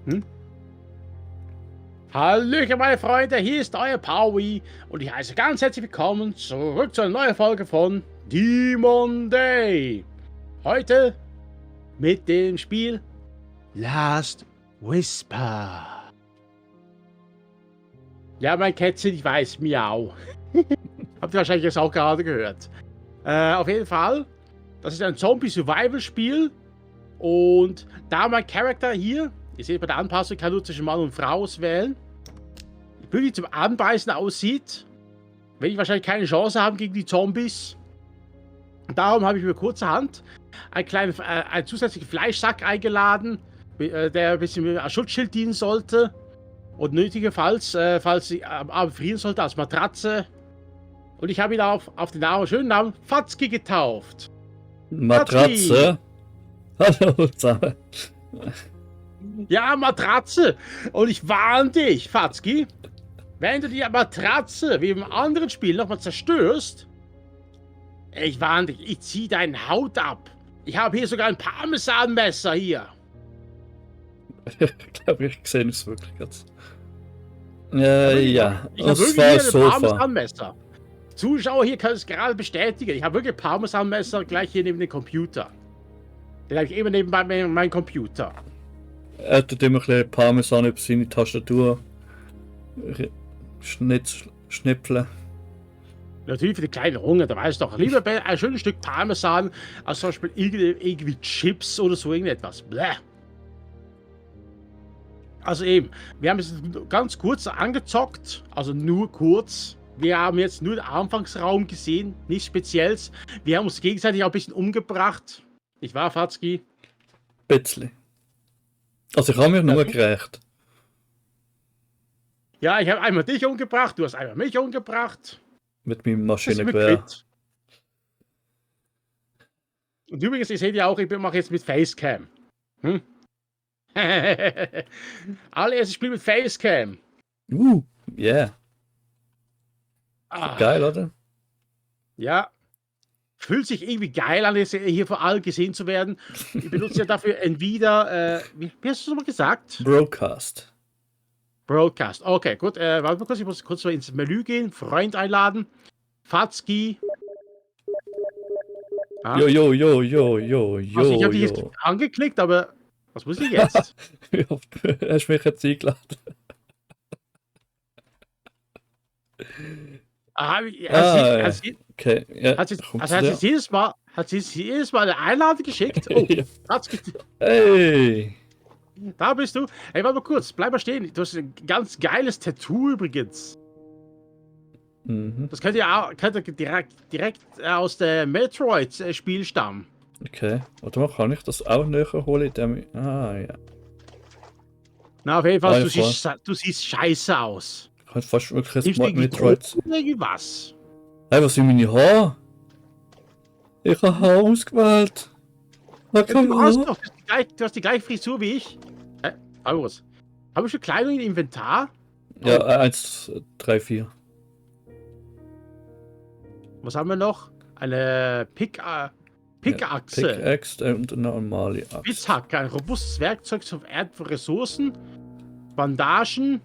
Hm? Hallöchen meine Freunde, hier ist euer Powie und ich heiße ganz herzlich willkommen zurück zu einer neuen Folge von Demon Day. Heute mit dem Spiel Last Whisper. Ja, mein Kätzchen, ich weiß, miau. Habt ihr wahrscheinlich jetzt auch gerade gehört. Auf jeden Fall, das ist ein Zombie-Survival-Spiel und da mein Charakter hier, ihr seht bei der Anpassung, kann nur zwischen Mann und Frau auswählen. Wie zum Anbeißen aussieht, werde ich wahrscheinlich keine Chance haben gegen die Zombies. Darum habe ich mir kurzerhand einen zusätzlichen Fleischsack eingeladen, der ein bisschen als Schutzschild dienen sollte. Und nötigenfalls, falls sie am Abend frieren sollte, als Matratze. Und ich habe ihn auf den schönen Namen Fatzki getauft. Matratze? Hallo zusammen. Ja, Matratze. Und ich warne dich, Fatzki. Wenn du die Matratze wie im anderen Spiel nochmal zerstörst, ich warne dich, ich zieh deine Haut ab. Ich habe hier sogar ein Parmesanmesser hier. Ich glaube, ich sehe es wirklich jetzt. Ja, ich habe das wirklich war hier das ein Sofa. Parmesanmesser. Zuschauer hier können es gerade bestätigen. Ich habe wirklich ein Parmesanmesser gleich hier neben dem Computer. Den habe ich eben neben meinem Computer. Er tut immer ein bisschen Parmesan über seine Tastatur schnipfeln. Natürlich für die kleinen Hunger, da weiß doch lieber ein schönes Stück Parmesan als zum Beispiel irgendwie Chips oder so irgendetwas. Bläh. Also eben, wir haben es ganz kurz angezockt, also nur kurz. Wir haben jetzt nur den Anfangsraum gesehen, nichts Spezielles. Wir haben uns gegenseitig auch ein bisschen umgebracht. Nicht wahr, Fatzki? Bisschen. Also ich habe mich nur gerecht. Ja, ich habe einmal dich umgebracht, du hast einmal mich umgebracht. Mit meinem Maschinengewehr. Und übrigens, ihr seht ja auch, ich mache jetzt mit Facecam. Hm? Allererstes Spiel mit Facecam. Yeah. Geil, oder? Ja. Fühlt sich irgendwie geil an, jetzt hier vor allem gesehen zu werden. Ich benutze ja dafür Nvidia, wie hast du es nochmal gesagt? Broadcast. Broadcast. Okay, gut. Warte mal kurz, ich muss kurz mal ins Menü gehen. Freund einladen. Fatzki. Ah. Jo. Also ich habe dich jetzt angeklickt, aber was muss ich jetzt? Hast mich jetzt eingeladen? Okay. Ja, hat sie jedes Mal eine Einladung geschickt? Oh, ja. Fatzki. Hey! Da bist du. Hey, warte mal kurz, bleib mal stehen. Du hast ein ganz geiles Tattoo übrigens. Mhm. Das könnte ja direkt aus der Metroid-Spiel stammen. Okay, warte mal, kann ich das auch näher holen? Ja. Na, auf jeden Fall, du siehst scheiße aus. Ich könnte fast wirklich ein Metroid. Irgendwas. Hey, was sind meine Haare? Ich habe Haare ausgewählt. Du hast die gleiche Frisur wie ich. Habe ich schon Kleidung im Inventar? Ja, 1, 3, 4. Was haben wir noch? Eine Pickaxe. Pickaxe und eine normale Axt. Spitzhacke, ein robustes Werkzeug zum Ernten von Ressourcen. Bandagen.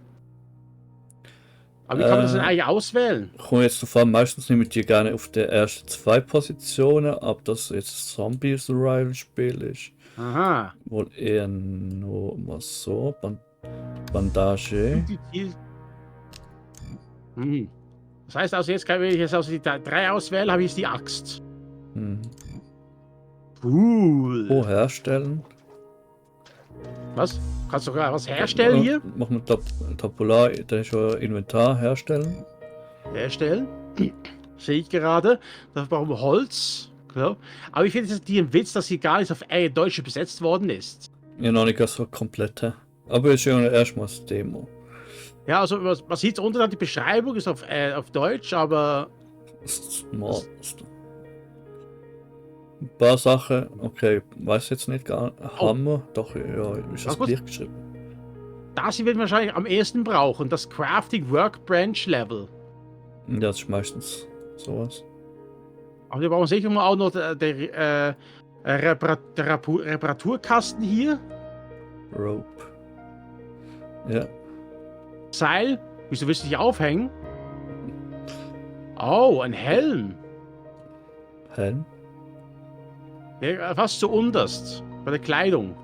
Aber wie kann man das denn eigentlich auswählen? Ich komme jetzt davon, meistens nehme ich die gerne auf die ersten 2 Positionen, ob das jetzt ein Zombie-Survival-Spiel ist. Aha. Wohl eher nur mal so. Bandage. Das heißt also, wenn ich jetzt aus die 3 auswähle, habe ich jetzt die Axt. Cool. Oh, herstellen. Was? Kannst du sogar was herstellen hier? Machen wir Tabular, dann ist schon Inventar herstellen. Herstellen? Sehe ich gerade. Dafür brauchen wir Holz. Klar. Aber ich finde es ein Witz, dass hier gar nicht auf Deutsch besetzt worden ist. Ja, noch nicht so komplett. Aber ist ja erstmal das Demo. Ja, also man sieht unten, die Beschreibung ist auf Deutsch, aber... Ein paar Sachen, okay, weiß jetzt nicht gar nicht. Hammer, doch, ja, ist das gleich geschrieben. Das hier werden wir wahrscheinlich am ehesten brauchen, das Crafting Workbench Level. Ja, das ist meistens sowas. Aber wir brauchen sicher mal auch noch den Reparaturkasten hier. Rope. Ja. Seil. Wieso willst du dich aufhängen? Oh, ein Helm. Helm. Ja, fast so unterst. Bei der Kleidung.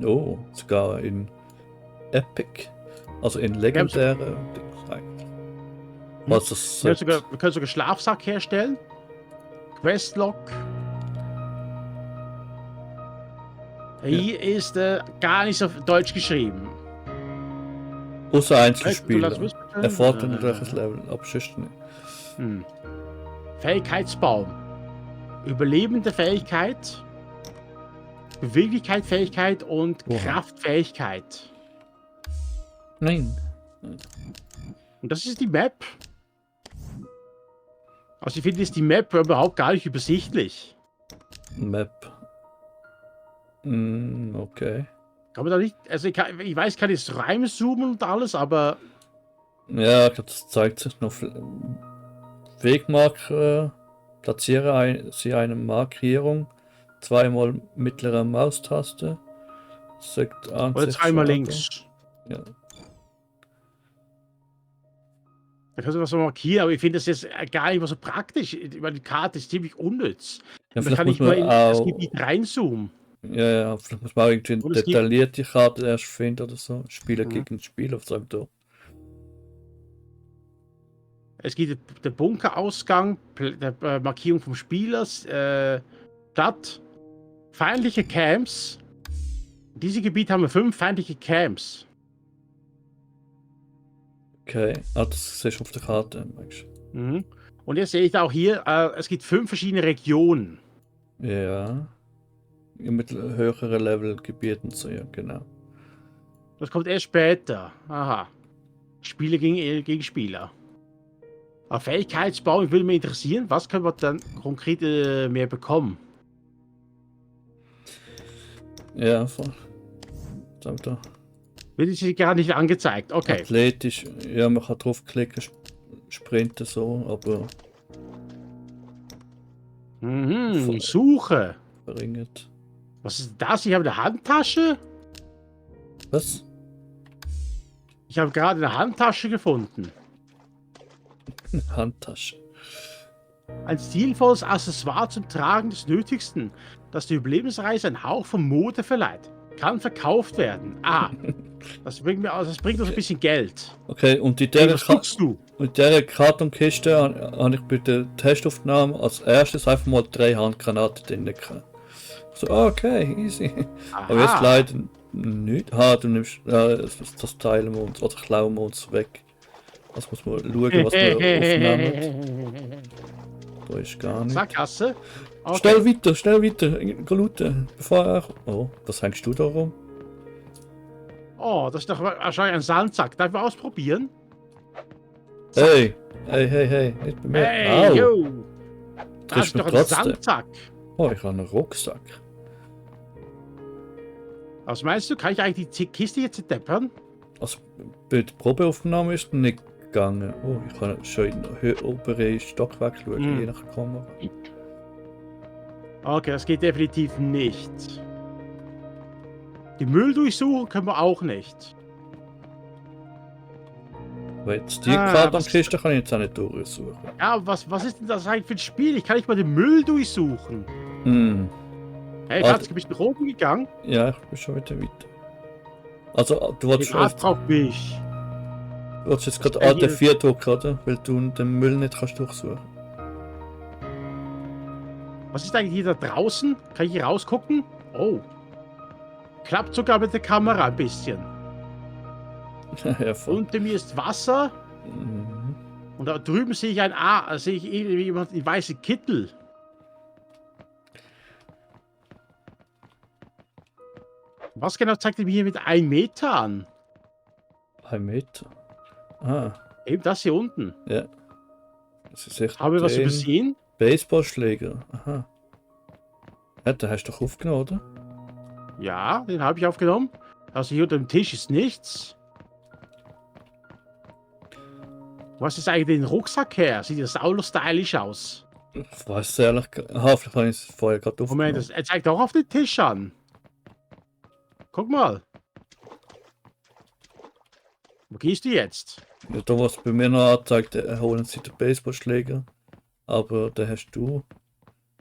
Oh, sogar in Epic. Also in legendäre Dings eigentlich. Was das Wir können sogar Schlafsack herstellen. Questlog. Hier ist gar nicht auf Deutsch geschrieben. außer Einzelspieler. Du Erfordert natürlich ein Level, aber sonst nicht. Fähigkeitsbaum. Überlebende Fähigkeit. Beweglichkeitsfähigkeit und Oha. Kraftfähigkeit. Nein. Und das ist die Map. Also ich finde, ist die Map überhaupt gar nicht übersichtlich. Map. Okay. Kann man da nicht, also ich weiß, ich kann jetzt reinzoomen und alles, aber Ja, das zeigt sich noch. Wegmarker. Platziere sie eine Markierung. Zweimal mittlere Maustaste. Sagt oder Ansicht zweimal Starter. links. Ja. Da kannst du was so markieren, aber ich finde das jetzt gar nicht mehr so praktisch, weil die Karte ist ziemlich unnütz. Ja, Da vielleicht kann muss ich mal man in das auch. Gebiet reinzoomen. Ja, vielleicht muss man auch irgendwie eine Und es gibt- detaillierte Karte erst finden oder so. Spieler Mhm. gegen Spieler, was sagt da? Es gibt den Bunkerausgang, der Markierung vom Spieler, Stadt, feindliche Camps. In diesem Gebiet haben wir 5 feindliche Camps. Okay, das siehst du auf der Karte, meinst du? Mhm. Und jetzt sehe ich auch hier, es gibt 5 verschiedene Regionen. Ja. Mit höheren Levelgebieten so, ja, genau. Das kommt erst später. Aha. Spieler gegen Spieler. Aber Fähigkeitsbau würde mich interessieren. Was können wir dann konkret mehr bekommen? Ja, voll. Sagt da. Wird sie gar nicht angezeigt. Okay. Athletisch, ja, man kann draufklicken, sprinten so, aber Mhm, Suche. bringt. Was ist das? Ich habe eine Handtasche. Was? Ich habe gerade eine Handtasche gefunden. Handtasche. Ein stilvolles Accessoire zum Tragen des Nötigsten, das der Überlebensreise einen Hauch von Mode verleiht. Kann verkauft werden. Ah, das bringt uns ein bisschen Geld. Okay, und in Hey, dieser, was guckst du? Kartonkiste habe ich bei der Testaufnahme als erstes einfach mal 3 Handgranaten drin gehabt. So, okay, easy. Aber jetzt leider nicht. Du nimmst das teilen wir uns oder klauen wir uns weg. Das muss man schauen, was wir aufnehmen. Da ist gar nicht. Sackgasse. Okay. Schnell weiter, geh looten, bevor er... Oh, was hängst du da rum? Oh, das ist doch wahrscheinlich ein Sandsack. Darf ich ausprobieren? Hey, nicht bei mir. Hey, Au. yo. Das Triffst ist mich doch ein trotzdem. Sandsack. Oh, ich habe einen Rucksack. Was meinst du? Kann ich eigentlich die Kiste jetzt deppern? Also, bei der Probeaufnahme ist nicht gegangen. Oh, ich kann schon in den oberen Stockwerk schauen, je nach Kamera. Okay, das geht definitiv nicht. Die Müll durchsuchen können wir auch nicht. Aber jetzt die Kartonkiste kann ich jetzt auch nicht durchsuchen. Ja, was ist denn das eigentlich für ein Spiel? Ich kann nicht mal den Müll durchsuchen. Hey, Ah, Schatz, bist du nach oben gegangen? Ja, ich bin schon wieder weiter. Also, du wolltest Braucht mich. jetzt gerade hier- AT4 drücken, oder? Weil du den Müll nicht kannst durchsuchen. Was ist eigentlich hier da draußen? Kann ich hier rausgucken? Oh. Klappt sogar mit der Kamera ein bisschen. Ja, voll. Unter mir ist Wasser. Mhm. Und da drüben sehe ich sehe ich irgendwie jemand in weißen Kittel. Was genau zeigt er mir hier mit 1 Meter an? 1 Meter. Ah, Eben das hier unten. ja. Das ist echt Haben wir was ein übersehen? Baseballschläger. Aha. Ja, den hast du doch aufgenommen, oder? Ja, den habe ich aufgenommen. Also hier unter dem Tisch ist nichts. Was ist eigentlich den Rucksack her? Sieht das auch noch stylisch aus? Ich weiß es ehrlich. Aha, vielleicht habe ich es vorher gerade aufgenommen. Moment, er zeigt auch auf den Tisch an. Guck mal. Wo gehst du jetzt? Ja, da was bei mir noch angezeigt, holen sie den Baseballschläger. Aber den hast du.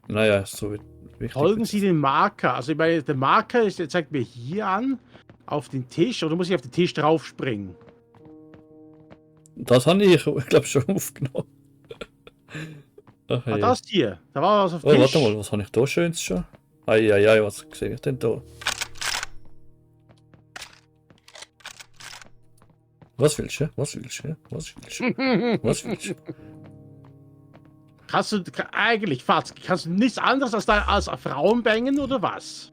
Naja, so wichtig. Folgen Sie den Marker. Also ich meine, der Marker ist, der zeigt mir hier an, auf den Tisch, oder muss ich auf den Tisch drauf springen? Das habe ich glaube schon aufgenommen. Ach, Ah, hey. das hier. Da war was auf dem Oh, Tisch. warte mal, was habe ich da Schönes schon? Eieiei, was sehe ich denn da? Was willst du? Was willst du? Was willst du? Was willst du? Eigentlich, Fatz, kannst du nichts anderes als Frauen bängen oder was?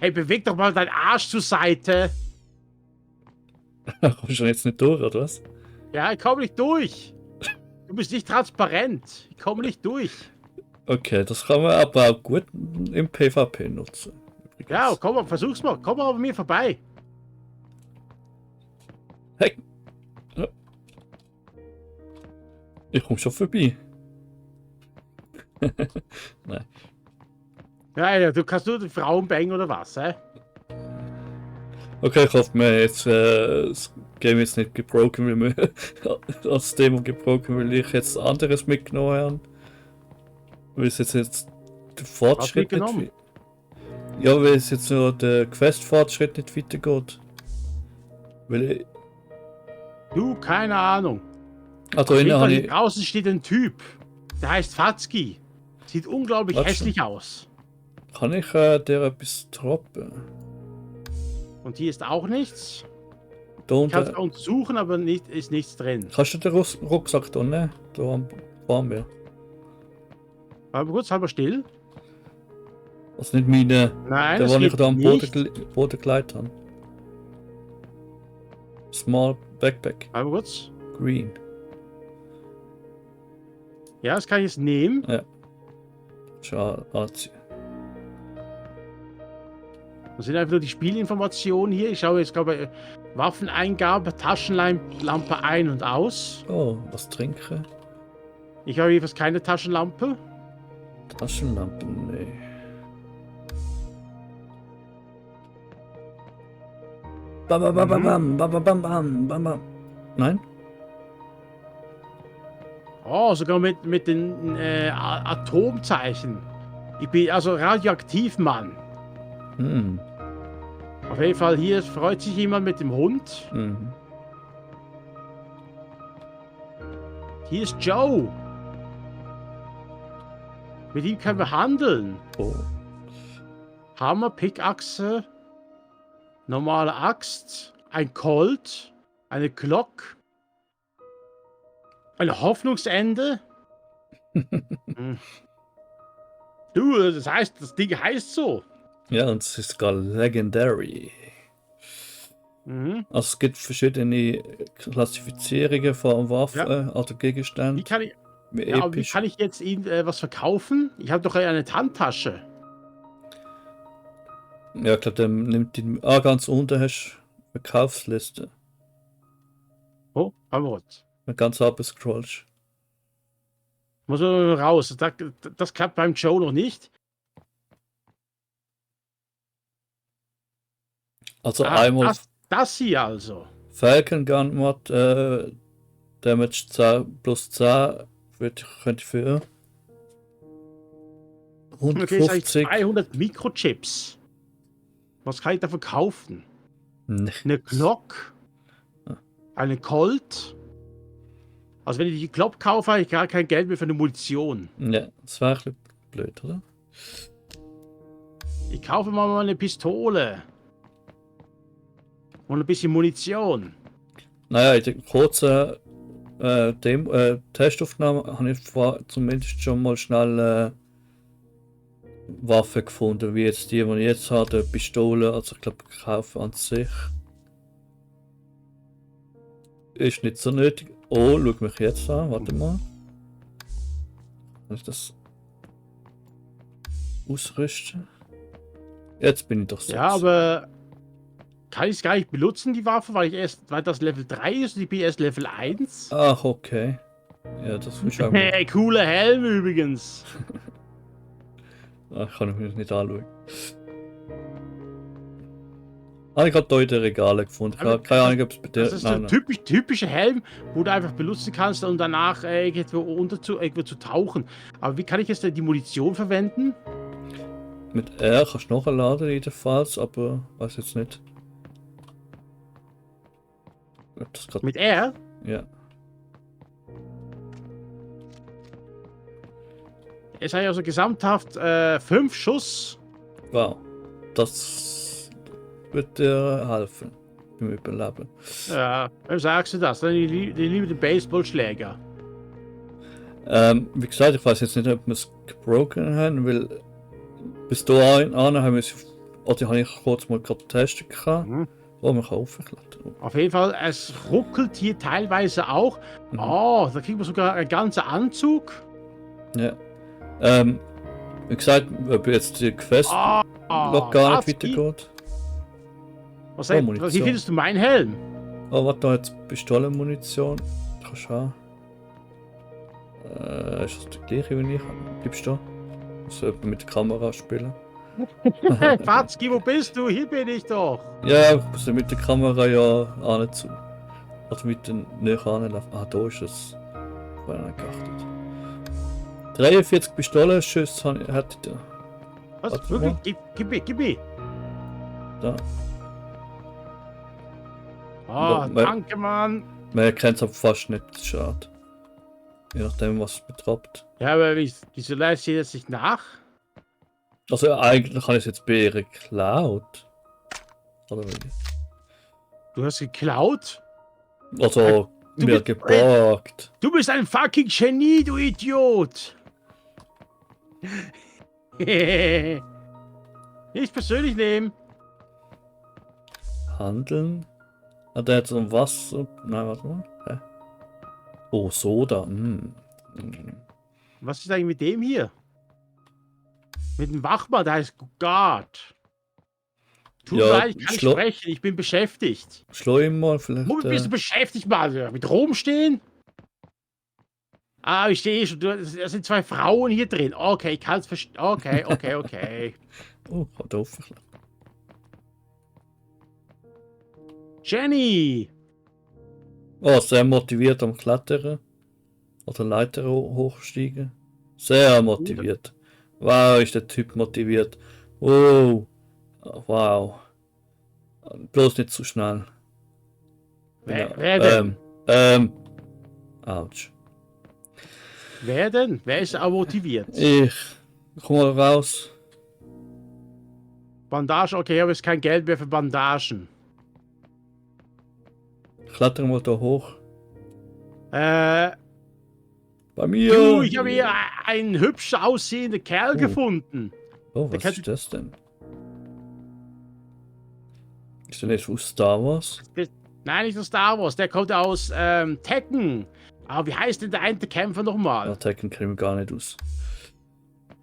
Hey, beweg doch mal deinen Arsch zur Seite. Kommst du jetzt nicht durch, oder was? Ja, ich komme nicht durch. Du bist nicht transparent. Ich komme nicht durch. Okay, das kann man aber auch gut im PvP nutzen. Übrigens. Ja, komm mal, versuch's mal. Komm mal bei mir vorbei. Hey! Ja. Ich komme schon vorbei. Nein. Ja, du kannst nur die Frauen bängen oder was, hä? Okay, ich hoffe, wir haben jetzt das Game jetzt nicht gebroken, weil wir das Demo gebroken, weil ich jetzt anderes mitgenommen habe. Weil es jetzt der Fortschritt nicht. Ja, weil es jetzt nur der Quest-Fortschritt nicht weitergeht. Weil Du, keine Ahnung. da innen habe ich. Draußen steht ein Typ. Der heißt Fatzki. Sieht unglaublich Warte hässlich aus. Kann ich der etwas droppen? Und hier ist auch nichts. Da Ich kann es unten. untersuchen, aber ist nichts drin. Kannst du den Rucksack da nehmen? Da am Baum. Warte mal kurz, halber still. Also nicht meine. Nein, Der, das den ich geht da am nicht. Boden geleitet habe. Small Backpack. Warte mal kurz. Green. Ja, das kann ich jetzt nehmen. Schau anziehen. Das sind einfach nur die Spielinformationen hier. Ich schaue jetzt gerade bei Waffeneingabe, Taschenlampe ein- und aus. Oh, was trinken? Ich habe jedenfalls keine Taschenlampe. Taschenlampen, nee. Bam, bam, bam, bam, bam, bam, bam, bam, bam, bam. Nein? Oh, sogar mit den Atomzeichen. Ich bin also radioaktiv, Mann. Hm. Auf jeden Fall, hier freut sich jemand mit dem Hund. Mhm. Hier ist Joe. Mit ihm können wir handeln. Oh. Hammer, Pickaxe, normale Axt, ein Colt, eine Glock, ein Hoffnungsende. Hm. Du, das heißt, das Ding heißt so. Ja, und es ist gar legendary. Mhm. Also es gibt verschiedene Klassifizierungen von Waffen, also Gegenständen. Wie kann ich, Wie ja, aber wie episch. kann ich jetzt ihm was verkaufen? Ich habe doch eine Handtasche. Ja, ich glaube, der nimmt die. Ah, ganz unten hast du eine Verkaufsliste. Oh, aber was? Wenn du ganz runter scrollst. Muss man raus. Das klappt beim Joe noch nicht. Also einmal Das hier also. Falcon Gun Mod, Damage 10 plus 10 könnte ich für Okay, das heißt 150. 200 Mikrochips. Was kann ich da verkaufen? Nee. Eine Glock. Eine Colt. Also wenn ich die Glock kaufe, habe ich gar kein Geld mehr für eine Munition. Ja, das war ein bisschen blöd, oder? Ich kaufe mal eine Pistole. Und ein bisschen Munition. Naja, in der kurzen Testaufnahme habe ich zumindest schon mal schnell Waffen gefunden, wie jetzt die ich jetzt habe, eine Pistole, also ich glaube, kaufen an sich ist nicht so nötig. Oh, schau mich jetzt an, warte mal. Kann ich das ausrüsten? Jetzt bin ich doch so. Ja, aber kann ich es gar nicht benutzen, die Waffe, weil das Level 3 ist und ich bin erst Level 1? Ach, okay. Ja, das ist auch gut. Hey, cooler Helm übrigens. Ach, kann ich mir nicht anschauen. Habe ich gerade hier in den Regalen gefunden. Ich habe keine Ahnung, ob es bei dir... Das ist ein typischer Helm, wo du einfach benutzen kannst, um danach irgendwo zu tauchen. Aber wie kann ich jetzt denn die Munition verwenden? Mit R kannst du nachladen jedenfalls, aber weiß jetzt nicht. Das grad... Mit R? Ja. Es hat also gesamthaft 5 Schuss. Wow. Das wird dir helfen beim Überleben. Ja, wem sagst du das? Die liebe den Baseballschläger. Wie gesagt, ich weiß jetzt nicht, ob wir es gebroken haben, weil bis dahin haben wir es, oder habe ich kurz mal gerade testen können. Oh, man kann aufklettern. Auf jeden Fall, es ruckelt hier teilweise auch. Oh, da kriegt man sogar einen ganzen Anzug. Ja. Wie gesagt, ob jetzt die Quest noch gar nicht weitergeht. Wie findest du meinen Helm? Oh, warte, da jetzt Pistolenmunition. Kannst du haben. Ist das die gleiche wie ich? Bleibst du da? Also jemand mit der Kamera spielen. Fatzki, wo bist du? Hier bin ich doch. Ja, ich muss mit der Kamera ja auch nicht zu. Also mit den näher anlaufen. Ah, da ist es. Ich habe nicht geachtet. 43 Pistolenschüsse hatte ich da. Was? Wirklich? Gib mir. Da. Oh, danke, Mann. Man erkennt es aber fast nicht, schade. Je nachdem, was es betrifft. Ja, aber wieso lässt sie das nicht nach? Also eigentlich habe ich es jetzt bei ihr geklaut. Oder wie? Du hast geklaut? Also mir geborgt. Du bist ein fucking Genie, du Idiot! Nicht persönlich nehmen. Handeln? Hat er jetzt um Wasser? Nein, warte mal. Hä? Oh, Soda. Was ist eigentlich mit dem hier? Mit dem Wachmann, der heißt Gugard. Tut mir leid, ich kann nicht sprechen, ich bin beschäftigt. Schlau ihn mal vielleicht. Womit bist du beschäftigt, Mann? Mit rumstehen? Ah, ich stehe schon. Da sind 2 Frauen hier drin. Okay, ich kann es verstehen. Okay. Oh, hat offen. Jenny! Oh, sehr motiviert am Klettern. Oder Leiter hochsteigen. Sehr motiviert. Wow, ist der Typ motiviert. Oh, wow. Bloß nicht zu schnell. Wer denn? Autsch. Wer denn? Wer ist auch motiviert? Ich. Komm mal raus. Bandage, okay, aber es ist kein Geld mehr für Bandagen. Kletter mal da hoch. Bei mir. Du, ich habe hier einen hübsch aussehenden Kerl gefunden. Oh, was ist das denn? Ist der nicht aus Star Wars? Nein, nicht aus Star Wars. Der kommt aus Tekken. Aber wie heißt denn der eine Kämpfer nochmal? Ja, Tekken kriegen wir gar nicht aus.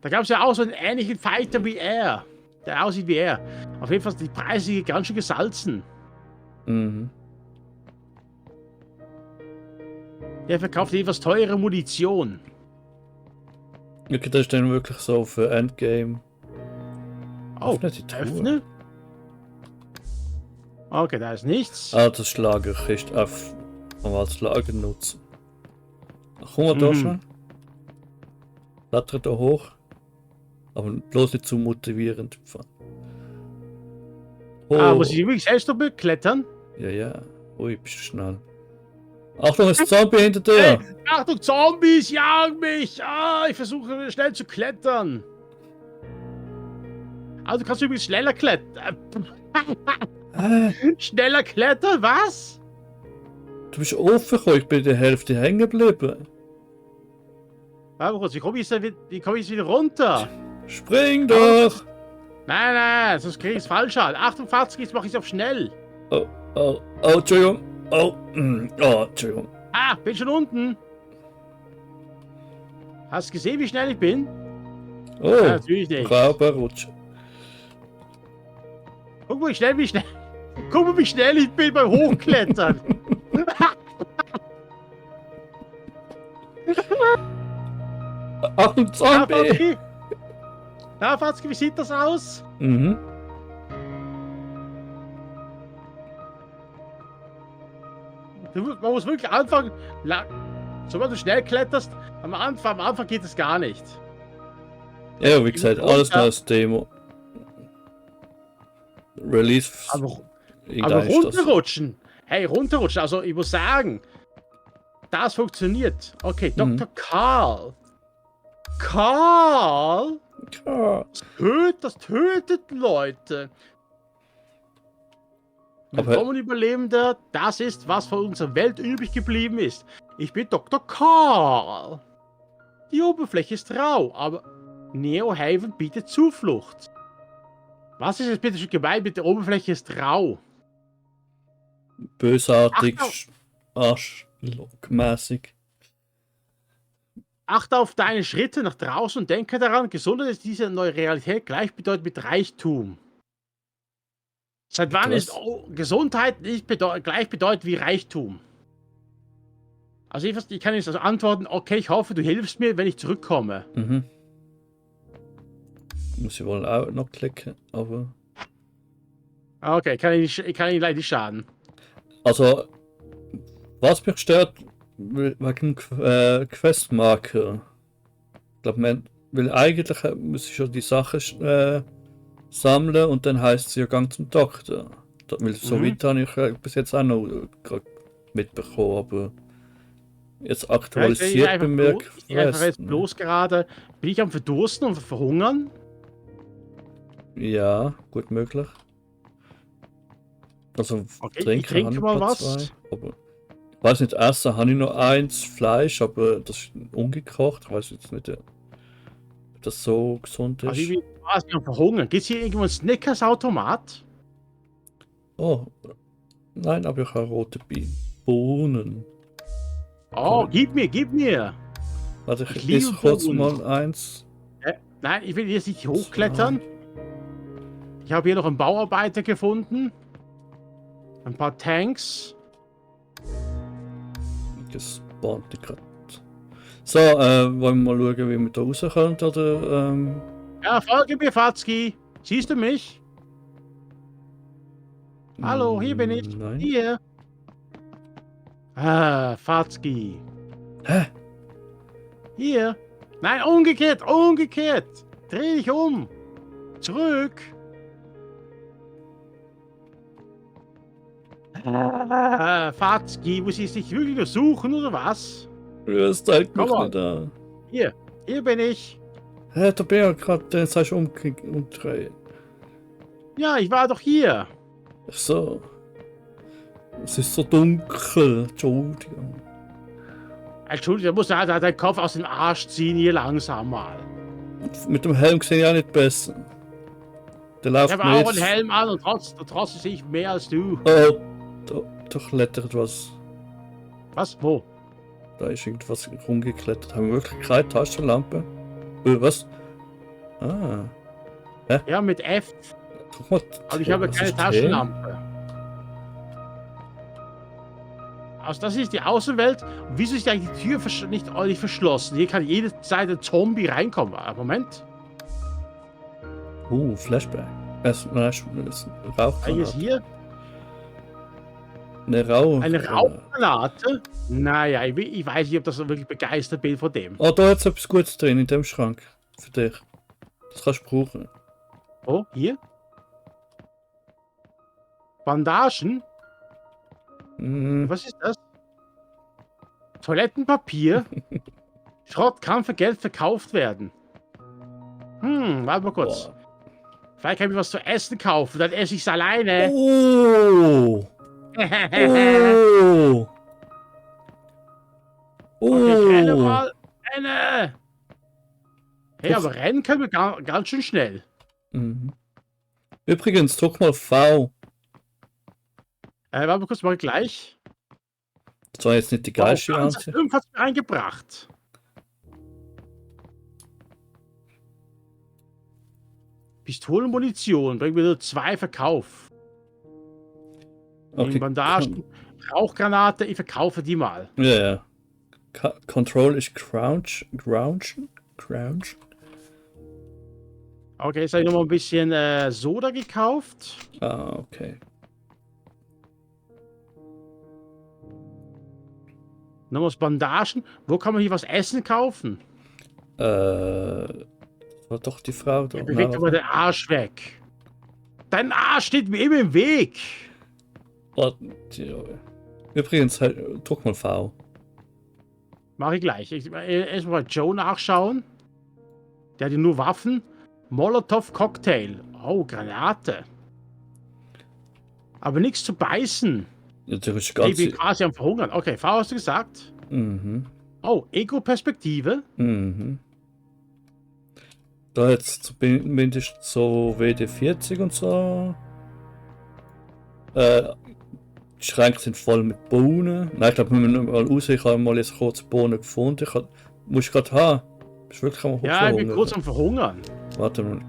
Da gab es ja auch so einen ähnlichen Fighter wie er. Der aussieht wie er. Auf jeden Fall sind die Preise hier ganz schön gesalzen. Mhm. Der verkauft etwas teure Munition. Okay, das ist dann wirklich so für Endgame. Oh, öffne die Truhe. Öffne? Okay, da ist nichts. Ah, das Schlager ist auf. Kann man als Lager nutzen. Ach, komm mal da schon. Kletter da hoch. Aber bloß nicht zu motivierend. Oh. Muss ich wirklich selbst noch beklettern? Ja. Ui, bist du schnell. Achtung, es ist ein Zombie hinter dir! Hey, Achtung, Zombies jagen mich! Ich versuche schnell zu klettern. Du kannst übrigens schneller klettern. Schneller klettern, was? Du bist aufgekommen, ich bin in der Hälfte hängen geblieben. Warte kurz, wie komme ich jetzt wieder runter? Spring doch! Nein, sonst kriege ich es falsch an. Achtung, Fatzki, jetzt mache ich es auf schnell. Oh, Entschuldigung. Oh, Entschuldigung. Bin schon unten. Hast du gesehen, wie schnell ich bin? Oh, natürlich nicht. Rauberrutsch. Guck mal, wie schnell ich bin beim Hochklettern. Ein Zombie! Fatzki, wie sieht das aus? Mhm. Man muss wirklich anfangen, sobald du schnell kletterst, am Anfang geht es gar nicht. Ja, wie gesagt, alles noch als Demo. Release. Aber runterrutschen. Hey, runterrutschen. Also ich muss sagen, das funktioniert. Okay, Dr. Karl. Karl? Das tötet Leute. Willkommen, Überlebender. Das ist, was von unserer Welt übrig geblieben ist. Ich bin Dr. Karl. Die Oberfläche ist rau, aber Neo Haven bietet Zuflucht. Was ist jetzt bitte schon gemeint mit der Oberfläche ist rau? Bösartig, arschlockmäßig. Achte auf deine Schritte nach draußen und denke daran, Gesundheit ist diese neue Realität gleichbedeutend mit Reichtum. Seit wann ist Gesundheit nicht gleichbedeutend wie Reichtum? Also ich kann jetzt also antworten, okay, ich hoffe, du hilfst mir, wenn ich zurückkomme. Mhm. Muss ich wohl auch noch klicken, aber... Okay, kann ich leider nicht schaden. Also, was mich stört, wegen Questmarker. Ich glaube, man will eigentlich muss ich schon die Sachen sammeln und dann heißt es ja Gang zum Doktor. Weil so weit habe ich bis jetzt auch noch mitbekommen, aber jetzt aktualisiert bei mir. Ich einfach jetzt bloß gerade. Bin ich am Verdursten und verhungern? Ja, gut möglich. Also okay, ich trinke mal was. Zwei, aber ich weiß nicht, essen habe ich noch eins Fleisch, aber das ist ungekocht. Ich weiß jetzt nicht, ob das so gesund ist. Also ich bin quasi am Verhungern. Gibt es hier irgendwo einen Snickers-Automat? Oh, nein, aber ich habe rote Bohnen. Oh, gib mir! Warte, ich esse kurz mal eins. Nein, ich will jetzt nicht hochklettern. Ich habe hier noch einen Bauarbeiter gefunden. Ein paar Tanks. Gespawnt gerade. So, wollen wir mal schauen, wie wir da rauskommen, oder? Ja, folge mir, Fatzki. Siehst du mich? Hallo, hier bin ich. Nein. Hier. Ah, Fatzki. Hä? Hier. Nein, umgekehrt. Dreh dich um. Zurück. Fatzki, muss ich dich wirklich nur suchen, oder was? Ja, ist halt noch nicht da. Hier bin ich. Hä, da bin ich gerade, den sagst du umdrehen. Ja, ich war doch hier. Ach so. Es ist so dunkel, Entschuldigung. Entschuldigung, da musst du halt deinen Kopf aus dem Arsch ziehen, hier langsam mal. Mit dem Helm sehe ich auch nicht besser. Der läuft ich habe auch einen Helm an und trotzdem sehe ich mehr als du. Oh, da klettert was. Was? Wo? Da ist irgendwas rumgeklettert. Haben wir wirklich keine Taschenlampe? Was? Ah. Hä? Ja, mit F. Guck mal, aber ich habe keine Taschenlampe. Also das ist die Außenwelt. Wieso ist eigentlich die Tür nicht ordentlich verschlossen? Hier kann jederzeit ein Zombie reinkommen. Moment. Flashback. Es ist Rauchgranate. Ist hier? Eine Rauchgranate? Naja, ich weiß nicht, ob das wirklich begeistert bin von dem. Oh, da hat es etwas Gutes drin in dem Schrank. Für dich. Das kannst du brauchen. Oh, hier? Bandagen? Was ist das? Toilettenpapier? Schrott kann für Geld verkauft werden. Warte mal kurz. Boah. Vielleicht kann ich mir was zu essen kaufen, dann esse ich es alleine. Oh! Oh! Okay, ich renne mal. Renne! Hey, aber rennen können wir ganz schön schnell. Mhm. Übrigens, drück mal V. Warte mal kurz, mal gleich. Das war jetzt nicht die geilste Ansicht. Irgendwas mir eingebracht. Pistolenmunition, bringen wir nur 2 Verkauf. Okay. Bandagen, Rauchgranate, ich verkaufe die mal. Ja. Control ist Crouch. Okay, jetzt habe ich noch mal ein bisschen Soda gekauft. Ah, okay. Nochmals Bandagen. Wo kann man hier was essen kaufen? War doch die Frau da. Bewegt aber den Arsch weg. Dein Arsch steht mir immer im Weg. Übrigens, drück mal V. Mach ich gleich. Erstmal bei Joe nachschauen. Der hat ja nur Waffen. Molotov-Cocktail. Oh, Granate. Aber nichts zu beißen. Ja, der ist Ich ganz. bin quasi am Verhungern. Okay, V hast du gesagt. Mhm. Oh, Ego-Perspektive. Mhm. Da jetzt zumindest so WD-40 und so. Die Schränke sind voll mit Bohnen. Nein, ich glaube, wir müssen mal raus. Ich habe mal jetzt kurz Bohnen gefunden. Musst du gerade haben. Bist du wirklich am Ja, ich bin kurz am Verhungern. Warte mal,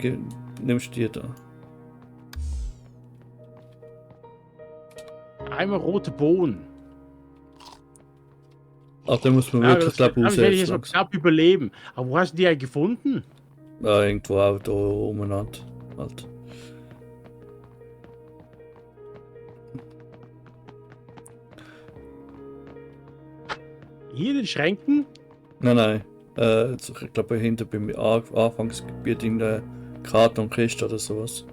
nimmst du die da? Einmal rote Bohnen. Ach, da muss man wirklich, glaube ich, raus. Werde ich jetzt mal langsam. knapp überleben. Aber wo hast du die ja gefunden? Ja, irgendwo auch da umeinander. Halt. Hier in den Schränken? Nein. Ich glaube, hinter beim Anfangsgebiet in der Kartonkiste oder sowas.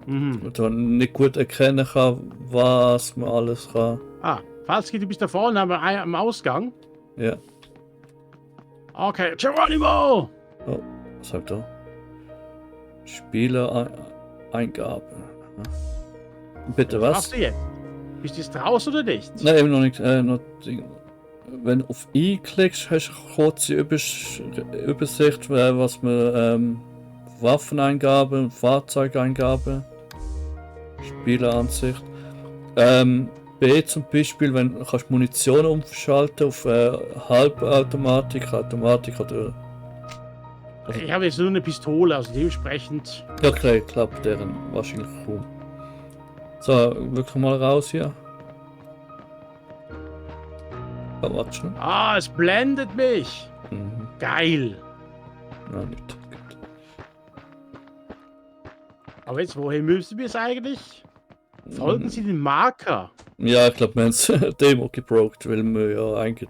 Mhm. Dass man nicht gut erkennen kann, was man alles kann. Ah, Falski, du bist da vorne am Ausgang. Ja. Okay, Geronimo! Oh, was sagt er? Spieler-Eingabe. Bitte was? Machst du jetzt? Bist du jetzt raus oder nicht? Nein, eben noch nicht. Wenn du auf I klickst, hast du eine kurze Übersicht, was man Waffeneingabe, Fahrzeugeingabe, Spieleransicht. B zum Beispiel, wenn du kannst Munition umschalten auf Halbautomatik, Automatik oder. Ich habe jetzt nur eine Pistole, also dementsprechend. Okay, klappt deren wahrscheinlich kaum. So, wirklich mal raus hier. Oh, warte schon. Ah, es blendet mich. Mhm. Geil. Nein, nicht. Gut. Aber jetzt, wohin müssen wir es eigentlich? Folgen Sie den Marker. Ja, ich glaube, wir haben es Demo gebrokt, weil wir ja eigentlich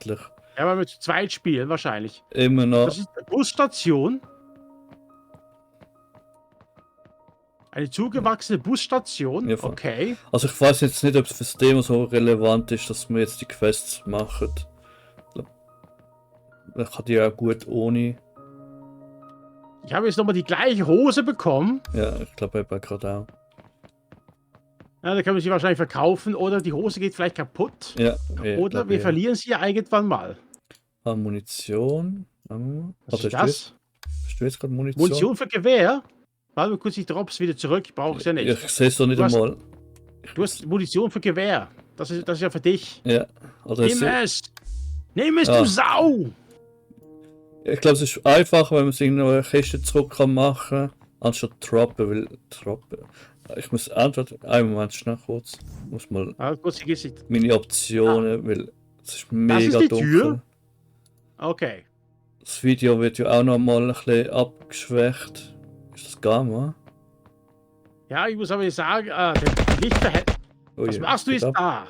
Ja, weil wir zu zweit spielen, wahrscheinlich. immer noch. Das ist eine Busstation. Eine zugewachsene Busstation. Ja, voll. Okay. Also ich weiß jetzt nicht, ob es für das Demo so relevant ist, dass wir jetzt die Quests machen. Ich kann die ja gut ohne. Ich habe jetzt nochmal die gleiche Hose bekommen. Ja, ich glaube eben gerade auch. Ja, da können wir sie wahrscheinlich verkaufen. Oder die Hose geht vielleicht kaputt. Ja. Oder wir verlieren sie ja irgendwann mal. Munition. Was ist das? Hast du jetzt gerade Munition? Munition für Gewehr? Warte mal kurz, ich drops wieder zurück. Ich brauche es ja nicht. Ich sehe es doch nicht einmal. Du hast Munition für Gewehr. Das ist ja für dich. Ja. Oder Nimm es! Nimm es, du Sau! Ich glaube, es ist einfacher, wenn man es in eine Kiste zurück kann machen, anstatt droppen, weil droppen. Ich muss antworten. Einen Moment, schnell kurz. Ich muss mal Kurz, hier geht's nicht. meine Optionen, weil es ist mega ist die dunkel. Tür? Okay. Das Video wird ja auch noch mal ein bisschen abgeschwächt. Ist das Gamma? Ja, ich muss aber jetzt sagen, der Lichtverhältnis. Was machst du jetzt da?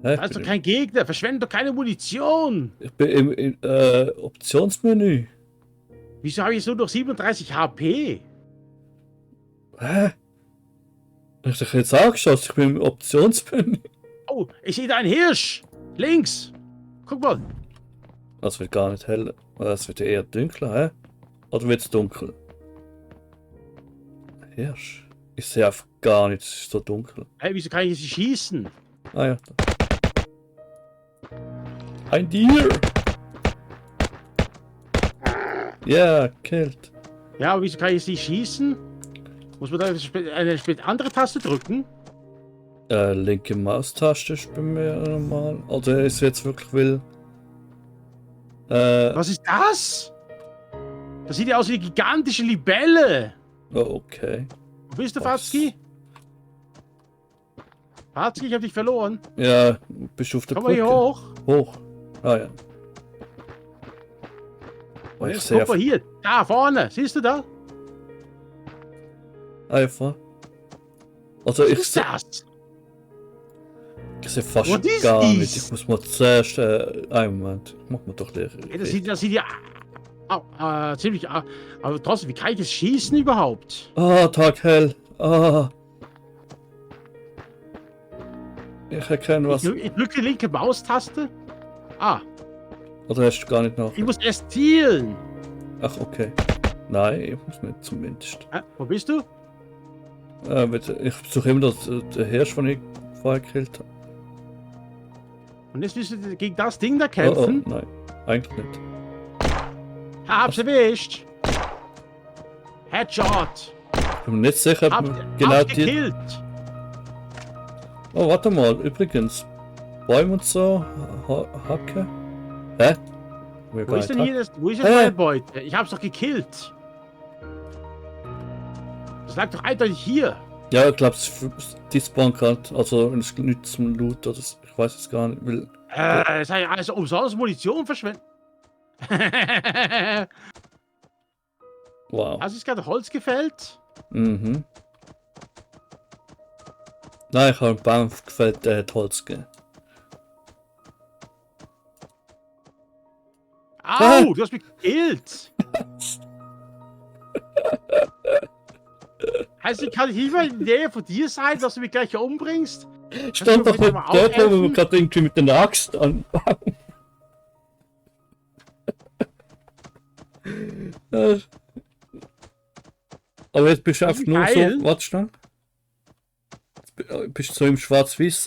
Hä? Da ist doch kein Gegner. Verschwende doch keine Munition. Ich bin im Optionsmenü. Wieso habe ich so noch 37 HP? Hä? Ich hab dich jetzt angeschaut, ich bin im Optionsmenü. Oh, ich sehe da einen Hirsch. Links. Guck mal. Das wird gar nicht hell. Das wird eher dunkler, hä? Oder wird es dunkel? Hirsch. Ich sehe einfach gar nicht, es ist so dunkel. Hey, wieso kann ich sie schießen? Ah ja. Ein Tier! Ja, killt. Ja, aber wieso kann ich sie schießen? Muss man da eine andere Taste drücken? Linke Maustaste ist bei mir normal. Also er ist jetzt wirklich will. Was ist das? Das sieht ja aus wie eine gigantische Libelle. Oh, okay. Wo bist du, Was? Fatski? Fatski, ich hab dich verloren. Ja, bist du auf der Komm mal Brücke? hier hoch. Hoch. Ah ja. Oh, Und ich jetzt sehe guck mal hier. Da vorne. Siehst du da? einfach. Also Was ich ist sehe das? sehe fast What is gar this? nicht. Ich muss mal zuerst. Einen Moment. Mach mal doch leer. Ey, das sieht ja ziemlich. Aber trotzdem, wie kann ich das schießen überhaupt? Ah, Tag hell. Ah. Ich erkenne was. Ich drücke die linke Maustaste. Ah, Oder hast du gar nicht nach? ich muss erst zielen. Ach, okay. Nein, ich muss nicht zumindest. Wo bist du? Ich suche immer den Hirsch, den ich vorher gekillt habe. Und jetzt willst du gegen das Ding da Oh, kämpfen? nein, eigentlich nicht. Hab's erwischt. Headshot. Ich bin mir nicht sicher, ob Hab, wir genau hab die. gekillt. Oh, warte mal, übrigens. Bäume und so. Hacke. Hä? Wo ist denn hier das? Wo ist jetzt Hä? meine Beute? Ich hab's doch gekillt. Das lag doch eindeutig hier. Ja, ich glaube, die Spawn gerade. Also, es gibt nichts zum Loot oder so. Ich weiß es gar nicht. Weil, Das hat ja also umsonst Munition verschwendet. wow. Hast du gerade Holz gefällt? Mhm. Nein, ich habe einen Baum gefällt, der hat Holz gegeben. Au, du hast mich gekillt. Heißt, ich kann nicht mal in der Nähe von dir sein, dass du mich gleich umbringst? Stand doch bitte nicht mal dort, wo wir aufhelfen? gerade irgendwie mit der Axt an. Aber jetzt bist du Das einfach ist nur geil. so. Warte schnell. Bist du so im schwarz-weiß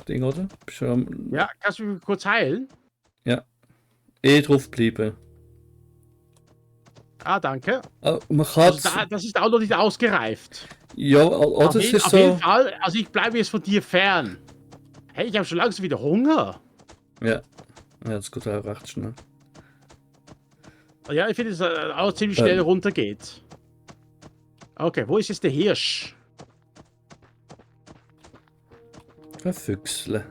Ding, oder? Bist du Ja, kannst du mich kurz heilen? drauf bleiben. Ah, danke. Man kann. Also das ist auch noch nicht ausgereift. Ja, oder Auf, es jeden, ist auf jeden so. Fall, also ich bleibe jetzt von dir fern. Hey, ich habe schon langsam wieder Hunger. Ja, das geht auch recht schnell. Ja, ich finde, dass es auch ziemlich schnell runtergeht. Okay, wo ist jetzt der Hirsch? Ein Füchsle.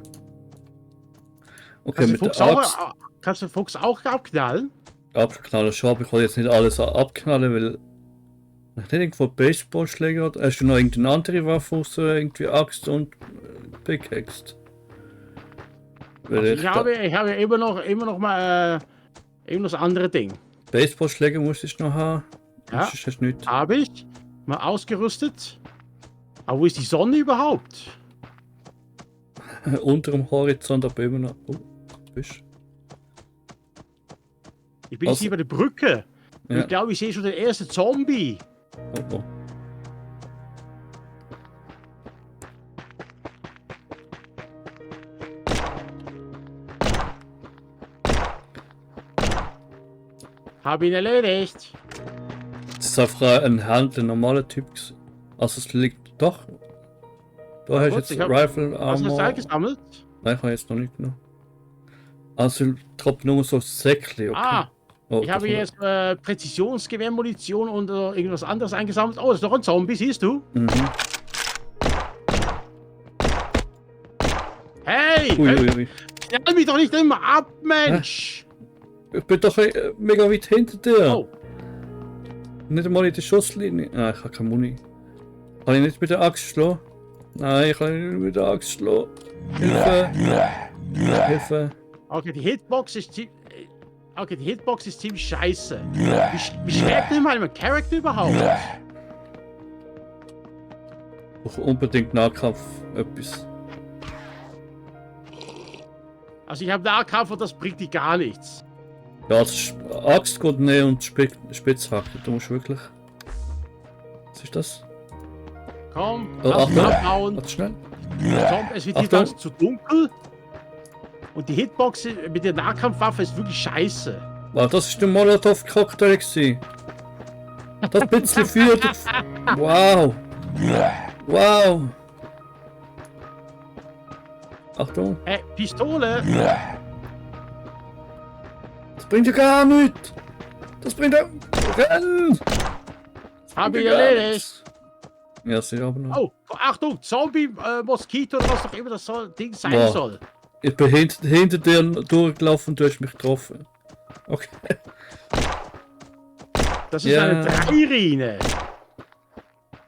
Okay, Kannst du mit Fuchs der Axt auch, kannst du Fuchs auch abknallen? abknallen. Schon, aber ich kann jetzt nicht alles abknallen, weil. Ich nicht irgendwo Baseballschläger hat. Hast du noch irgendeine andere Waffe außer irgendwie Axt und Pickaxe? Weil Ich habe immer noch mal eben das andere Ding. Baseballschläger muss ich noch haben. Ja. Das ist nicht. Habe ich mal ausgerüstet. Aber wo ist die Sonne überhaupt? Unter dem Horizont, aber immer noch. Oh, bist. Ich bin jetzt hier bei der Brücke. Und Ja. ich glaube, ich sehe schon den ersten Zombie. Oh, oh. Habe ihn erledigt. Das ist einfach ein normaler Typ. Also es liegt doch. Da hast du Gut, jetzt ich hab- Rifle Hast du das Armor. eingesammelt? Nein, ich habe jetzt noch nicht genommen. Also droppt nur so Säckli, okay. Ah, Oh, ich habe das- jetzt Präzisionsgewehrmunition und irgendwas anderes eingesammelt. Oh, das ist doch ein Zombie, siehst du? Mhm. Hey! Ui, ui, ui. Knall mich doch nicht immer ab, Mensch! Ich bin doch mega weit hinter dir. Oh, Nicht einmal in der Schusslinie. Nein, ich habe keine Muni. Kann ich nicht mit der Axt schlagen? Nein, ich kann nicht mit der Axt schlagen. Hilfe! Hilfe! okay, die Hitbox ist ziemlich... Okay, die Hitbox ist ziemlich scheiße. Wie schlägt denn mein Charakter überhaupt? Ich brauche unbedingt Nahkampf etwas. Also ich habe Nahkampf und das bringt dir gar nichts. Ja, also Axt geht näher und Spitzhacke. Du musst wirklich. Was ist das? Komm, Oh, lass uns Achtung. abhauen. Warte schnell. Es wird hier Achtung. ganz zu dunkel. Und die Hitbox mit der Nahkampfwaffe ist wirklich scheiße. Wow, das ist der Molotov-Cocktail gewesen. Das bisschen führt. Wow. Wow. Achtung. Pistole? Das bringt ja gar nichts. Das bringt ja. Rennen! Habe ich Ja, gar erledigt. nichts. Ja, sicher aber noch. Oh, Achtung, Zombie, Moskito oder was auch immer das Ding sein Boah. soll. Ich bin hinter dir durchgelaufen und du hast mich getroffen. Okay. Das ist Ja. eine Dreirine.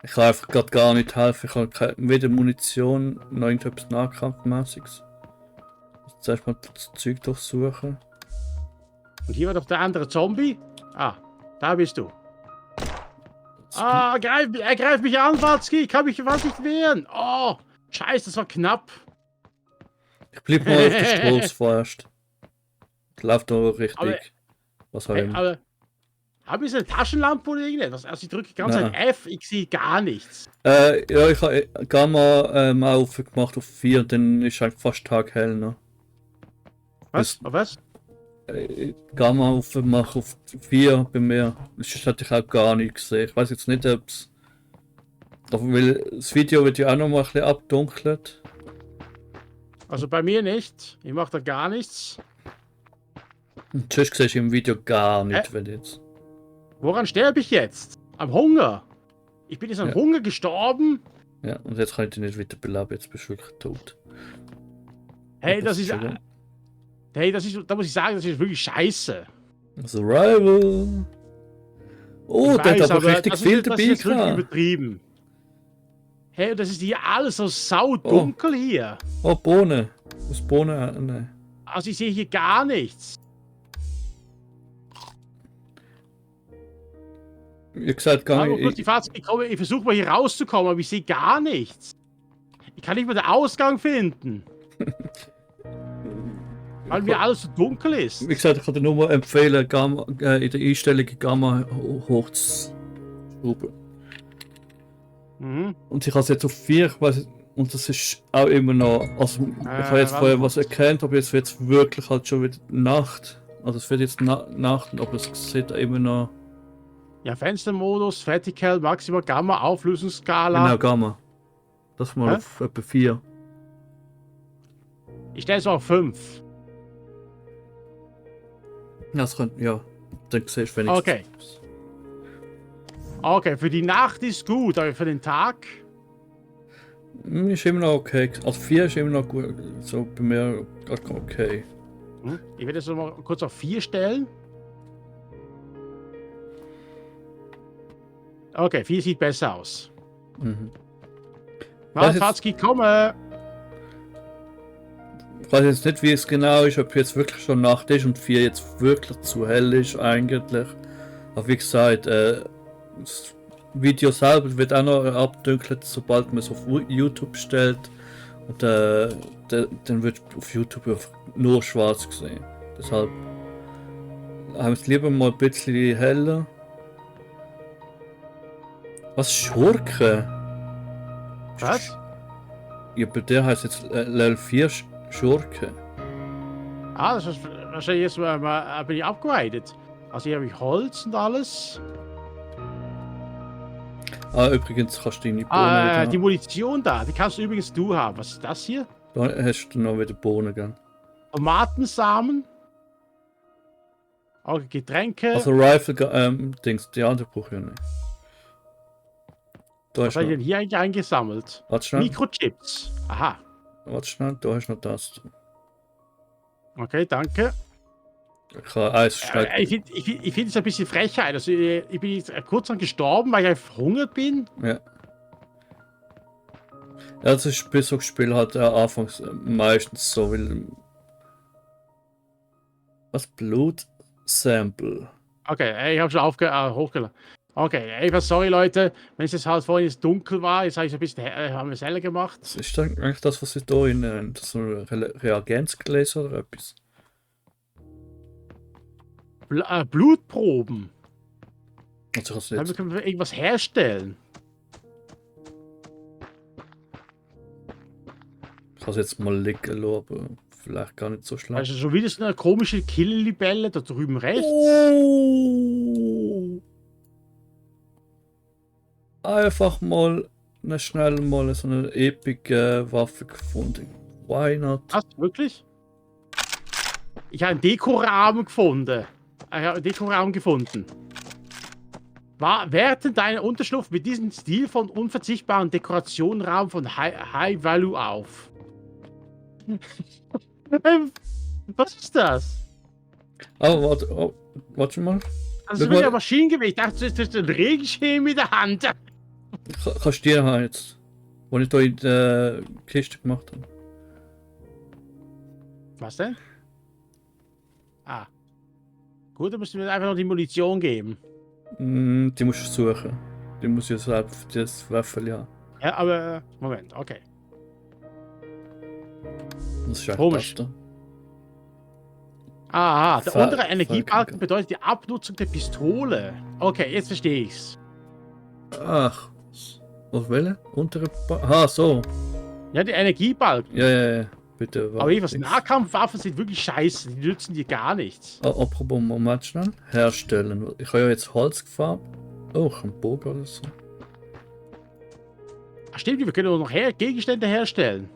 Ich kann einfach gerade gar nicht helfen. Ich habe weder Munition noch irgendetwas Nahkampfmäßiges. zuerst mal das Zeug durchsuchen. Und hier war doch der andere Zombie. Ah, da bist du. Ah, er greift mich an, Watzki. Ich kann mich fast nicht wehren. Oh, scheiße, das war knapp. Ich bleib mal auf der Straße vorerst. Läuft da richtig. Aber, was hey, aber habe ich eine Taschenlampe oder irgendetwas? Also ich drücke die ganze Zeit F, ich sehe gar nichts. Ja, ich habe Gamma mal aufgemacht auf 4 und dann ist halt fast taghell noch. Was? Auf was? Gamma aufmachen auf 4 bei mir. Das hatte ich auch gar nicht gesehen. Ich weiß jetzt nicht, ob es. Weil das Video wird ja auch noch mal ein bisschen abdunkelt. Also bei mir nicht. Ich mache da gar nichts. Und sonst siehst du im Video gar nicht, wenn jetzt. Woran sterbe ich jetzt? Am Hunger. Ich bin jetzt am Hunger gestorben. Ja, und jetzt kann ich dich nicht wieder beleben, jetzt bist du wirklich tot. Hey, das ist. Hey, da muss ich sagen, das ist wirklich scheiße. Survival. Oh, der hat aber richtig viel dabei. Das ist wirklich übertrieben. Hey, das ist hier alles so saudunkel hier. Oh, Bohnen. Was Bohnen? Nein. Also ich sehe hier gar nichts. Wie gesagt, gar nicht. Ich versuche mal hier rauszukommen, aber ich sehe gar nichts. Ich kann nicht mal den Ausgang finden. Weil mir alles so dunkel ist. Wie gesagt, ich kann dir nur mal empfehlen, Gamma, in der Einstellung Gamma hochzuschrauben. Mhm. Und ich habe es jetzt auf 4, und das ist auch immer noch. Also, ich habe jetzt vorher was erkannt, aber jetzt wird es wirklich halt schon wieder Nacht. Also, es wird jetzt Nacht, aber es sieht immer noch. Ja, Fenstermodus, Vertical, Maximal, Gamma, Auflösungsskala. Genau, Gamma. Das mal auf etwa 4. Ich stelle es auf 5. Das könnte, ja. Dann siehst du wenigstens. Okay. Okay, für die Nacht ist gut, aber für den Tag? Ist immer noch okay. Also 4 ist immer noch gut. So bei mir okay. Ich werde es mal kurz auf 4 stellen. Okay, 4 sieht besser aus. Fatzki, komme! Ich weiß jetzt nicht, wie es genau ist, ob jetzt wirklich schon Nacht ist und 4 jetzt wirklich zu hell ist eigentlich. Aber wie gesagt, das Video selber wird auch noch abdunkelt, sobald man es auf YouTube stellt. Und dann wird auf YouTube nur schwarz gesehen. Deshalb haben wir es lieber mal ein bisschen heller. Was? Schurke? Was? Ja, bei der heißt jetzt Level 4 Schurke. Ah, das ist wahrscheinlich jetzt mal bin ich abgeleitet. Also hier habe ich Holz und alles. Ah, übrigens kannst du deine Bohnen die Munition da, die kannst du übrigens haben. Was ist das hier? Da hast du noch wieder Bohnen, gell? Tomatensamen. Auch Getränke. Also Rifle, Dings, die andere brauche ich nicht. Da Was habe ich denn hier eigentlich eingesammelt? Warte schnell. Mikrochips. Aha. Warte schnell, da hast du noch das. Okay, danke. Ich kann Eis schnell. Ich finde es ein bisschen Frechheit. Also ich bin jetzt kurz dann gestorben, weil ich verhungert bin. Ja. Ja, das ist bei so Spiel halt anfangs meistens so, weil. Was? Blutsample. Okay, ich habe schon hochgeladen. Okay, sorry Leute, wenn es jetzt halt vorhin jetzt dunkel war, jetzt habe ich es ein bisschen haben wir es heller gemacht. Was ist dann eigentlich das, was ich da in so eine Reagenz gelesen oder etwas? Blutproben. Also Damit können wir irgendwas herstellen. Ich kann es jetzt mal liegen lassen, aber vielleicht gar nicht so schlecht. Also schon wieder so eine komische Killlibelle da drüben rechts. Oh. Einfach mal schnell mal so eine epische Waffe gefunden. Why not? Was? Wirklich? Ich habe einen Dekorahmen gefunden. Werten deinen Unterschlupf mit diesem Stil von unverzichtbaren Dekorationenraum von High Value auf. Was ist das? Oh, warte mal. Das ist wirklich ein Maschinengewehr. Ich dachte, das ist ein Regenschirm in der Hand. Kannst du dir haben jetzt? Wo ich da in der Kiste gemacht habe. Was denn? Ah. Gut, dann müssen wir einfach noch die Munition geben. Die musst du suchen. Die muss ich selbst für das Waffel, ja. Ja, aber. Moment, okay. Das ist Komisch. das da. Aha, der untere Fuck, Energiebalken fuck. bedeutet die Abnutzung der Pistole. Okay, jetzt verstehe ich's. Ach. Auf welche? Untere Ah, so. Ja, die Energiebalken. Ja. Bitte. Aber was Nahkampfwaffen sind wirklich scheiße. Die nützen dir gar nichts. Apropos, Moment schnell. Herstellen. Ich habe ja jetzt Holz gefahren. Oh, ein Bogen oder so. Ach, stimmt, wir können auch noch Gegenstände herstellen.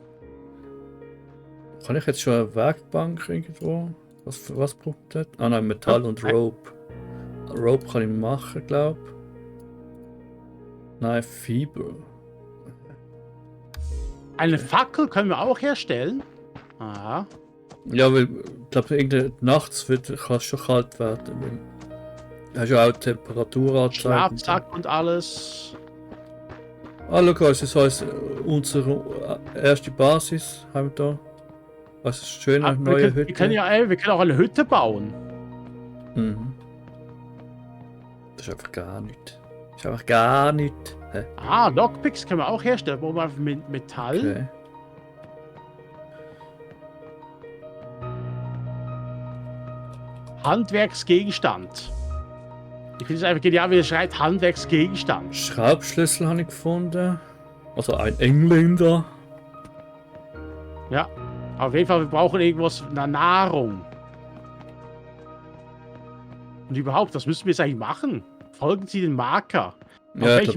Kann ich jetzt schon eine Werkbank irgendwo? Was braucht das? Ah nein, Metall und Rope. Rope kann ich machen, glaube ich. Nein, Fiber. Eine Fackel können wir auch herstellen. Aha. Ja, weil ich glaube, nachts kann es schon kalt werden. Weil du hast ja auch Temperaturanzeige. Schlafsack und alles. Ah, schau, das heißt, unsere erste Basis haben wir da. Was ist schön, eine neue Hütte. Wir können auch eine Hütte bauen. Mhm. Das ist einfach gar nicht. Das ist einfach gar nicht. Hä? Ah, Lockpicks können wir auch herstellen. Wo wir mit Metall. Okay. Handwerksgegenstand. Ich finde es einfach genial, wie er schreibt, Handwerksgegenstand. Schraubschlüssel habe ich gefunden. Also ein Engländer. Ja. Auf jeden Fall, wir brauchen irgendwas, eine Nahrung. Und überhaupt, was müssen wir jetzt eigentlich machen? Folgen Sie den Marker. Ja, ich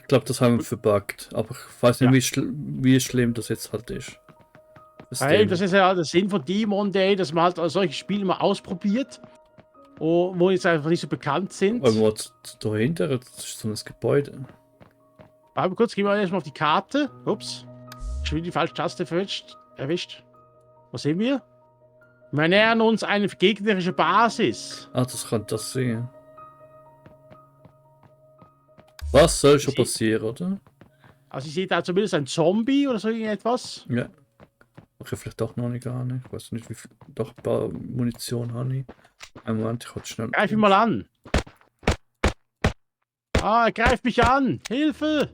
glaube, das haben wir verbuggt. Aber ich weiß nicht, Ja. wie schlimm das jetzt halt ist. Weil das ist ja der Sinn von Demon Day, dass man halt solche Spiele mal ausprobiert. Wo jetzt einfach nicht so bekannt sind. Irgendwo dahinter, das ist so ein Gebäude. Aber kurz, gehen wir erstmal auf die Karte. Ups. Schon wieder die falsche Taste erwischt. Was sehen wir? Wir nähern uns eine gegnerische Basis. Ah, das kann das sein. Was soll schon passieren, oder? Also ich sehe da zumindest ein Zombie oder so irgendetwas. Ja. Okay, vielleicht doch noch nicht gar nicht. Ich weiß nicht, wie viel. Doch ein paar Munition habe ich. Einen Moment, ich hatte schnell. Greif ihn mal an. Ah, er greift mich an. Hilfe!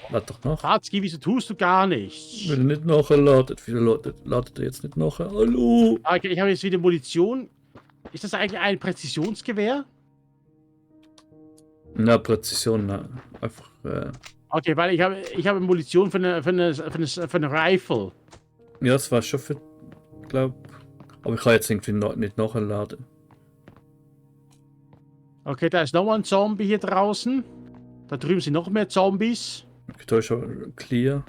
Lad doch noch. Fatzki, wieso tust du gar nichts? Will nicht nachladen. Wieso ladet er jetzt nicht nach? Hallo? Okay, ich habe jetzt wieder Munition. Ist das eigentlich ein Präzisionsgewehr? Na, Präzision, nein. Einfach. Okay, weil ich habe Munition für eine Rifle. Ja, das war schon für. Glaub. Aber ich kann jetzt irgendwie nicht nachladen. Okay, da ist nochmal ein Zombie hier draußen. Da drüben sind noch mehr Zombies. Okay, da ist schon clear.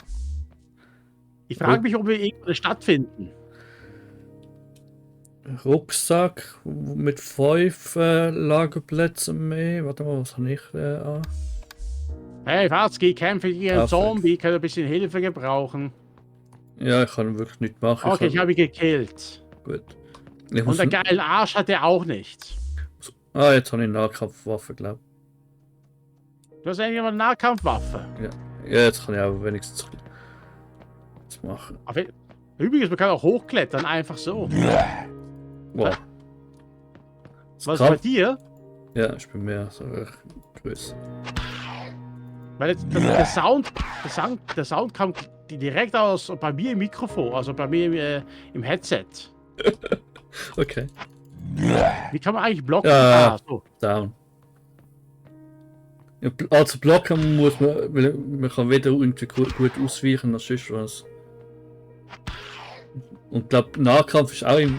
Ich frage mich, ob wir irgendwo eine Stadt finden. Rucksack mit 5 Lagerplätzen mehr. Warte mal, was habe ich an? Hey, Fatzki, kämpfe gegen einen Perfekt. Zombie. Ich kann ein bisschen Hilfe gebrauchen. Ja, ich kann wirklich nicht machen. Okay, ich habe ihn gekillt. Gut. Und einen geilen Arsch hat er auch nicht. Jetzt habe ich eine Nahkampfwaffe, glaube ich. Du hast eigentlich eine Nahkampfwaffe. Ja, jetzt kann ich aber wenigstens das machen. Übrigens, man kann auch hochklettern, einfach so. Wow. Was ist bei dir? Ja, ich bin mehr so größer. Weil der Sound kam direkt aus bei mir im Mikrofon, also bei mir im Headset. Okay. Wie kann man eigentlich blocken? Ja, So. Down. Ja, also blocken muss man kann weder irgendwie gut ausweichen als sonst was. Und ich glaube, Nahkampf ist auch im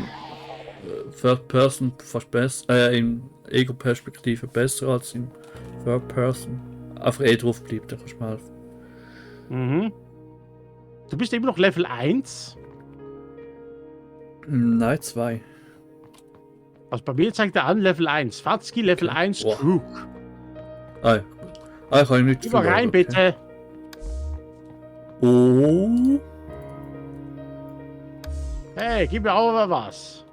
Third Person fast besser, in Ego-Perspektive besser als in Third Person. Einfach drauf bleibt, da kannst du mir helfen. Mhm. Du bist immer noch Level 1. Nein, 2. Also bei mir zeigt er an Level 1. Fatzki Level 1 Wow. Trug. Ich kann nicht Geh mal rein, okay. bitte. Oh. Hey, gib mir auch mal was.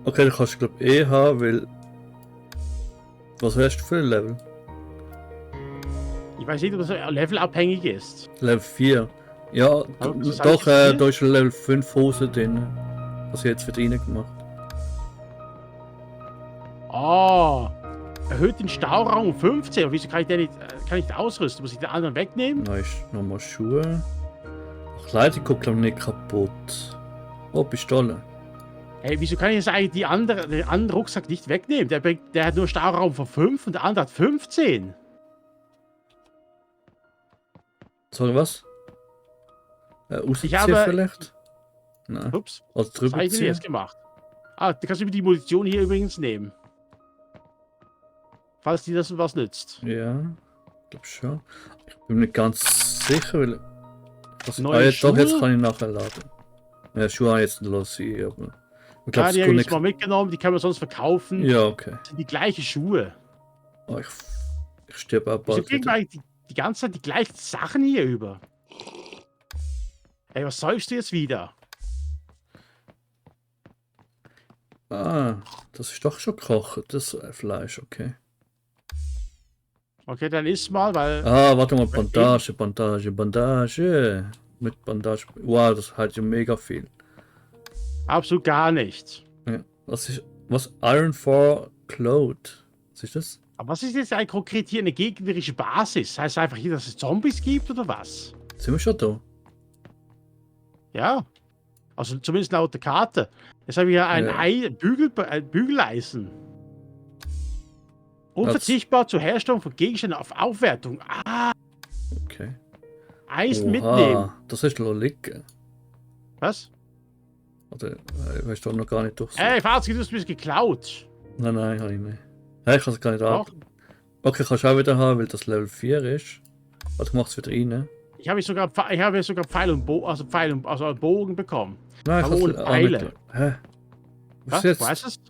Okay, dann kannst du glaube haben, weil. Was hast du für ein Level? Ich weiß nicht, ob das levelabhängig ist. Level 4. Ja, das doch, heißt da ist Level 5 Hose drin. Was ich jetzt für rein gemacht. Oh, erhöht den Stauraum um 15. Und wieso kann ich den nicht, ausrüsten? Muss ich den anderen wegnehmen? Da ist nochmal Schuhe. Kleidung guckt glaube ich nicht kaputt. Oh, Pistole. Hey, wieso kann ich jetzt eigentlich den anderen Rucksack nicht wegnehmen? Der hat nur Stauraum von 5 und der andere hat 15. Sorry, was? Ausziehen vielleicht? Nein. Ups, Also was drüber habe ich denn ziehen? jetzt gemacht? Ah, du kannst über die Munition hier übrigens nehmen. Falls dir das was nützt. Ja, ich glaube schon. Ich bin mir nicht ganz sicher, weil... Neue Doch, jetzt Schuhe? kann ich nachher laden. Ja, Schuhe habe ich jetzt los, aber... Ich Ja, glaube, die habe es ich kommt jetzt mal mitgenommen, die kann man sonst verkaufen. Ja, okay. Das sind die gleichen Schuhe. Oh, ich sterbe auch Wieso bald kriegen wir wieder. eigentlich die ganze Zeit die gleichen Sachen hier über? Ey, was säufst du jetzt wieder? Ah, das ist doch schon gekocht, das Fleisch, okay. Okay, dann isst mal, weil... Ah, warte mal, Bandage. Mit Bandage. Wow, das hat ja mega viel. Absolut gar nicht. Ja. Was? Iron for Cloth. Was ist das? Aber was ist jetzt eigentlich konkret hier eine gegnerische Basis? Heißt einfach hier, dass es Zombies gibt oder was? Sind wir schon da? Ja. Also zumindest laut der Karte. Jetzt haben wir hier ein Bügeleisen. Unverzichtbar zur Herstellung von Gegenständen auf Aufwertung. Ah, Okay. Eisen mitnehmen. Das ist noch liegen. Was? Oder, ich weiß doch noch gar nicht durch. Ey, Fazit, du hast mich geklaut. Nein, habe ich nicht. Hey, ich kann es gar nicht Doch. ab. Okay, kannst du auch wieder haben, weil das Level 4 ist. Also ich mach's wieder rein. Ich habe sogar Pfeil und Bogen, also einen Bogen bekommen. Nein, Aber ohne Pfeile. Hä? Was Was? jetzt? Weißt du es?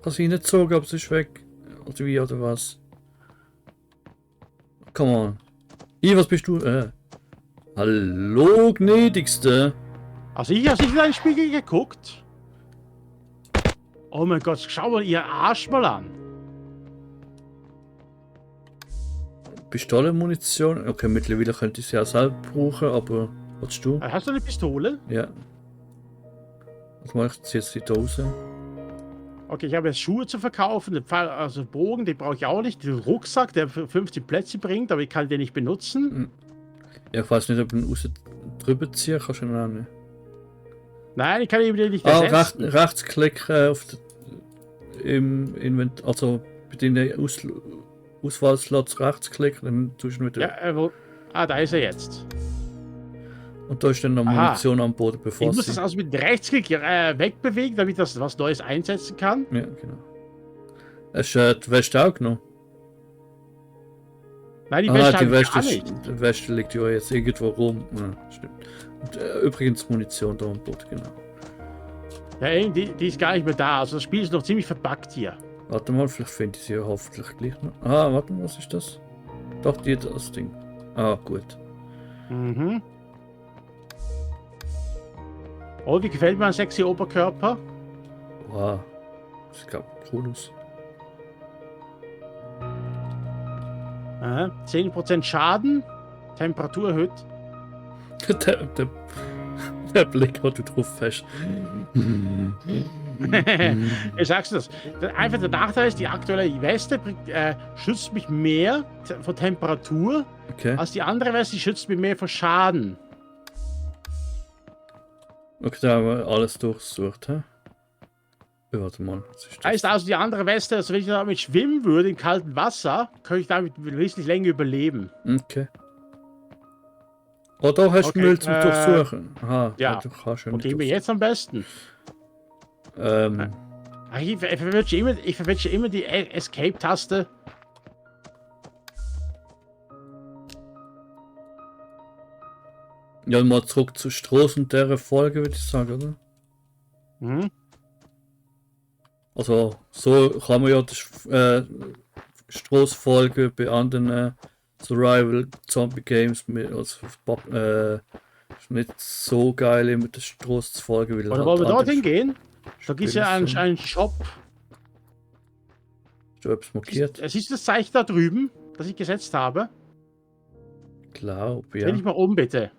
Kannst du ihn nicht gezogen, aber es ist weg. Oder wie, oder was? Come on. Was bist du? Hallo, gnädigste. Also ich habe nicht in einen Spiegel geguckt. Oh mein Gott, schau mal ihr Arsch mal an. Pistole, Munition. Okay, mittlerweile könnte ich sie auch selber brauchen, aber was du? Hast du eine Pistole? Ja. Was mache ich jetzt die Dose? Okay, ich habe jetzt Schuhe zu verkaufen, den Pfeil, also Bogen, den brauche ich auch nicht. Den Rucksack, der für 50 Plätze bringt, aber ich kann den nicht benutzen. Ja, ich weiß nicht, ob ich ihn drüber ziehen kannst du ihn auch nicht. Nein, ich kann ihn nicht Ah, ersetzen. Rechtsklick auf im Inventar, also bei den Auswahlslots rechtsklicken, dann tust du ihn wieder. Ja, da ist er jetzt. Und da ist dann noch Munition am Boden, bevor Ich muss das also mit Rechtsklick wegbewegen, damit das was Neues einsetzen kann. Ja, genau. Hast du die Weste auch genommen? Nein, die Wäsche die habe ich Weste, gar nicht. die Weste liegt ja jetzt irgendwo rum. Ja, stimmt. Und, übrigens Munition da am Boden, genau. Ja, ey, die ist gar nicht mehr da. Also das Spiel ist noch ziemlich verbuggt hier. Warte mal, vielleicht finde ich sie ja hoffentlich gleich noch. Ah, warte mal, was ist das? Doch, das Ding. Ah, gut. Mhm. Oh, wie gefällt mir ein sexy Oberkörper? Wow. Das sieht cool aus. 10% Schaden, Temperatur erhöht. Der Blick, wo du drauf fährst. Ich sag's das. Einfach der Nachteil ist, die aktuelle Weste schützt mich mehr vor Temperatur, Okay. als die andere Weste, die schützt mich mehr vor Schaden. Okay, da haben wir alles durchsucht, hä? Warte mal, was ist das? Heißt also, die andere Weste, also wenn ich damit schwimmen würde im kalten Wasser, könnte ich damit wesentlich länger überleben. Okay. Oh, da hast du Müll zum Durchsuchen. Aha, ja. Du kannst schon Wo gehen wir jetzt am besten? Ich verwünsche immer die Escape-Taste. Ja, mal zurück zu Stroß und der Folge, würde ich sagen, oder? Mhm. Also, so kann man ja die Stroß-Folge bei anderen Survival-Zombie-Games mit, also, ist nicht so geil, immer die Stroß-Folge. Oder wollen wir dorthin gehen? Da gibt es ja einen Shop. Hast du etwas markiert? Es ist das Zeichen da drüben, das ich gesetzt habe. glaube, Dreh ja. dich mal um, bitte.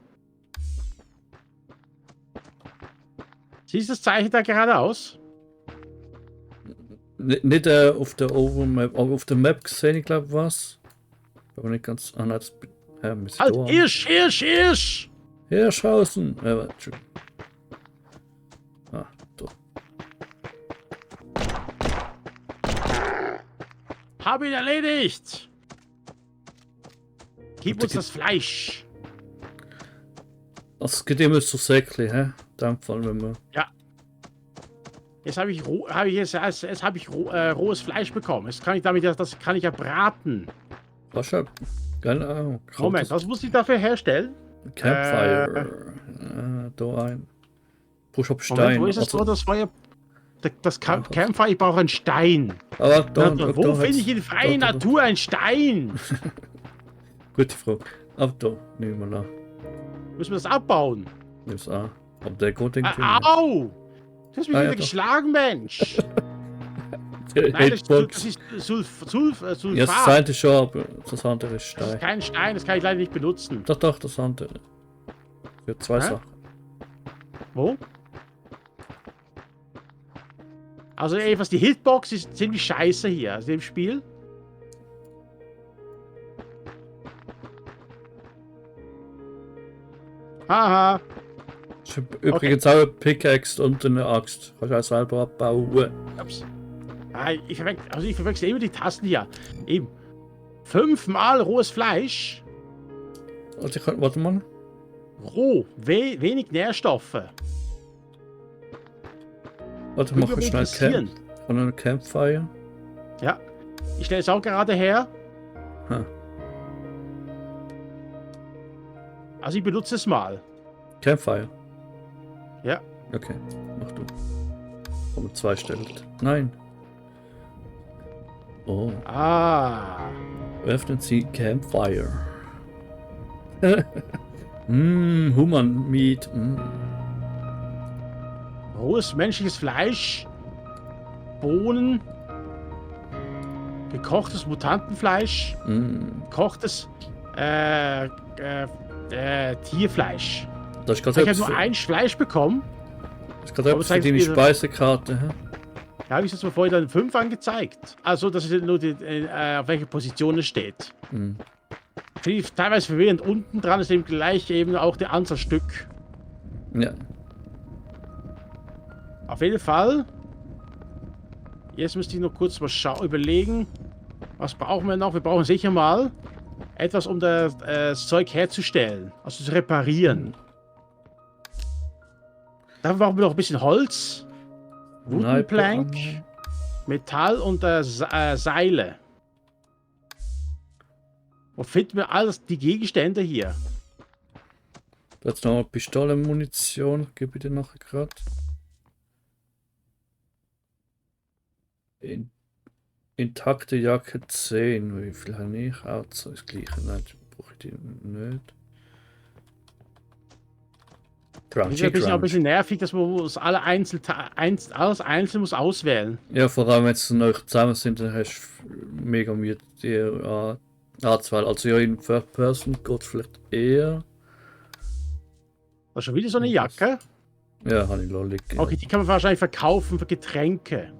Siehst du das Zeichen da geradeaus? Nicht auf der Overmap, aber auf der Map gesehen, ich glaube, was. Aber nicht ganz. Ah, nein, das. Halt, Hirsch! Hirschhausen! Warte. Ah, da. Hab ihn erledigt! Gib uns das Fleisch! Das geht immer so Säckchen, hä? In dem Fall, wenn wir. Ja. Jetzt habe ich, rohes Fleisch bekommen. Jetzt kann ich damit das kann ich ja braten. Was schon? Genau. Moment, was muss ich dafür herstellen? Campfire. Da ein. Push up Stein. Moment, wo ist das Feuer? Das Campfire, ich brauche einen Stein. Aber da, wo finde ich in freier Natur einen Stein? Gute Frage. Aber da, nehmen wir nach. Müssen wir das abbauen? Nimm's an. Aber der geht irgendwie. Au! Du hast mich wieder doch. geschlagen, Mensch! Nein, Nein, das ist Sulfat. Ja, das eine ist schon, aber das andere ist Das ist Stein. kein Stein, das kann ich leider nicht benutzen. Doch, das andere. Für zwei Sachen. Wo? Also ey, was die Hitbox ist ziemlich scheiße hier, also im Spiel. Haha. Ich hab übrigens auch eine Pickaxe und eine Axt. Kannst du auch selber abbauen. Ups. Ah, ich verwechsel immer die Tasten hier. Eben. 5-mal rohes Fleisch. Also warte mal. Roh. Wenig Nährstoffe. Warte, Würde mach mich schnell interessieren. Von einer Campfire. Ja. Ich stelle es auch gerade her. Ha. Also ich benutze es mal. Campfire. Ja. Okay, mach du. Aber 2 stellt. Nein. Oh. Ah. Öffnen Sie Campfire. Human Meat. Rohes menschliches Fleisch. Bohnen. Gekochtes Mutantenfleisch. Gekochtes Tierfleisch. Das ist Ich habe nur ein Fleisch bekommen. Das ist gerade etwas für deine Speisekarte. Hä? Ja, habe ich jetzt mal vorhin dann 5 angezeigt. Also, dass es nur auf welche Position es steht. Finde ich teilweise verwirrend. Unten dran ist eben gleich eben auch der Anzahl Stück. Ja. Auf jeden Fall. Jetzt müsste ich noch kurz mal überlegen. Was brauchen wir noch? Wir brauchen sicher mal etwas, um das Zeug herzustellen. Also zu reparieren. Dafür brauchen wir noch ein bisschen Holz. Wooden Plank. Metall und Seile. Wo finden wir alles die Gegenstände hier? Jetzt noch Pistolenmunition. Gebe ich dir nachher gerade. Intakte Jacke 10. Wie viel habe ich? Auch das gleiche. Nein, brauche ich die nicht. Das ist ein bisschen nervig, dass man alles einzeln muss auswählen. Ja, vor allem wenn sie noch zusammen sind, dann hast du mega Mühe die Anzahl. Also ja, in Third Person geht es vielleicht eher. Das ist schon wieder so eine Jacke. Ja, habe ich lollig. Okay, die kann man wahrscheinlich verkaufen für Getränke.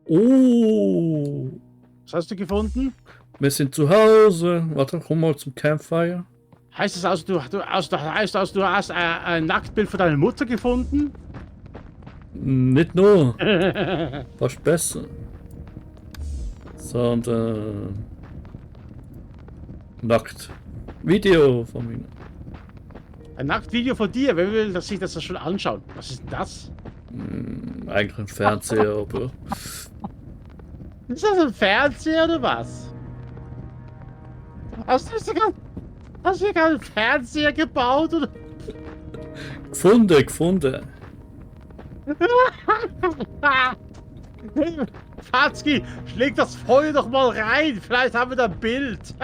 Oh! Was hast du gefunden? Wir sind zu Hause. Warte, komm mal zum Campfire. Heißt das also, du hast ein Nacktbild von deiner Mutter gefunden? Nicht nur. Fast besser. Sondern nackt. Video von mir. Ein Nacktvideo von dir? Wer will sich das schon anschauen? Was ist denn das? Eigentlich ein Fernseher, aber. Ist das ein Fernseher oder was? Hast du hier gerade einen Fernseher gebaut? Oder? Gefunden. Fatzki, schläg das Feuer doch mal rein. Vielleicht haben wir da ein Bild.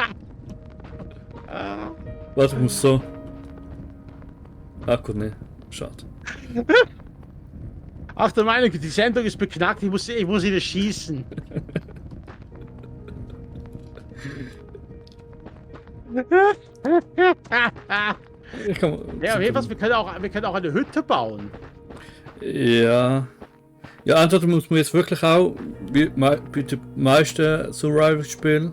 Warte, ich muss so. Ach gut, ne. Schade. Ach der Meinung, die Sendung ist beknackt, ich muss wieder schießen. Ja, auf jeden Fall, wir können auch eine Hütte bauen. Ja. Ja, entweder muss man jetzt wirklich auch, wie bei den meisten Survival-Spielen,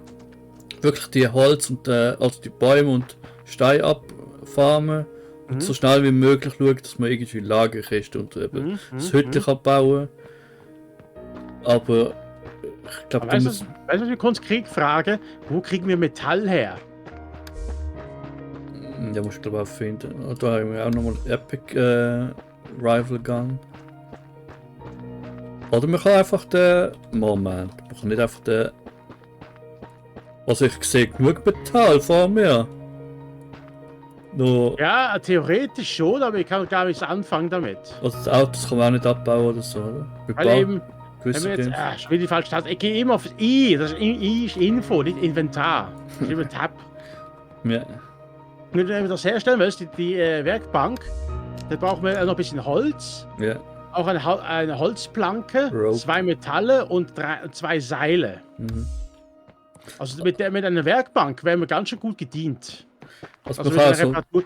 wirklich die Holz und also die Bäume und Steine abfarmen und so schnell wie möglich schauen, dass man irgendwie Lagerkiste und eben das Hütte kann bauen. Aber ich glaube, weißt du, was wir uns fragen? Wo kriegen wir Metall her? Ja, muss ich glaube auch finden. Da haben wir auch nochmal Epic Rival Gun. Oder man kann einfach den. Moment, man kann nicht einfach den. Also ich sehe genug Metall vor mir. Nur. Ja, theoretisch schon, aber ich kann gar nichts anfangen damit. Also das Autos kann man auch nicht abbauen oder so, oder? Weil eben, wenn wir jetzt. Ich will die falsche Taste. Ich gehe immer auf I. Das ist I ist Info, nicht Inventar. Das ist immer Tab. Ja. Wenn du das herstellen willst, die Werkbank, dann brauchen wir noch ein bisschen Holz. Ja. Auch eine Holzplanke, Rope. 2 Metalle und 2 Seile. Also mit einer Werkbank wären wir ganz schön gut gedient. Also mit man einer kann Reparatur.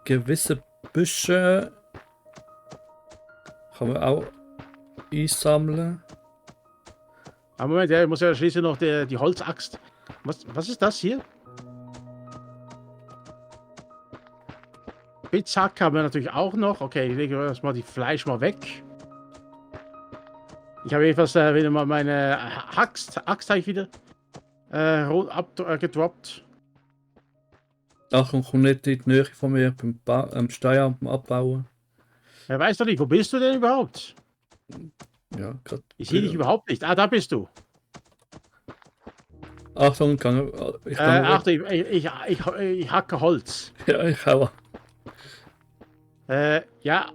gewisse Büsche kann man auch einsammeln. Aber Moment, ich muss ja schließlich noch die Holzaxt. Was ist das hier? Spitzhacke haben wir natürlich auch noch. Okay, ich lege erstmal die Fleisch mal weg. Ich habe jedenfalls wieder mal meine Axt habe ich wieder gedroppt. Achtung, komm nicht in die Nähe von mir beim Stein abbauen. Wer weiß doch nicht, wo bist du denn überhaupt? Ja, gerade. Ich sehe dich überhaupt nicht. Ah, da bist du. Achtung, Achtung, ich hacke Holz. Ja, ich auch. Ja.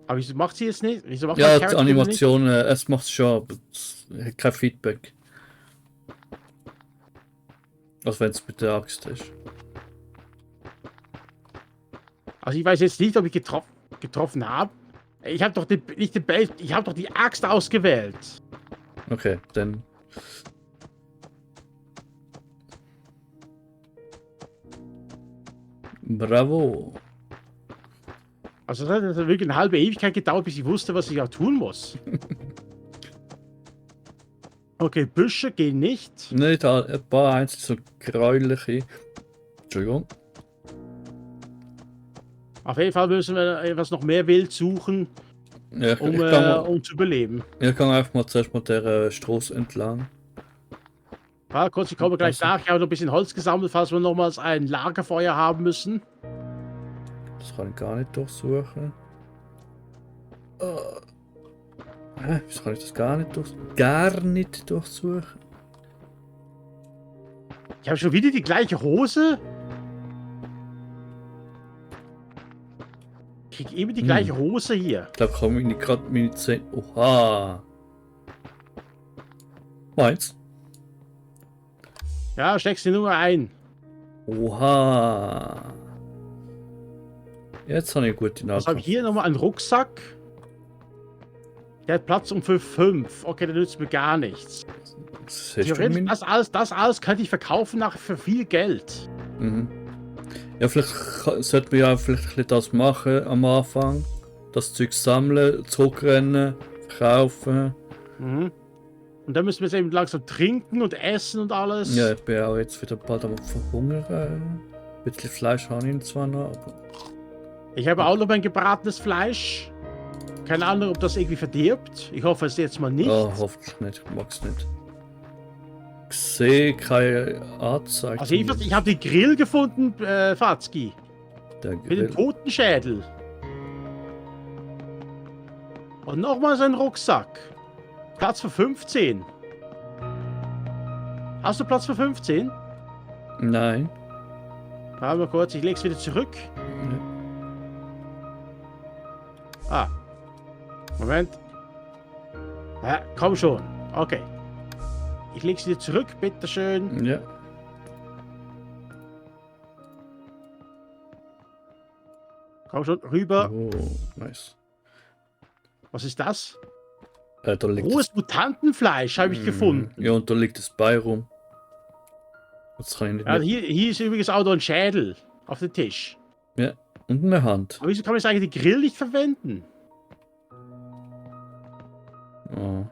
Aber wieso macht sie jetzt nicht? Wieso macht Ja, die die Animation, es macht es schon, aber es hat kein Feedback. Also wenn es mit der Axt ist. Also ich weiß jetzt nicht, ob ich getroffen habe. Ich habe doch ich habe doch die Axt ausgewählt. Okay, dann. Bravo. Also das hat wirklich eine halbe Ewigkeit gedauert, bis ich wusste, was ich auch tun muss. Okay, Büsche gehen nicht. Ne, da ein paar einzelne so gräuliche. Entschuldigung. Auf jeden Fall müssen wir etwas noch mehr Wild suchen, Ja, um zu überleben. Ich kann einfach mal zuerst mal der Straße entlang. Ja, kurz, ich komme gleich nach. Ich habe noch ein bisschen Holz gesammelt, falls wir nochmals ein Lagerfeuer haben müssen. Das kann ich gar nicht durchsuchen. Wieso kann ich das gar nicht durchsuchen? Ich habe schon wieder die gleiche Hose. Ich kriege immer die gleiche Hose hier. Ich glaube, ich habe nicht gerade meine Zähne. Oha! Meins? Ja, steckst die Nummer ein. Oha! Jetzt habe ich eine gute Nachricht. Was habe ich hier nochmal? Einen Rucksack. Der hat Platz für 5. Okay, der nützt mir gar nichts. Theoretisch, das alles könnte ich verkaufen nachher für viel Geld. Ja, vielleicht sollten wir ja vielleicht ein bisschen das machen am Anfang. Das Zeug sammeln, zurückrennen, verkaufen. Und dann müssen wir jetzt eben langsam trinken und essen und alles. Ja, ich bin auch jetzt wieder bald am Verhungern. Ein bisschen Fleisch habe ich zwar noch, aber... Ich habe auch noch mein gebratenes Fleisch. Keine Ahnung, ob das irgendwie verdirbt. Ich hoffe es jetzt mal nicht. Oh, hoffentlich nicht. Ich mag es nicht. Ich sehe keine Anzeige. Also ich habe den Grill gefunden, Fazki. Der Mit dem Grill. Totenschädel. Und nochmal so ein Rucksack. Platz für 15. Hast du Platz für 15? Nein. Warte mal kurz, ich leg's wieder zurück. Ah. Moment. Ja, komm schon. Okay. Ich leg's wieder zurück, bitteschön. Komm schon, rüber. Oh, nice. Was ist das? Da liegt Rohes Mutantenfleisch habe ich gefunden. Ja, und da liegt das Bein rum. Das kann ich nicht Ja, mit. hier ist übrigens auch noch ein Schädel auf dem Tisch. Ja, und eine Hand. Aber wieso kann man jetzt eigentlich den Grill nicht verwenden? Oh.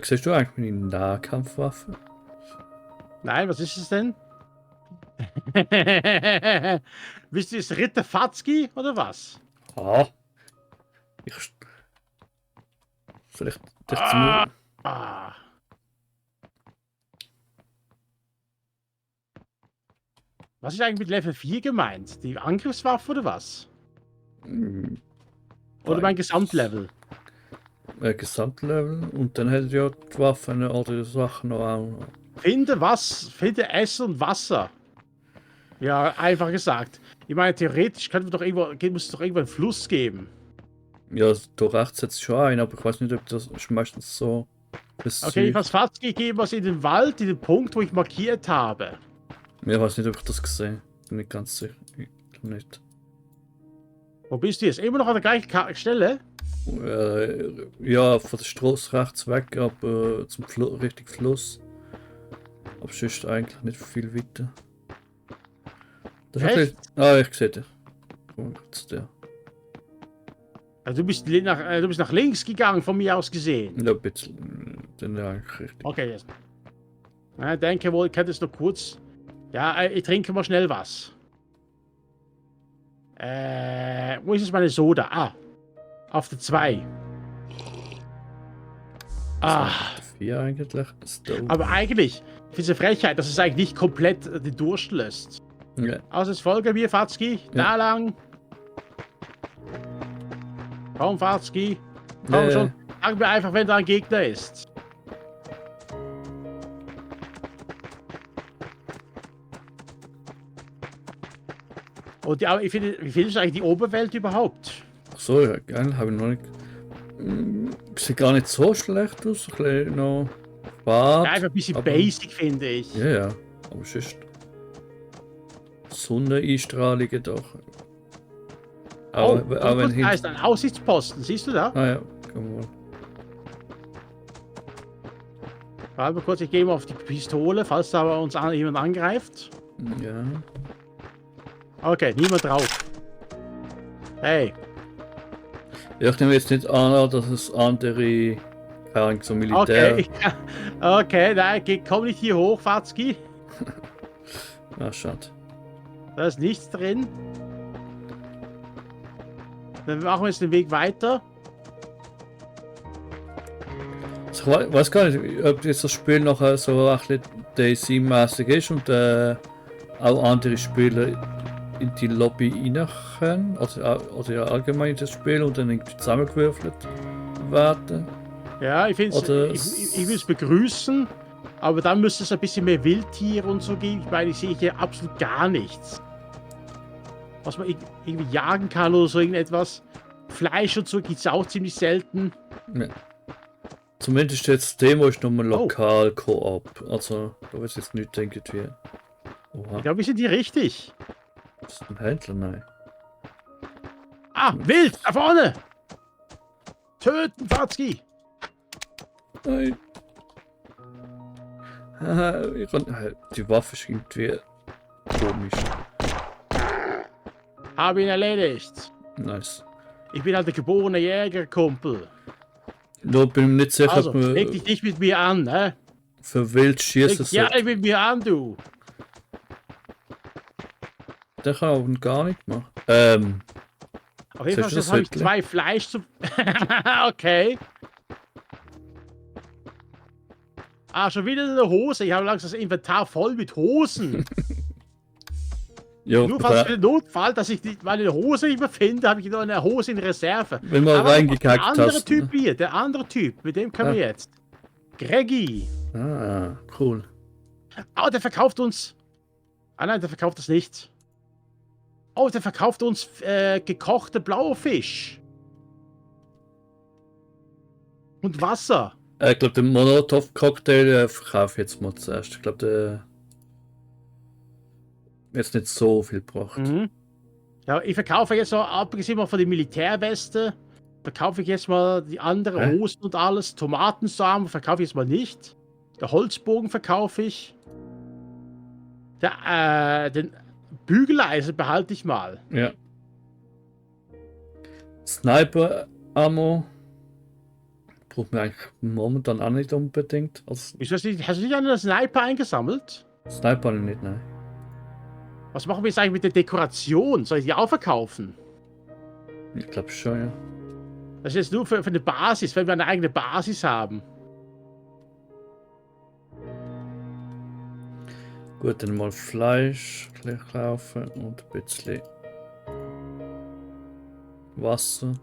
Siehst du eigentlich meine Nahkampfwaffe? Nein, was ist es denn? Wisst ihr, ist Ritter Fatzki oder was? Ah. Soll ich dich zum... Ah. Was ist eigentlich mit Level 4 gemeint? Die Angriffswaffe oder was? Oder mein Gesamtlevel? Gesamtlevel und dann hätte ja die Waffen oder die Sachen noch auch. Finde Essen und Wasser. Ja, einfach gesagt. Ich meine, theoretisch muss es doch irgendwo einen Fluss geben. Ja, da rechts setzt schon ein, aber ich weiß nicht, ob das ist meistens so. Okay, ich habe fast gegeben, was in den Wald, in den Punkt, wo ich markiert habe. Ich weiß nicht, ob ich das gesehen habe. Bin nicht ganz sicher. Ich glaube nicht. Wo bist du jetzt? Immer noch an der gleichen Stelle? Ja, von der Straße rechts weg, aber zum Richtung Fluss. Aber sonst eigentlich nicht viel weiter. Das ist Echt? Ich sehe dich. Komm, jetzt der. Also du bist nach links gegangen, von mir aus gesehen. Ja, ein bisschen. Dann ja, eigentlich richtig. Okay, jetzt. Ich denke wohl, ich kann das noch kurz. Ja, ich trinke mal schnell was. Wo ist jetzt meine Soda? Ah, auf der 2. Ah. 4 eigentlich. Aber eigentlich, ich finde es eine Frechheit, dass es eigentlich nicht komplett den Durst löst. Ja. Also jetzt folge mir, Fatzki. Ja. Da lang. Komm, Fatzki. Komm schon. Sag mir einfach, wenn da ein Gegner ist. Und wie findest du eigentlich die Oberwelt überhaupt? Ach so, ja, geil, habe ich noch nicht. Sieht gar nicht so schlecht aus. Ein bisschen noch Bad. Ja, einfach ein bisschen aber, basic, finde ich. Ja, ja. Aber sonst. Sonneneinstrahlungen doch. Aber wenn da ist ein Aussichtsposten, siehst du da? Ah ja, komm mal. Warte mal kurz, ich gehe mal auf die Pistole, falls da uns jemand angreift. Ja. Okay, niemand drauf. Hey. Ja, ich nehme jetzt nicht an, dass es andere, keine Ahnung, so Militär. Okay, nein, komm nicht hier hoch, Fatzki. Ah, schade. Da ist nichts drin. Dann machen wir jetzt den Weg weiter. Also, ich weiß gar nicht, ob jetzt das Spiel noch so ein bisschen DayZ-mäßig ist und auch andere Spieler in die Lobby rein können, also ja, allgemein in das Spiel und dann irgendwie zusammengewürfelt werden. Ja, ich finde ich will es begrüßen, aber dann müsste es ein bisschen mehr Wildtiere und so geben. Ich meine, ich sehe hier absolut gar nichts. Was man irgendwie jagen kann oder so irgendetwas. Fleisch und so gibt es auch ziemlich selten. Ja. Zumindest jetzt das Demo ist nochmal lokal Koop, also da wird jetzt nicht irgendwie. Oha. Ich glaube, wir sind hier richtig. Das ist ein Händler, nein. Ah, wild, da vorne! Töten, Fatzki! Nein. Die Waffe ist irgendwie komisch. Habe ihn erledigt. Nice. Ich bin halt der geborene Jägerkumpel. Da bin ich mir nicht sicher, Also, ob man leg dich nicht mit mir an, ne? für wild schießen Ja, leg mit mir an, du! Der kann aber gar nicht machen. Auf jeden Fall habe ich 2 Fleisch zu... Okay. Ah, schon wieder eine Hose. Ich habe langsam das Inventar voll mit Hosen. Ja, Nur falls für den Notfall, dass ich meine Hose nicht mehr finde, habe ich noch eine Hose in Reserve. Wenn man reingekackt hat. Der andere Typ hier, der andere Typ, mit dem können wir jetzt. Greggy. Ah, cool. Oh, der verkauft uns... Ah nein, der verkauft das nicht. Oh, der verkauft uns gekochte blaue Fisch. Und Wasser. Ich glaube, den Molotov-Cocktail verkaufe ich jetzt mal zuerst. Ich glaube, jetzt nicht so viel gebracht. Mhm. Ja, ich verkaufe jetzt mal, abgesehen mal von der Militärweste, verkaufe ich jetzt mal die anderen Hosen und alles. Tomatensamen verkaufe ich jetzt mal nicht. Der Holzbogen verkaufe ich. Den Bügeleisen behalte ich mal. Ja. Sniper-Ammo braucht man eigentlich momentan auch nicht unbedingt. Also Wieso hast du nicht einen Sniper eingesammelt? Sniper nicht, nein. Was machen wir jetzt eigentlich mit der Dekoration? Soll ich die auch verkaufen? Ich glaube schon, ja. Das ist jetzt nur für eine Basis, wenn wir eine eigene Basis haben. Gut, dann mal Fleisch gleich kaufen und ein bisschen Wasser.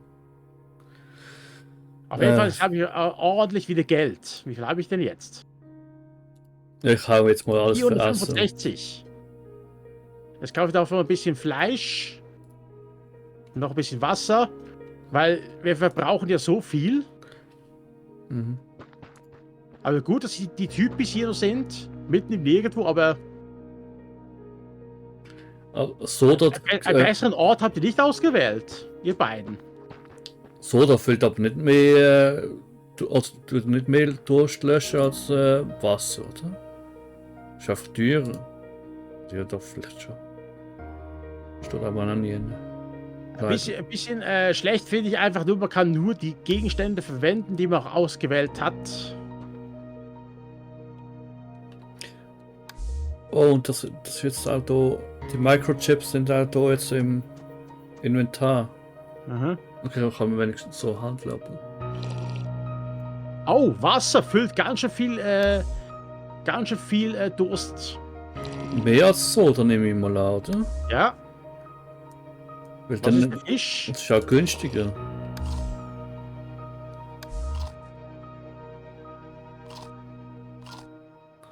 Auf jeden Fall habe ich ordentlich wieder Geld. Wie viel habe ich denn jetzt? Ich hau jetzt mal alles für Essen. 465. Jetzt kaufe ich davon ein bisschen Fleisch. Und noch ein bisschen Wasser. Weil wir verbrauchen ja so viel. Mhm. Aber gut, dass die Typen hier noch sind. Mitten im Nirgendwo, aber Soda, einen besseren Ort habt ihr nicht ausgewählt. Ihr beiden. Soda füllt aber nicht mehr, also tut nicht mehr Durst löschen als Wasser, oder? Ist einfach teurer. Ja, doch, vielleicht schon. Steht aber noch nie. Ein bisschen schlecht finde ich einfach nur, man kann nur die Gegenstände verwenden, die man auch ausgewählt hat. Oh, und das ist jetzt auch da, die Microchips sind auch da jetzt im Inventar. Mhm. Okay, dann kann man wenigstens so handeln. Oh, Wasser füllt ganz schön viel Durst. Mehr als Soda nehme ich mal an, oder? Ja. Weil Was dann ist der Fisch? das ist auch günstiger.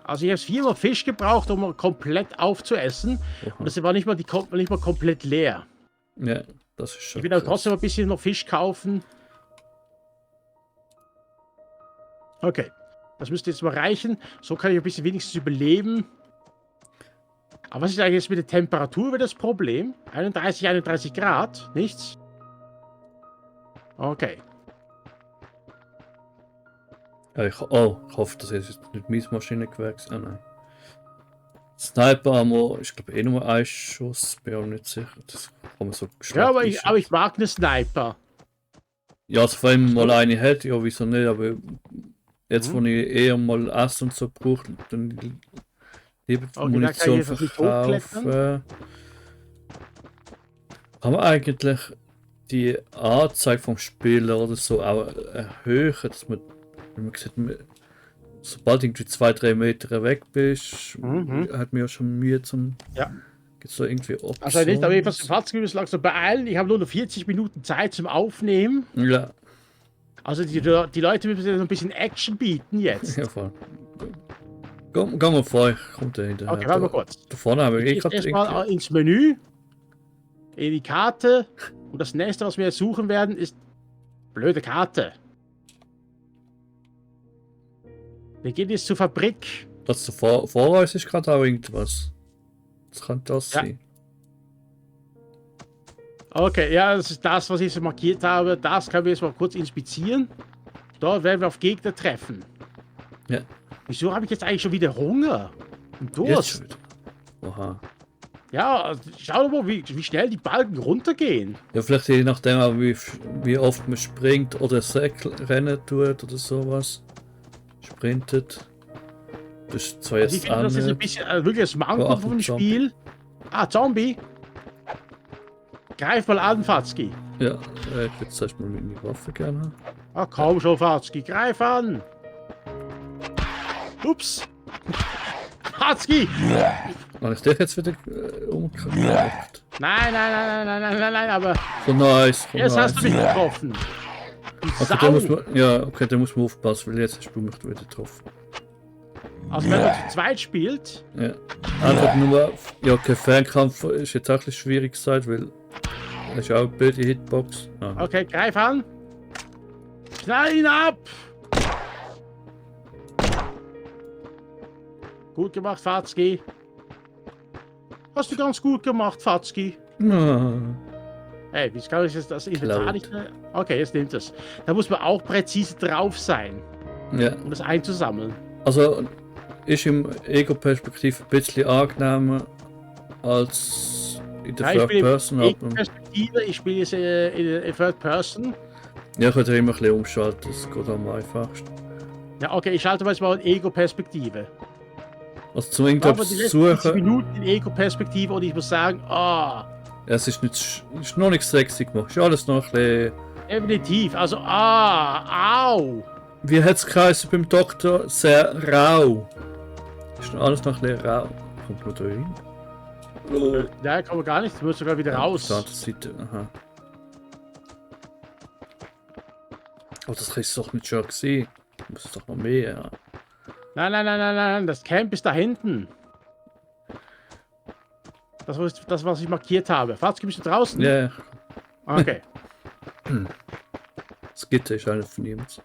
Also ich habe 4-mal Fisch gebraucht, um komplett aufzuessen. Aha. Und das war nicht mal komplett leer. Ja, das ist schon. Ich will aber trotzdem ein bisschen noch Fisch kaufen. Okay. Das müsste jetzt mal reichen. So kann ich ein bisschen wenigstens überleben. Aber was ist eigentlich jetzt mit der Temperatur wieder das Problem? 31 Grad? Nichts? Okay. Ja, ich hoffe, das ist jetzt nicht meine Maschinengewehr. Ah nein. Sniper-Ammo, ich glaube eh nur ein Schuss, bin auch nicht sicher. Das kann man so Ja, aber ich mag einen Sniper. Ja, also wenn man mal eine hätte, ja wieso nicht, aber jetzt wo ich eher mal Essen und so brauche, dann lieber Munition verkaufen. Kann man eigentlich die Anzeige vom Spieler oder so auch erhöhen, dass man, wenn man sieht, sobald du irgendwie 2-3 Meter weg bist, hat mir ja schon Mühe zum. Ja. Gibt es da irgendwie Optionen? Also nicht, aber jedenfalls Fahrzeuge müssen langsam beeilen. Ich habe nur noch 40 Minuten Zeit zum Aufnehmen. Ja. Also die Leute müssen noch ein bisschen Action bieten jetzt. Ja, voll. Geh mal vor, kommt der hinterher. Okay, warte mal kurz. Da vorne haben wir Ich gehe erstmal ins Menü, in die Karte. Und das nächste, was wir jetzt suchen werden, ist blöde Karte. Wir gehen jetzt zur Fabrik. Das vor uns ist gerade auch irgendwas. Das kann das sein. Okay, ja, das ist das, was ich so markiert habe. Das können wir jetzt mal kurz inspizieren. Dort werden wir auf Gegner treffen. Ja. Wieso habe ich jetzt eigentlich schon wieder Hunger und Durst? Oha. Ja, schau doch mal, wie schnell die Balken runtergehen. Ja, vielleicht je nachdem auch, wie oft man springt oder rennen tut oder sowas. Sprintet. Das ist zwar jetzt ich finde, das ist ein bisschen wirklich das Manko vom Spiel. Ah, Zombie. Greif mal an, Fatzki. Ja, ich würde zuerst mal meine Waffe gerne haben. Ah, komm schon, Fatzki, greif an. Ups. Fatzki! Habe ich dich jetzt wieder umgebracht? Nein, aber So nice. jetzt hast du mich getroffen. Okay, da muss man aufpassen, weil jetzt hast du mich wieder getroffen. Also wenn man zu zweit spielt. Ja. Einfach nur, ja, okay, Fernkampf ist jetzt auch ein bisschen schwierig gesagt, weil das ist auch eine blöde Hitbox. Ah. Okay, greif an. Knall ihn ab! Gut gemacht, Fatzki. Hast du ganz gut gemacht, Fatzki. Ah, Hey, wie kann ich jetzt das Inventar nicht mehr? Okay, jetzt nimmt es. Da muss man auch präzise drauf sein, ja, um das einzusammeln. also ist im Ego-Perspektive ein bisschen angenehmer als in der Ja, ich spiele Third-Person. in Perspektive, ich spiele es in Third Person. Ja, ich könnte immer ein bisschen umschalten, das geht am einfachsten. Ja, okay, ich schalte mal in Ego-Perspektive. Also zum Ich war aber die irgendwas letzten 40 suchen, Minuten in Ego-Perspektive und ich muss sagen, es ist, nicht, ist noch nicht sexy gemacht, ist alles noch ein bisschen... definitiv. Also, au. Wie hat es geheißen beim Doktor? Sehr rau. Ist noch alles noch ein bisschen rau. Kommt man da rein? Oh. Da kommen wir gar nicht, du musst sogar wieder raus. Auf der Seite, aha. Oh, das ist doch nicht schon gesehen. Muss es doch noch mehr. Nein, das Camp ist da hinten. Das, was ich markiert habe. Fatzki, bist du draußen? Ja, yeah. Okay. Das Gitter ist einer von ihm. Ist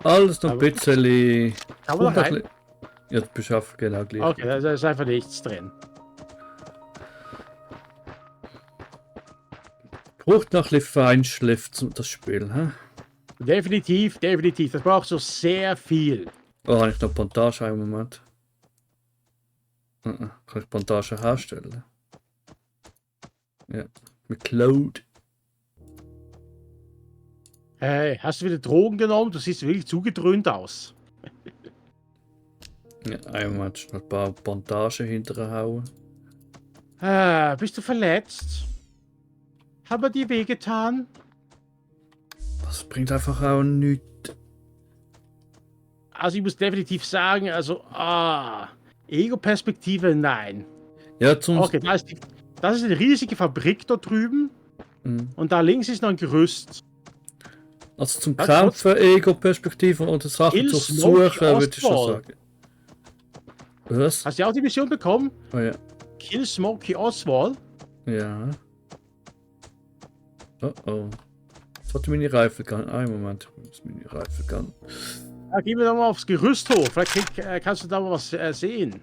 alles noch ein bisschen... Kann man da rein? Ja, das beschaffen genau gleich. Okay, da ist einfach nichts drin. Braucht noch ein bisschen Feinschliff zum das Spiel, hä? Definitiv. Das braucht so sehr viel. Oh, habe ich noch Plantage einen Moment? Kann ich Plantage herstellen? Ja, mit Cloud. Hey, hast du wieder Drogen genommen? Du siehst wirklich zugedröhnt aus. Ja, einen Moment, noch ein paar Plantagen hinterhauen. Bist du verletzt? Haben wir dir wehgetan? Das bringt einfach auch nichts. Also ich muss definitiv sagen, also, Ego-Perspektive, nein. Ja, zum... Okay, das ist eine riesige Fabrik dort drüben. Und da links ist noch ein Gerüst. Also zum Kämpfen, Ego-Perspektive oder Sachen zu suchen, würde ich schon sagen. Was? Hast du auch die Mission bekommen? Oh ja. Kill Smokey Oswald? Ja. Oh oh. Das hat meine Reifen gegangen. Einen Moment, ich muss meine Reifen gegangen. Ja, gehen wir doch mal aufs Gerüst hoch. Vielleicht kannst du da mal was sehen.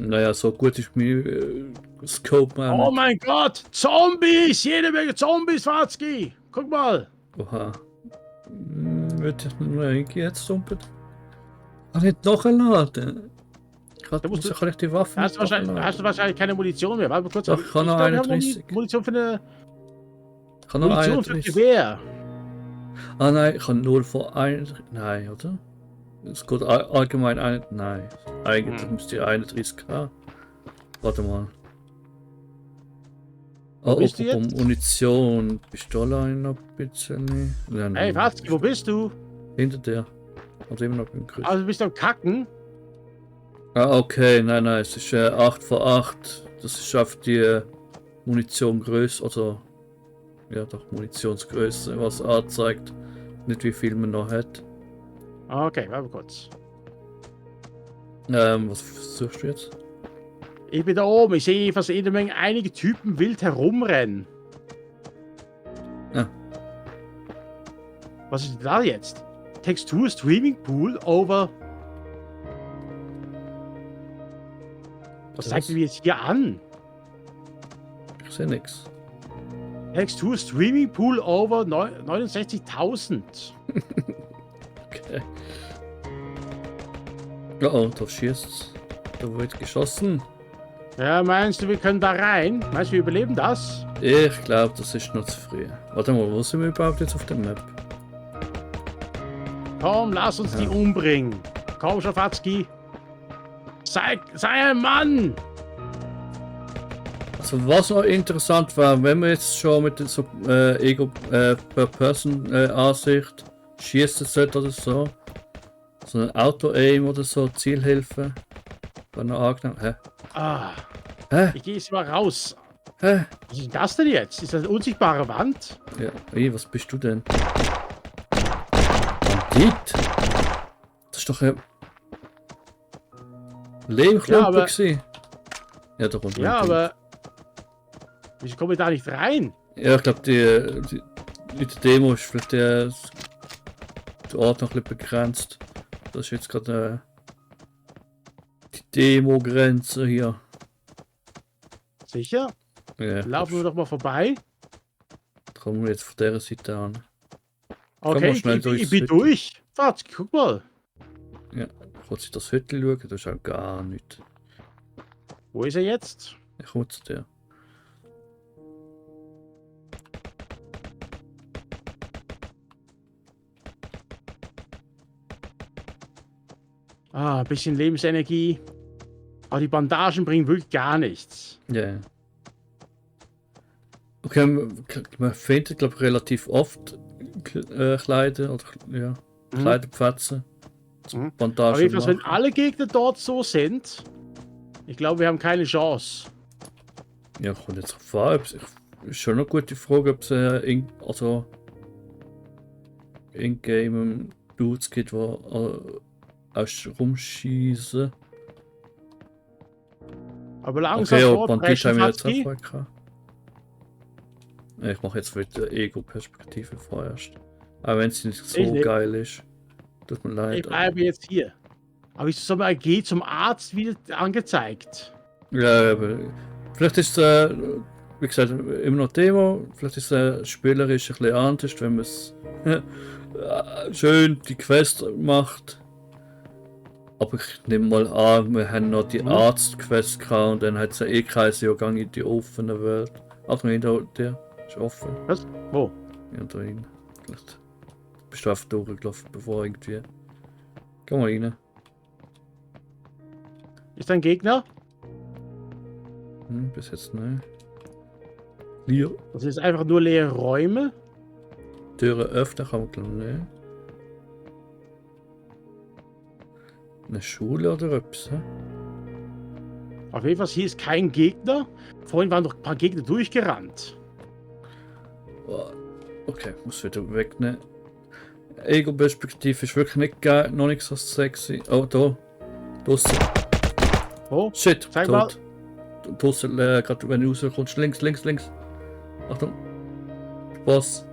Naja, so gut ist mein Scope, man. Oh mein Gott! Zombies! Jede Menge Zombies, Fatzki! Guck mal! Oha. Wird ich noch jetzt dumpeln? Kann ich nachladen? Kann ich die Waffen hast du wahrscheinlich keine Munition mehr. Warte mal kurz. Doch, ich kann noch 31. Munition für eine... Ich kann noch Munition für 31. Gewehr. Ah nein, ich kann 0 von 1. Nein, oder? Es geht allgemein ein. Nein. Eigentlich müsste ich 31 haben. Warte mal. Oh, Munition. Pistole noch ein bisschen. Nein, Hey, Fatzki, wo bist du? Hinter dir. Also immer noch beim Kreuz. Also, du bist am Kacken? Ah, okay. Nein, es ist 8 von 8. Das ist auf die Munition Größe. Oder. Ja, doch, Munitionsgröße, was anzeigt. Nicht wie viel man noch hat. Okay, warte kurz. Was suchst du jetzt? Ich bin da oben. Ich sehe fast jede Menge einige Typen wild herumrennen. Ja. Was ist denn da jetzt? Textur Streaming Pool over. Was zeigt mir jetzt hier an? Ich sehe nichts. Textur Streaming Pool over 69.000. Okay. Oh, da schießt's. Da wird geschossen. Ja, meinst du, wir können da rein? Meinst du, wir überleben das? Ich glaube, das ist noch zu früh. Warte mal, wo sind wir überhaupt jetzt auf der Map? Komm, lass uns die umbringen. Komm schon, Fatzki. Sei ein Mann! Also was noch interessant war, wenn man jetzt schon mit so Ego per Person Ansicht schießen sollte oder so ein Auto-Aim oder so, Zielhilfe, war noch angenehm. Hä? Hä? Ich gehe jetzt mal raus. Hä? Was ist das denn jetzt? Ist das eine unsichtbare Wand? Ja, ey, was bist du denn? Bandit? Das ist doch ein Lehmklumpen gewesen. Ja, da kommt ja, aber wieso komme ich da nicht rein? Ja, ich glaube, die Demo ist vielleicht der Ort noch ein bisschen begrenzt. Das ist jetzt gerade die Demo-Grenze hier. Sicher? Ja, Laufen wir doch mal vorbei. kommen wir jetzt von der Seite an. Komm Okay, mal schnell ich durchs bin Hüttel. durch. Warte, guck mal. Ja, kurz in das Hüttel schauen, da ist auch gar nichts. Wo ist er jetzt? Ich komme zu dir. Ah, ein bisschen Lebensenergie. Aber die Bandagen bringen wirklich gar nichts. Ja. Yeah. Okay, man findet, glaube ich, relativ oft Kleider oder ja, Kleiderpfätze. Mhm. Bandagen Aber jedenfalls, wenn machen. alle Gegner dort so sind, ich glaube, wir haben keine Chance. Ja, kommt jetzt drauf an. Ist schon eine gute Frage, ob es also in-game Dudes gibt, die auch rumschießen. Aber langsam Okay, ja, vor, Bandit haben wir jetzt Breschenfatzki. auch gehabt. Ich mache jetzt mit der Ego-Perspektive vorerst. Auch wenn es nicht so Ich nicht. geil ist. Tut mir leid. Ich bleibe jetzt hier. Aber ich soll mal geh zum Arzt wieder angezeigt. Ja, aber vielleicht ist wie gesagt, immer noch Demo. Vielleicht ist es spielerisch ein bisschen anders, wenn man es schön die Quest macht. Aber ich nehme mal an, wir haben noch die Arzt-Quest gehabt und dann hat es ja eh keinen Gang in die offene Welt. Ach nein, der ist offen. Was? Wo? Ja, da rein. Vielleicht bist du einfach durchgelaufen, bevor irgendwie. Komm mal rein. Ist ein Gegner? Bis jetzt nein. Hier. Das ist einfach nur leere Räume. Türen öffnen kann man glaube ich nicht. Eine Schule oder etwas? He? Auf jeden Fall, hier ist kein Gegner. Vorhin waren noch ein paar Gegner durchgerannt. Okay, muss wieder wegnehmen. Ego-Perspektive ist wirklich nicht geil, noch nicht so sexy. Oh, da. Draussen. Oh, Shit, zeig mal. tot. Draussen, gerade wenn du rauskommst. Links, links, links. Achtung. Spaß.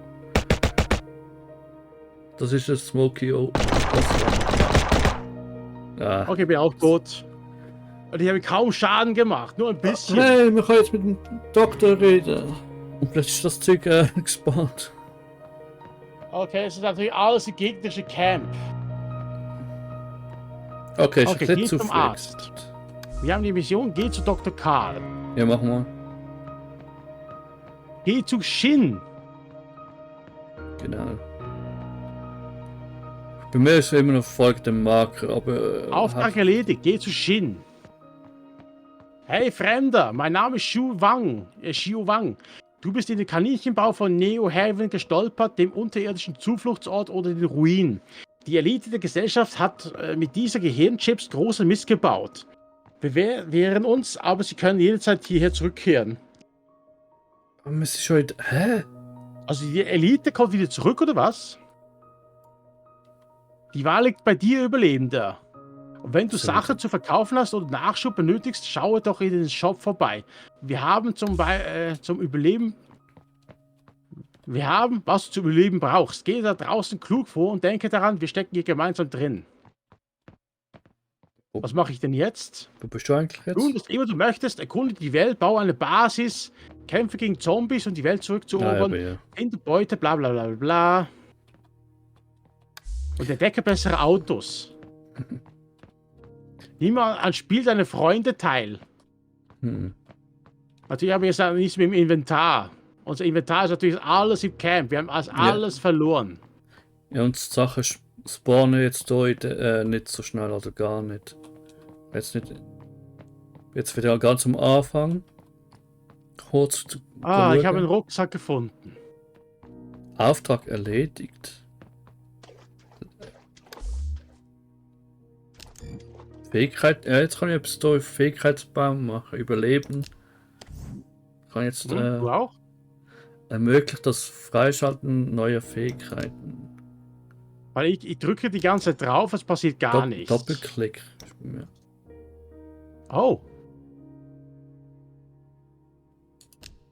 Das ist ein Smokey. Oh. Ah. Okay, bin auch tot. Und ich habe kaum Schaden gemacht, nur ein bisschen. Hey, wir können jetzt mit dem Doktor reden. Und vielleicht ist das Zeug gespawnt. Okay, es ist natürlich alles die gegnerische Camp. Okay, ist Okay, ein geh bisschen zu zum flex. Arzt. Wir haben die Mission, geh zu Dr. Karl. Ja, machen wir. Geh zu Shin. Genau. Bei mir ist immer noch folgender Marker, aber. Auftrag erledigt, geh zu Shin. Hey Fremder, mein Name ist Xiu Wang. Du bist in den Kaninchenbau von Neo Haven gestolpert, dem unterirdischen Zufluchtsort oder den Ruinen. Die Elite der Gesellschaft hat mit dieser Gehirnchips große Mist gebaut. Wir wehren uns, aber sie können jederzeit hierher zurückkehren. Aber es ist schon. Hä? Also die Elite kommt wieder zurück, oder was? Die Wahl liegt bei dir, Überlebender. Und wenn du Sachen zu verkaufen hast oder Nachschub benötigst, schaue doch in den Shop vorbei. Wir haben zum Überleben... Wir haben, was du zum Überleben brauchst. Geh da draußen klug vor und denke daran, wir stecken hier gemeinsam drin. Was mache ich denn jetzt? Wo bist du eigentlich jetzt? Tun, was immer du möchtest, erkunde die Welt, baue eine Basis, kämpfe gegen Zombies und die Welt zurückzuerobern, ja. finde Beute, bla bla bla bla. Und entdecke bessere Autos. Nimm mal an Spiel deine Freunde teil. Natürlich haben wir jetzt nichts mit dem Inventar. Unser Inventar ist natürlich alles im Camp. Wir haben alles verloren. Ja, und die Sachen spawnen jetzt hier nicht so schnell oder gar nicht. Jetzt nicht. Jetzt wieder ganz am Anfang. Kurz. Ich habe einen Rucksack gefunden. Auftrag erledigt. Fähigkeit. Jetzt kann ich etwas durch Fähigkeitsbaum machen. Überleben. Kann jetzt. Du auch? Ermöglicht das Freischalten neuer Fähigkeiten. Weil ich drücke die ganze Zeit drauf, es passiert gar nichts. Doppelklick. Oh.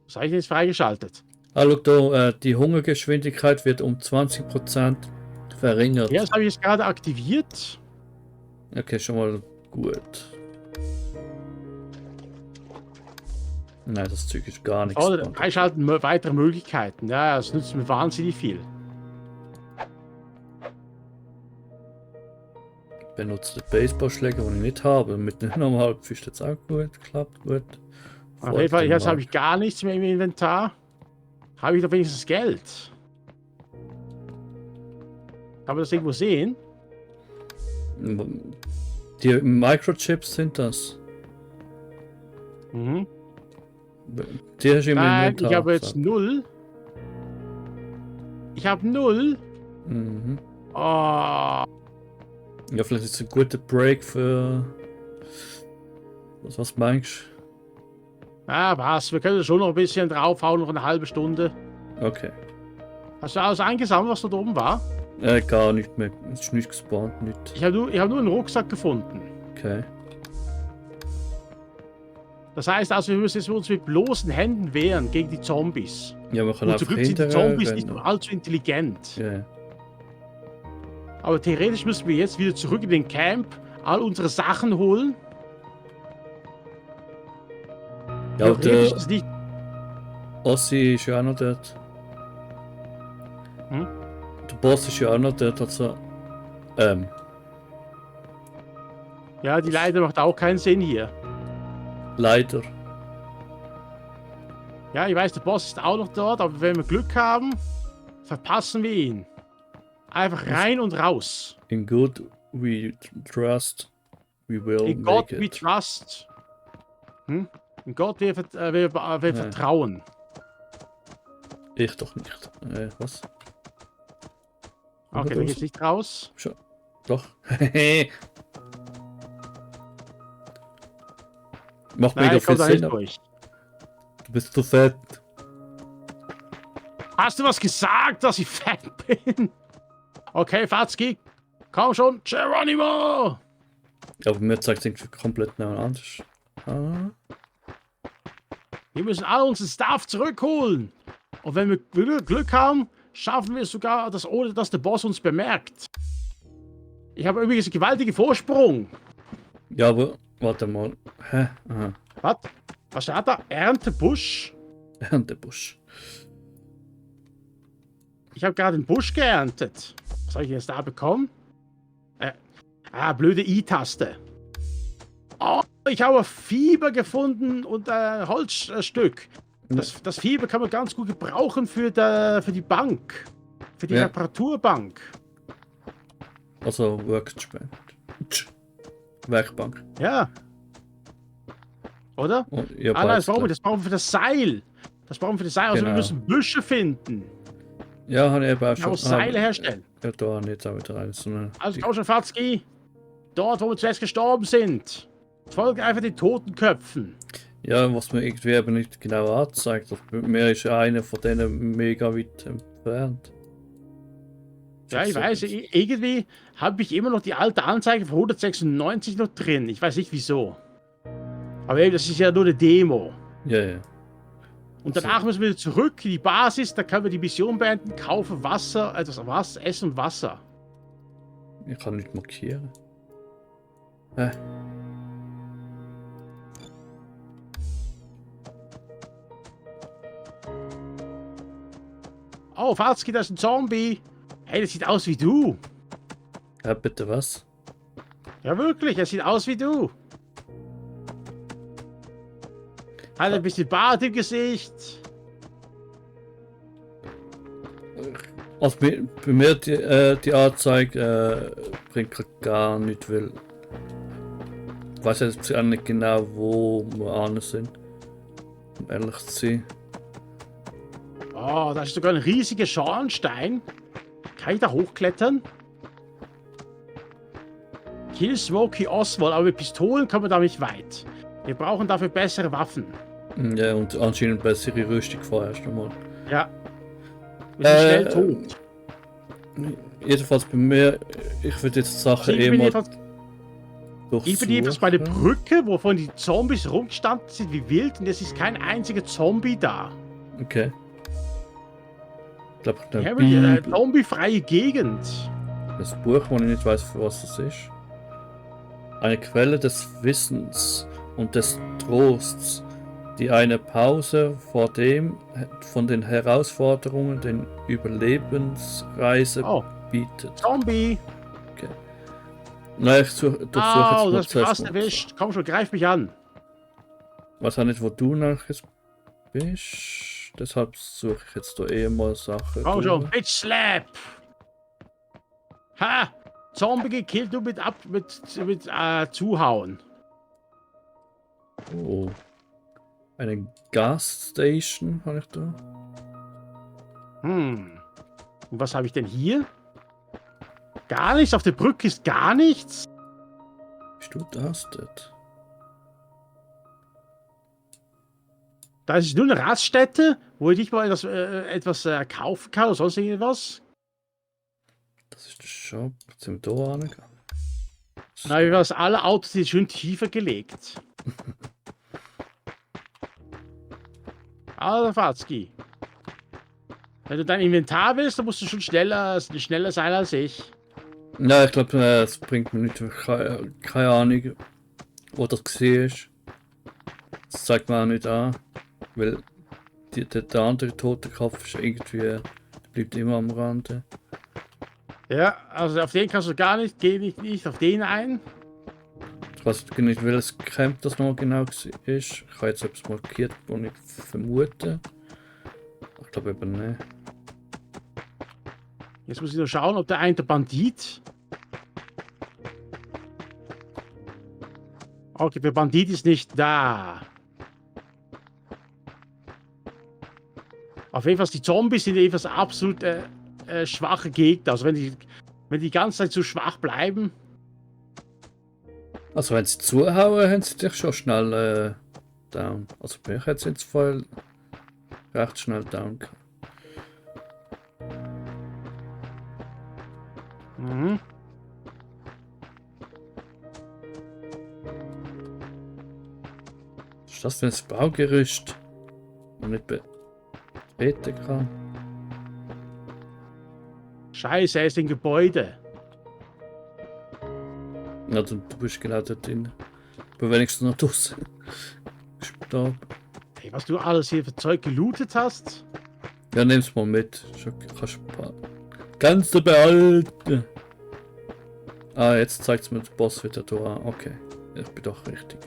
Das habe ich jetzt freigeschaltet. Schau da, die Hungergeschwindigkeit wird um 20% verringert. Ja, das habe ich jetzt gerade aktiviert. Okay, schon mal gut. Nein, das Zeug ist gar nichts. Oder freischalten weitere Möglichkeiten. Ja, das nützt mir wahnsinnig viel. Benutze den Baseballschläger, den ich nicht habe. Mit dem normalen Fisch jetzt auch gut. Klappt gut. Auf jeden Fall, jetzt habe ich gar nichts mehr im Inventar. Habe ich doch wenigstens Geld? Kann man das irgendwo sehen? Die Microchips sind das. Mhm. Die hast du im Nein, Inventar. ich habe jetzt 0. Ich habe 0. Mhm. Oh. Ja, vielleicht ist es ein guter Break für. Was meinst du? Ah, was? Wir können schon noch ein bisschen draufhauen, noch eine halbe Stunde. Okay. Hast du alles eingesammelt, was da oben war? Gar nicht mehr. Es ist nicht gespawnt, nicht. Ich habe nur einen Rucksack gefunden. Okay. Das heißt also, wir müssen uns mit bloßen Händen wehren gegen die Zombies. Ja, wir können Und zum einfach Glück sind die hinterher Zombies nicht rennen. allzu intelligent. Ja. Aber theoretisch müssen wir jetzt wieder zurück in den Camp, all unsere Sachen holen. Ja, Theoretisch der ist nicht. Ossi ist ja auch noch dort. Hm? Der Boss ist ja auch noch dort, also. Ja, die Leiter macht auch keinen Sinn hier. Leider. Ja, ich weiß, der Boss ist auch noch dort, aber wenn wir Glück haben, verpassen wir ihn. Einfach rein und raus. In God we trust, we will In Gott make we it. trust. Hm? In Gott wir vertrauen. Ich doch nicht. Was? Okay, dann geht's nicht raus. Schon. Doch. Macht Nein, mega ich komm viel da nicht Sinn. aber durch. Du bist zu fett. Hast du was gesagt, dass ich fett bin? Okay, Fatzki. Komm schon, Geronimo! Ja, aber mir zeigt es irgendwie komplett noch anders. Ah. Wir müssen all unseren Stuff zurückholen. Und wenn wir Glück haben, schaffen wir es sogar, dass, ohne dass der Boss uns bemerkt. Ich habe übrigens einen gewaltigen Vorsprung. Ja, aber warte mal. Hä? Aha. Was steht da? Erntebusch? Erntebusch. Ich habe gerade einen Busch geerntet. Was habe ich jetzt da bekommen? Blöde I-Taste. Oh, ich habe Fieber gefunden und ein Holzstück. Das Fieber kann man ganz gut gebrauchen für die Bank. Für die Reparaturbank. Also Workbench. Werkbank. Ja. Oder? Und ihr Nein, das brauchen wir für das Seil. Das brauchen wir für das Seil. Also Genau. wir müssen Büsche finden. Ja, habe ich eben auch Ich muss Seile herstellen. Ja, da nicht auch wieder rein. So eine Also komm schon, Fatzki. Dort, wo wir zuerst gestorben sind. Folge einfach den Totenköpfen. ja, was mir irgendwie eben nicht genau anzeigt. Mir ist einer von denen mega weit entfernt. Ja, ich weiß, irgendwie habe ich immer noch die alte Anzeige von 196 noch drin. Ich weiß nicht wieso. Aber eben, das ist ja nur eine Demo. Ja, ja. Und danach müssen wir zurück in die Basis, da können wir die Mission beenden, kaufen Wasser, Essen und Wasser. Ich kann nicht markieren. Oh, Fatzki, das ist ein Zombie. Hey, das sieht aus wie du. Ja, bitte was? Ja, wirklich, er sieht aus wie du. Hat ein bisschen Bart im Gesicht. Also bei mir die Anzeige bringt gar nicht, weil ich weiß jetzt auch nicht genau, wo wir an sind, um ehrlich zu sein. Oh, da ist sogar ein riesiger Schornstein. Kann ich da hochklettern? Kill Smokey Oswald, aber mit Pistolen kommen wir da nicht weit. Wir brauchen dafür bessere Waffen. Ja, und anscheinend bessere Rüstung vorerst einmal. Ja. Wir sind schnell tot. Jedenfalls bei mir, ich würde jetzt Sachen Ich bin durchsuchen. jedenfalls bei der Brücke, wovon die Zombies rumgestanden sind wie wild, und es ist kein einziger Zombie da. Okay. Ich glaube, Wir haben eine zombiefreie Gegend. das Buch, wo ich nicht weiß, für was es ist. Eine Quelle des Wissens und des Trosts, die eine Pause von den Herausforderungen der Überlebensreise Oh, bietet. Zombie! Okay. Na, ich durchsuche jetzt Du mal hast mich zuerst fast mal. erwischt. Komm schon, greif mich an. Weiß auch nicht, wo du nachher bist. Deshalb suche ich jetzt da eh mal Sachen Komm schon, durch. Bitch Slap! Ha! Zombie gekillt, du mit Zuhauen. Oh. Eine Gasstation habe ich da. Und was habe ich denn hier? Gar nichts? Auf der Brücke ist gar nichts? Bist du das dort? Da ist nur eine Raststätte, wo ich nicht mal etwas kaufen kann oder sonst irgendwas. Das ist der Shop. Jetzt sind wir da angegangen. Na, wie was, alle Autos sind schön tiefer gelegt. Alter Fatzki. Wenn du dein Inventar willst, dann musst du schon schneller sein als ich. Ja, ich glaube, es bringt mir nicht. Keine Ahnung, wo das gesehen ist. Das zeigt mir auch nicht an. Weil der andere tote Kopf ist irgendwie. Der bleibt immer am Rande. Ja, also auf den kannst du gar nicht, geh nicht auf den ein. Ich weiß nicht, welches Camp das noch genau ist. Ich habe jetzt etwas markiert, wo ich vermute. Ich glaube eben nicht. Jetzt muss ich nur schauen, ob der Bandit. Okay, der Bandit ist nicht da. Auf jeden Fall, die Zombies sind etwas absolut schwache Gegner. Also wenn die ganze Zeit so schwach bleiben. Also wenn sie zuhauen, haben sie dich schon schnell down. Also bei mir hat sie jetzt voll recht schnell down gehabt. Mhm. Was ist das für ein Baugerüst? Und nicht betreten kann. Scheiße, er ist im Gebäude. Ja, du bist genau dort drin. Aber wenigstens noch draußen. Gestorben. Hey, was du alles hier für Zeug gelootet hast? Ja, nimm's mal mit. Kannst ein paar. Ganz behalten. Ah, jetzt zeigt's mir den Boss wieder da an. Okay, ich bin doch richtig.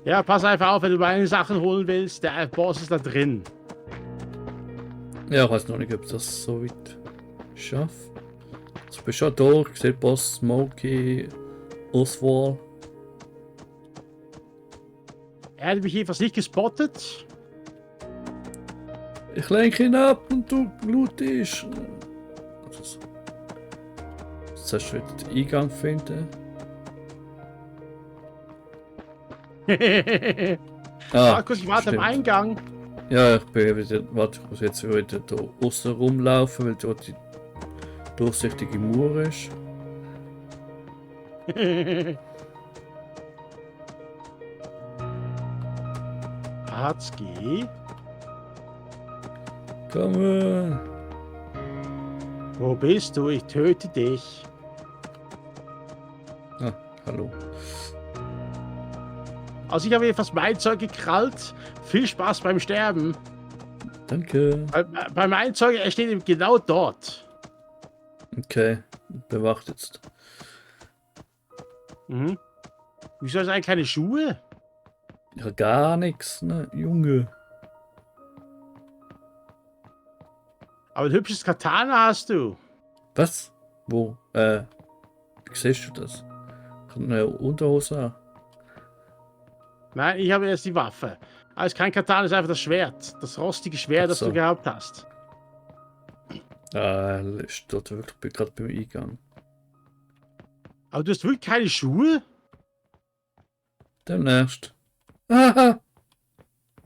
Ja, pass einfach auf, wenn du meine Sachen holen willst. Der Boss ist da drin. Ja, ich weiß noch nicht, ob ich das so weit schaffe. Also ich bin schon da, ich sehe Boss, Smokey, Oswald. Er hat mich jedenfalls nicht gespottet. Ich lenke ihn ab und du blutest. Also, jetzt hast du wieder den Eingang finden. Markus, ich warte am stimmt. Eingang. Ja, ich bin wieder. Warte, ich muss jetzt wieder da außen rumlaufen, weil dort die durchsichtige Mauer ist. Hatzki, Komm! wo bist du? Ich töte dich. Ah, hallo. Also ich habe jedenfalls mein Zeug gekrallt. Viel Spaß beim Sterben. Danke. Bei meinem Zeug, er steht eben genau dort. Okay, bewacht jetzt. Mhm. Wieso hast du eigentlich keine Schuhe? Ja, gar nichts, ne, Junge. Aber ein hübsches Katana hast du. Was? Wo? Wie siehst du das? Ich habe eine Unterhose an. Nein, ich habe erst die Waffe. Also kein Katana, ist einfach das Schwert. Das rostige Schwert, Ach das so. du gehabt hast. Steht wirklich gerade beim Eingang. Aber du hast wirklich keine Schuhe? Demnächst. Aha!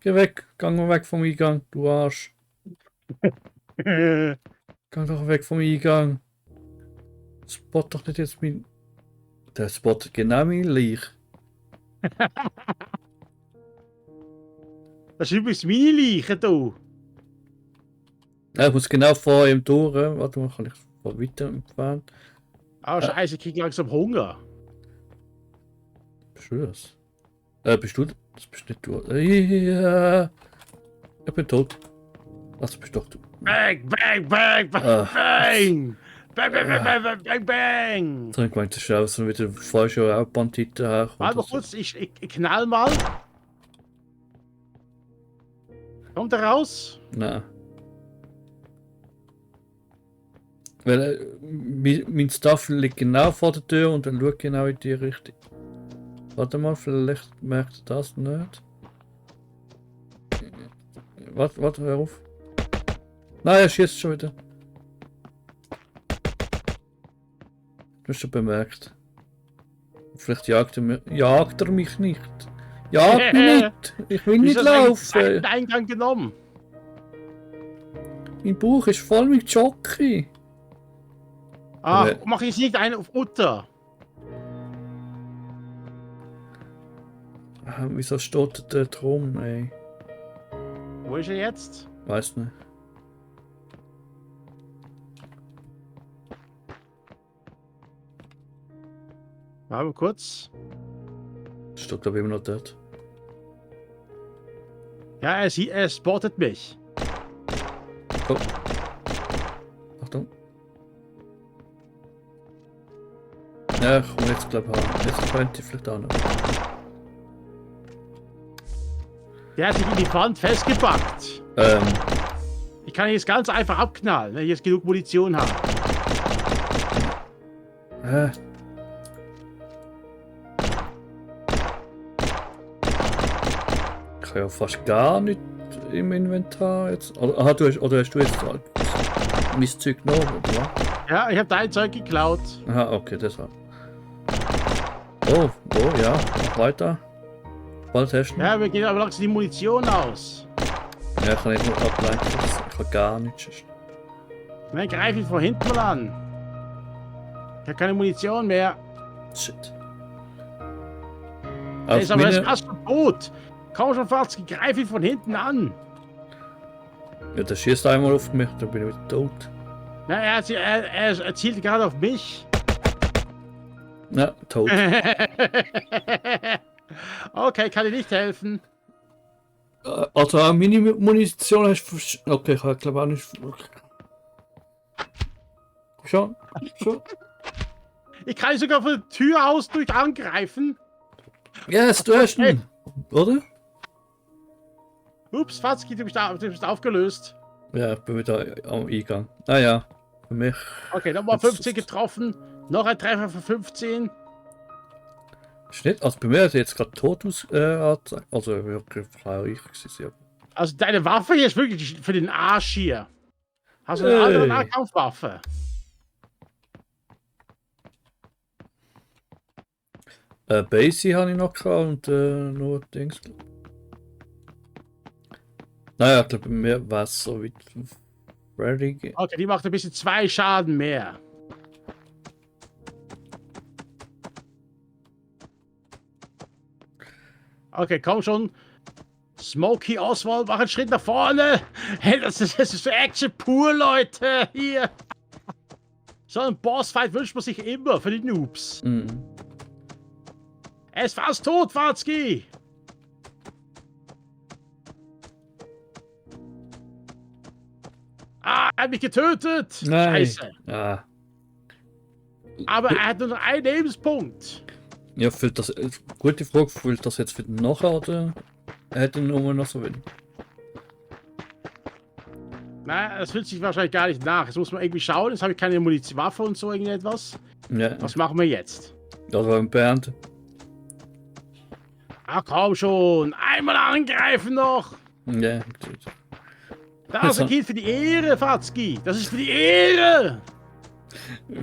Geh weg, gang weg vom Eingang, du Arsch. Gang doch weg vom Eingang. Spot doch nicht jetzt mein. Der spottet genau mein Leich. Das ist übrigens meine Leiche, du. Ja, ich muss genau vor ihm durch. Warte mal, kann ich von weiter entfernt? Ah, scheiße, ich krieg langsam Hunger. Bist du das? Bist du das? Das bist nicht du. Ja. Ich bin tot. Was bist doch du? Bang, bang, bang, bang, bang! Bang, bang, bang, bang, bang, bang, bang! Ich gemeint, das ist auch so wieder falsche Banditen herkommt. Warte mal kurz, ich knall mal. Kommt er raus? Nein. Weil mein Stuff liegt genau vor der Tür und dann schaut genau in die Richtung. Warte mal, vielleicht merkt er das nicht. Warte, hör auf. Nein, er schießt schon wieder. Du hast schon bemerkt. Vielleicht jagt er mich nicht. Jagt mich nicht! Ich will nicht laufen! Den Eingang genommen. Mein Bauch ist voll mit Jockey. Ach, mach ich nicht einen auf Utter. Wieso steht der drum, ey? Wo ist er jetzt? Weiß nicht. Warte mal kurz. Steht glaube ich immer noch dort. Ja, er spottet mich. Oh. Achtung. Ja, ich komme jetzt glaube ich. Jetzt könnte ich vielleicht auch noch. Der hat sich in die Wand festgepackt. Ich kann ihn jetzt ganz einfach abknallen, wenn ich jetzt genug Munition habe. Ich habe ja fast gar nicht im Inventar jetzt. Oder hast du jetzt mein Zeug genommen, oder? Ja, ich habe dein Zeug geklaut. Aha, okay, deshalb. Oh, ja, mach weiter. Bald testen. Ja, wir gehen aber langsam die Munition aus. Ja, ich kann nicht nur ableiten, ich kann gar nichts. Nein, greif ihn von hinten mal an. Ich habe keine Munition mehr. Shit. Er ist aber jetzt fast tot. Komm schon, Fatzki, greif ihn von hinten an. Ja, der schießt einmal auf mich, dann bin ich wieder tot. Na, er zielt gerade auf mich. Ja, tot. Okay, kann ich nicht helfen. Also, Mini-Munition hast du. Okay, ich glaube auch nicht. Schon. Ich kann ihn sogar von der Tür aus durch angreifen. Yes, du hast ihn. Oder? Ups, Fatzki, du bist aufgelöst. Ja, ich bin wieder am Eingang. Ah ja, für mich. Okay, nochmal 15 getroffen. Noch ein Treffer für 15. Schnitt, also bei mir hat jetzt gerade tot angezeigt. Also wirklich frei ich gesehen. Also deine Waffe hier ist wirklich für den Arsch hier. Hast du eine andere Nahkampfwaffe? Basie habe ich noch gehabt und nur Dings. Naja, ich glaube bei mir war es so wie Freddy. Okay, die macht ein bisschen 2 Schaden mehr. Okay, komm schon. Smokey Oswald, mach einen Schritt nach vorne. Hey, das ist so Action pur, Leute. Hier. So ein Bossfight wünscht man sich immer für die Noobs. Mhm. Er ist fast tot, Watzki. Ah, er hat mich getötet. Nein. Scheiße. Ja. Aber er hat nur noch einen Lebenspunkt. Ja, füllt das. Gute Frage, füllt das jetzt für den nachher oder hätte ihn nur noch so will? Nein, das fühlt sich wahrscheinlich gar nicht nach. Jetzt muss man irgendwie schauen. Jetzt habe ich keine Munition, Waffe und so irgendetwas. Ja. Was machen wir jetzt? Das war ein Bernd. Ach komm schon. Einmal angreifen noch. Ja, gut. Das ist ein Kind für die Ehre, Fatzki. Das ist für die Ehre.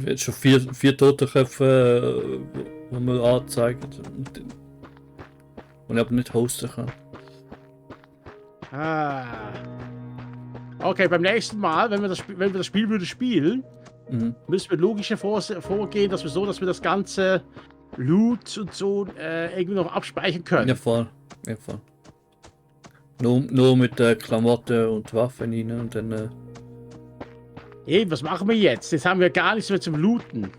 Jetzt schon vier Totenköpfe, die man anzeigt. Und ich aber nicht hosten kann. Ah. Okay, beim nächsten Mal, wenn wir das Spiel würden spielen, müssen wir logischer vorgehen, dass wir das ganze Loot und so irgendwie noch abspeichern können. Ja, voll. Ja, voll. Nur mit Klamotten und Waffen rein und dann. Eben, was machen wir jetzt? Jetzt haben wir gar nichts mehr zum Looten.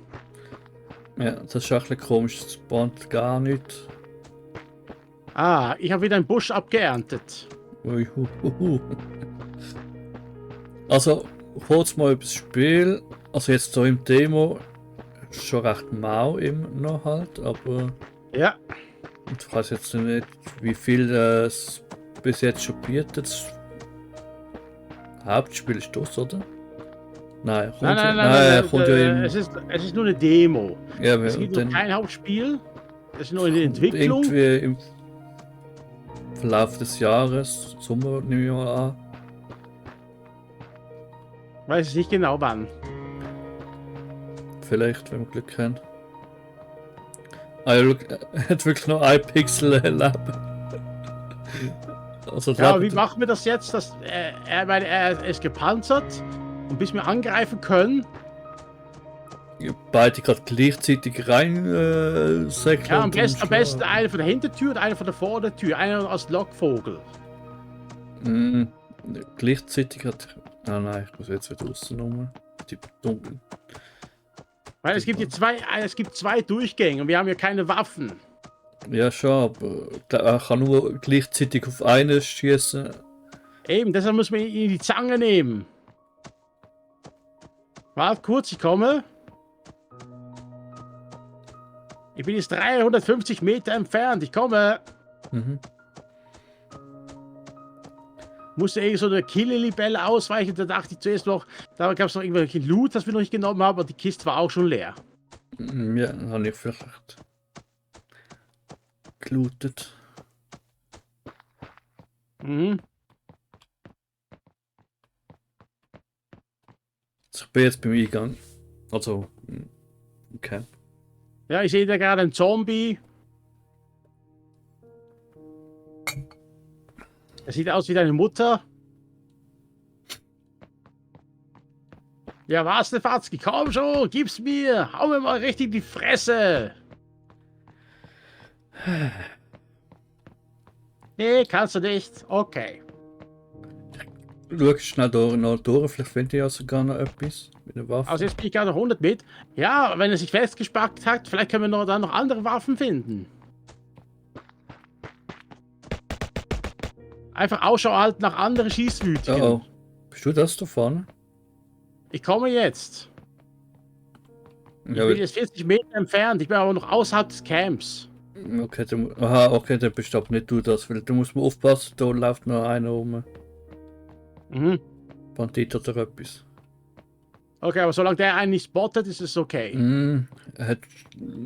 Ja, das ist auch ein bisschen komisch, das spawnt gar nicht. Ah, ich habe wieder einen Busch abgeerntet. Uihuhuhu. Also, kurz mal über das Spiel. Also jetzt so im Demo ist schon recht mau immer noch halt, aber Ja. ich weiß jetzt nicht, wie viel es bis jetzt schon bietet. Das Hauptspiel ist das, oder? Nein, kommt Nein, kommt ja im... es ist nur eine Demo. Ja, Es gibt noch dann kein Hauptspiel. Es ist nur in der kommt Entwicklung. irgendwie im Verlauf des Jahres, Sommer nehme ich mal an. Weiß ich nicht genau wann. Vielleicht, wenn wir Glück haben. Ah ja, look, er hat wirklich noch ein Pixel Leben. Also Ja, Leben- wie machen wir das jetzt? Dass, weil er ist gepanzert und bis wir angreifen können. beide gerade gleichzeitig rein säckeln. Ja, am und besten schlagen. einer von der Hintertür und einer von der Vordertür. Einer als Lockvogel. Gleichzeitig hat... Ah nein, ich muss jetzt wieder außen die dunkel. Weil es gibt hier zwei Durchgänge und wir haben hier keine Waffen. Ja schon, aber er kann nur gleichzeitig auf einen schießen. Eben, deshalb müssen wir ihn in die Zange nehmen. Warte kurz, ich komme. Ich bin jetzt 350 Meter entfernt. Ich komme. Mhm. Musste irgendwie so eine Killer-Libelle ausweichen. Da dachte ich zuerst noch, da gab es noch irgendwelche Loot, das wir noch nicht genommen haben, aber die Kiste war auch schon leer. Ja, habe ich vielleicht gelootet. Mhm. Also ich bin jetzt beim Eingang. Also, im Camp. Ja, ich sehe da gerade einen Zombie. Er sieht aus wie deine Mutter. Ja, was, Stefanski? Komm schon, gib's mir. Hau mir mal richtig in die Fresse. Nee, kannst du nicht. Okay. Schau schnell durch, vielleicht finde ich ja sogar noch etwas mit der Waffe. Also jetzt bin ich gerade noch 100 mit. Ja, wenn er sich festgespackt hat, vielleicht können wir dann noch andere Waffen finden. Einfach Ausschau halten nach anderen Schießwütigen. Oh. Bist du das da vorne? Ich komme jetzt. Ich Ja, bin jetzt 40 Meter entfernt. Ich bin aber noch außerhalb des Camps. okay, okay, dann bist du aber nicht du das, weil du musst mal aufpassen, da läuft noch einer rum. Mhm. Bandit oder etwas. Okay, aber solange der einen nicht spottet, ist es okay. Er hat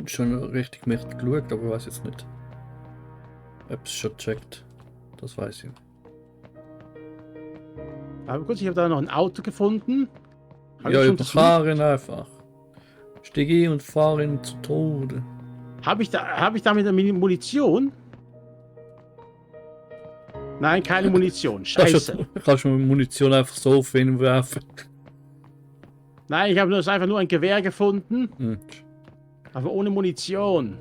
schon richtig mächtig geschaut, aber ich weiß jetzt nicht. Ob es schon checkt. Das weiß ich. Aber gut, ich habe da noch ein Auto gefunden. Ja, überfahren einfach. Stieg ein und fahr ihn zu Tode. Habe ich damit eine Munition? Nein, keine Munition. Scheiße. Kannst du Munition einfach so auf ihn werfen? Nein, ich habe einfach nur ein Gewehr gefunden. Aber ohne Munition.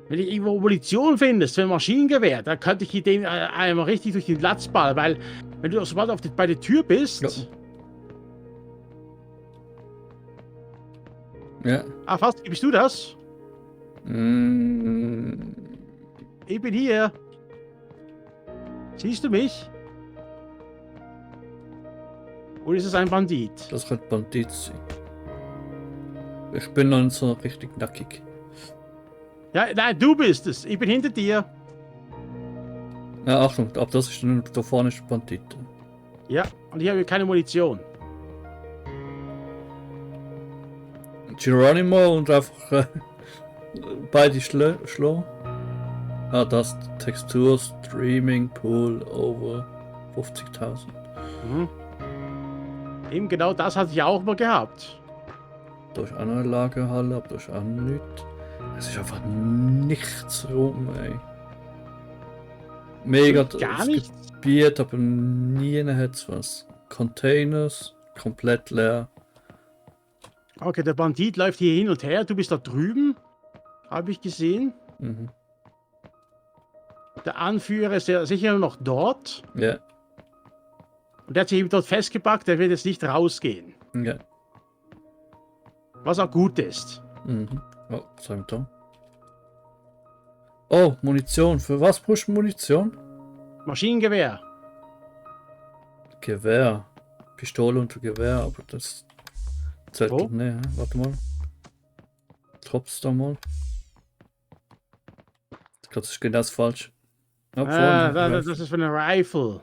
Wenn ich irgendwo Munition findest für ein Maschinengewehr, dann könnte ich den einmal richtig durch den Latzball, weil wenn du sobald bei der Tür bist... Ja. Ja. Ah, fast, bist du das? Ich bin hier. Siehst du mich? Oder ist es ein Bandit? Das könnte Bandit sein. Ich bin noch nicht so richtig nackig. Ja, nein, du bist es. Ich bin hinter dir. Ja, Achtung, ab das ist da vorne ist Bandit. Ja, und ich habe keine Munition. Geronimo und einfach beide schlagen. Ah, das Textur Streaming Pool over 50.000. Mhm. Eben genau das hatte ich auch mal gehabt. Da ist auch noch eine Lagerhalle, aber da ist auch nichts. Es ist einfach nichts rum, ey. Mega Gar das nichts? Gebiet, aber nie hat es was. Containers, komplett leer. Okay, der Bandit läuft hier hin und her. Du bist da drüben. Habe ich gesehen. Mhm. Der Anführer ist ja sicher noch dort. Ja, Und der hat sich eben dort festgepackt. Der wird jetzt nicht rausgehen. ja. Was auch gut ist. Mhm. Oh, was haben wir da? Oh, Munition. Für was brauchst du Munition? Maschinengewehr. Gewehr. Pistole und Gewehr, aber das zählt Wo? doch nicht. Hä? Warte mal. Drops da mal. Das ist genau das falsch. Ja, Das ist für eine Rifle.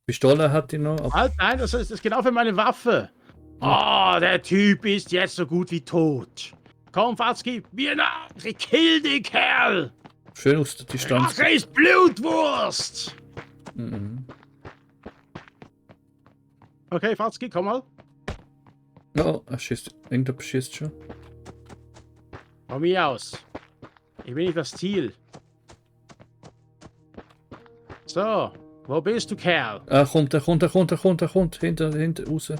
Pistole hat die noch. Aber Halt, nein, das ist genau für meine Waffe. Oh, der Typ ist jetzt so gut wie tot. Komm, Fatzki, wir nach! Kill den Kerl! schön aus der Distanz. Rache ist Blutwurst! Mhm. Okay, Fatzki, komm mal. Oh, er schießt. Irgendwer beschießt schon. Von mir aus. Ich bin nicht das Ziel. So, wo bist du, Kerl? Er kommt. Hinter, raus.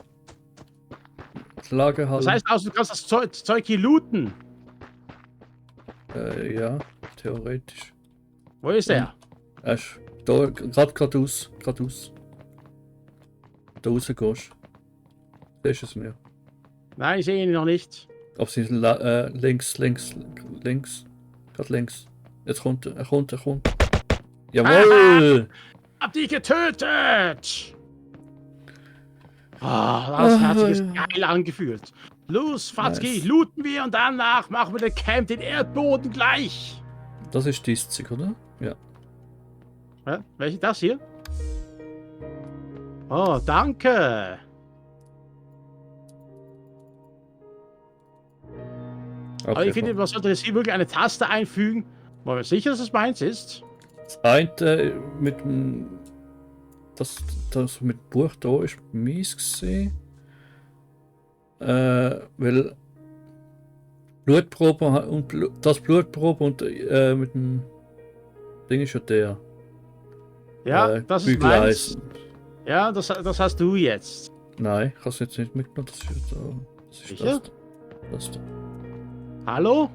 Lagerhalle. Das heißt also, du kannst das Zeug hier looten. Ja, theoretisch. Wo ist er? Er ist da, geradeaus. Da raus gehst. Siehst du es mir? Nein, ich sehe ihn noch nicht. Ob sie links. Gerade links. Jetzt kommt er. Jawohl! Hab dich getötet! Das hat sich jetzt geil angefühlt. Los, Fatzki, Nice. looten wir und danach machen wir den Camp den Erdboden gleich. Das ist Diszik, oder? Ja. Ja, welche das hier? Oh, danke. Aber ich finde, man sollte jetzt hier wirklich eine Taste einfügen. Wollen wir sicher, dass es meins ist? Das eine mit dem. Das mit Buch da ist mies gesehen. Weil Blutprobe und das Blutprobe und mit dem Ding ist ja der. Ja, das ist meins. Ja, das hast du jetzt. Nein, ich habe es jetzt nicht mitgenommen. Das ist Sicher? Das da. Hallo?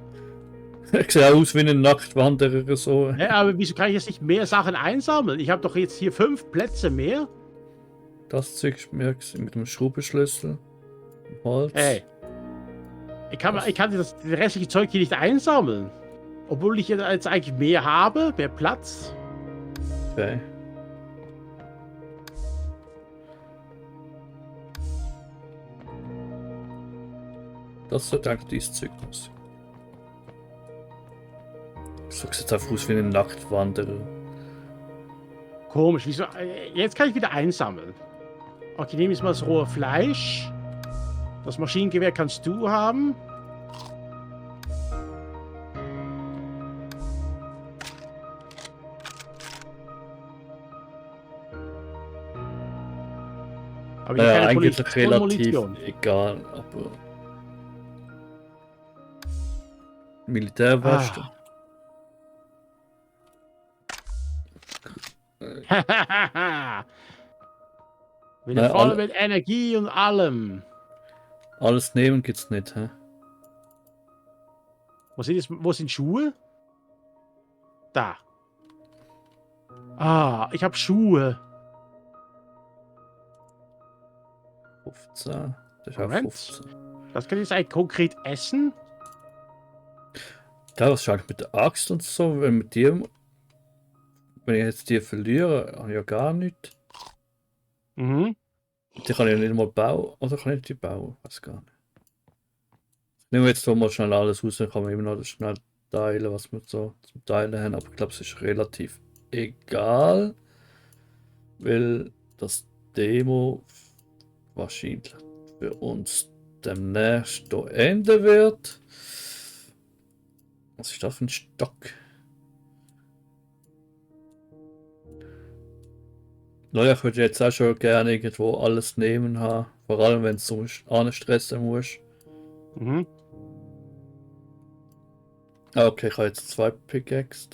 Ich sehe aus wie ein Nachtwanderer so. Ja, aber wieso kann ich jetzt nicht mehr Sachen einsammeln? Ich habe doch jetzt hier 5 Plätze mehr. Das Zeug ist mir mit dem Schraubenschlüssel. Holz. Hey. Ich kann das restliche Zeug hier nicht einsammeln. Obwohl ich jetzt eigentlich mehr habe, mehr Platz. Okay. Das sollte eigentlich dieses Zeug aus. So sieht jetzt einfach aus wie ein Nachtwanderer. Komisch, wieso? Jetzt kann ich wieder einsammeln. Okay, nehme ich mal das rohe Fleisch. Das Maschinengewehr kannst du haben. Aber ich habe keine eigentlich relativ Munition. egal, aber Militärweste. Wieder voll mit Energie und allem. Alles nehmen gibt's nicht, hä? Wo sind Schuhe? Da. Ich habe Schuhe. 15. Das ist auch Moment. 15. Das kann ich jetzt eigentlich konkret essen? Da was schaut mit der Axt und so, wenn ich jetzt die verliere, habe ich ja gar nichts. Mhm. Die kann ich nicht mal bauen, oder kann ich die bauen? Weiß gar nicht. Nehmen wir jetzt doch mal schnell alles raus, dann kann man immer noch schnell teilen, was wir so zum Teilen haben, aber ich glaube, es ist relativ egal, weil das Demo wahrscheinlich für uns demnächst hier enden wird. Was ist das für ein Stock? Leute, ich würde jetzt auch schon gerne irgendwo alles nehmen haben, vor allem wenn es so anstressen muss. Mhm. Okay, ich habe jetzt 2 Pickaxe.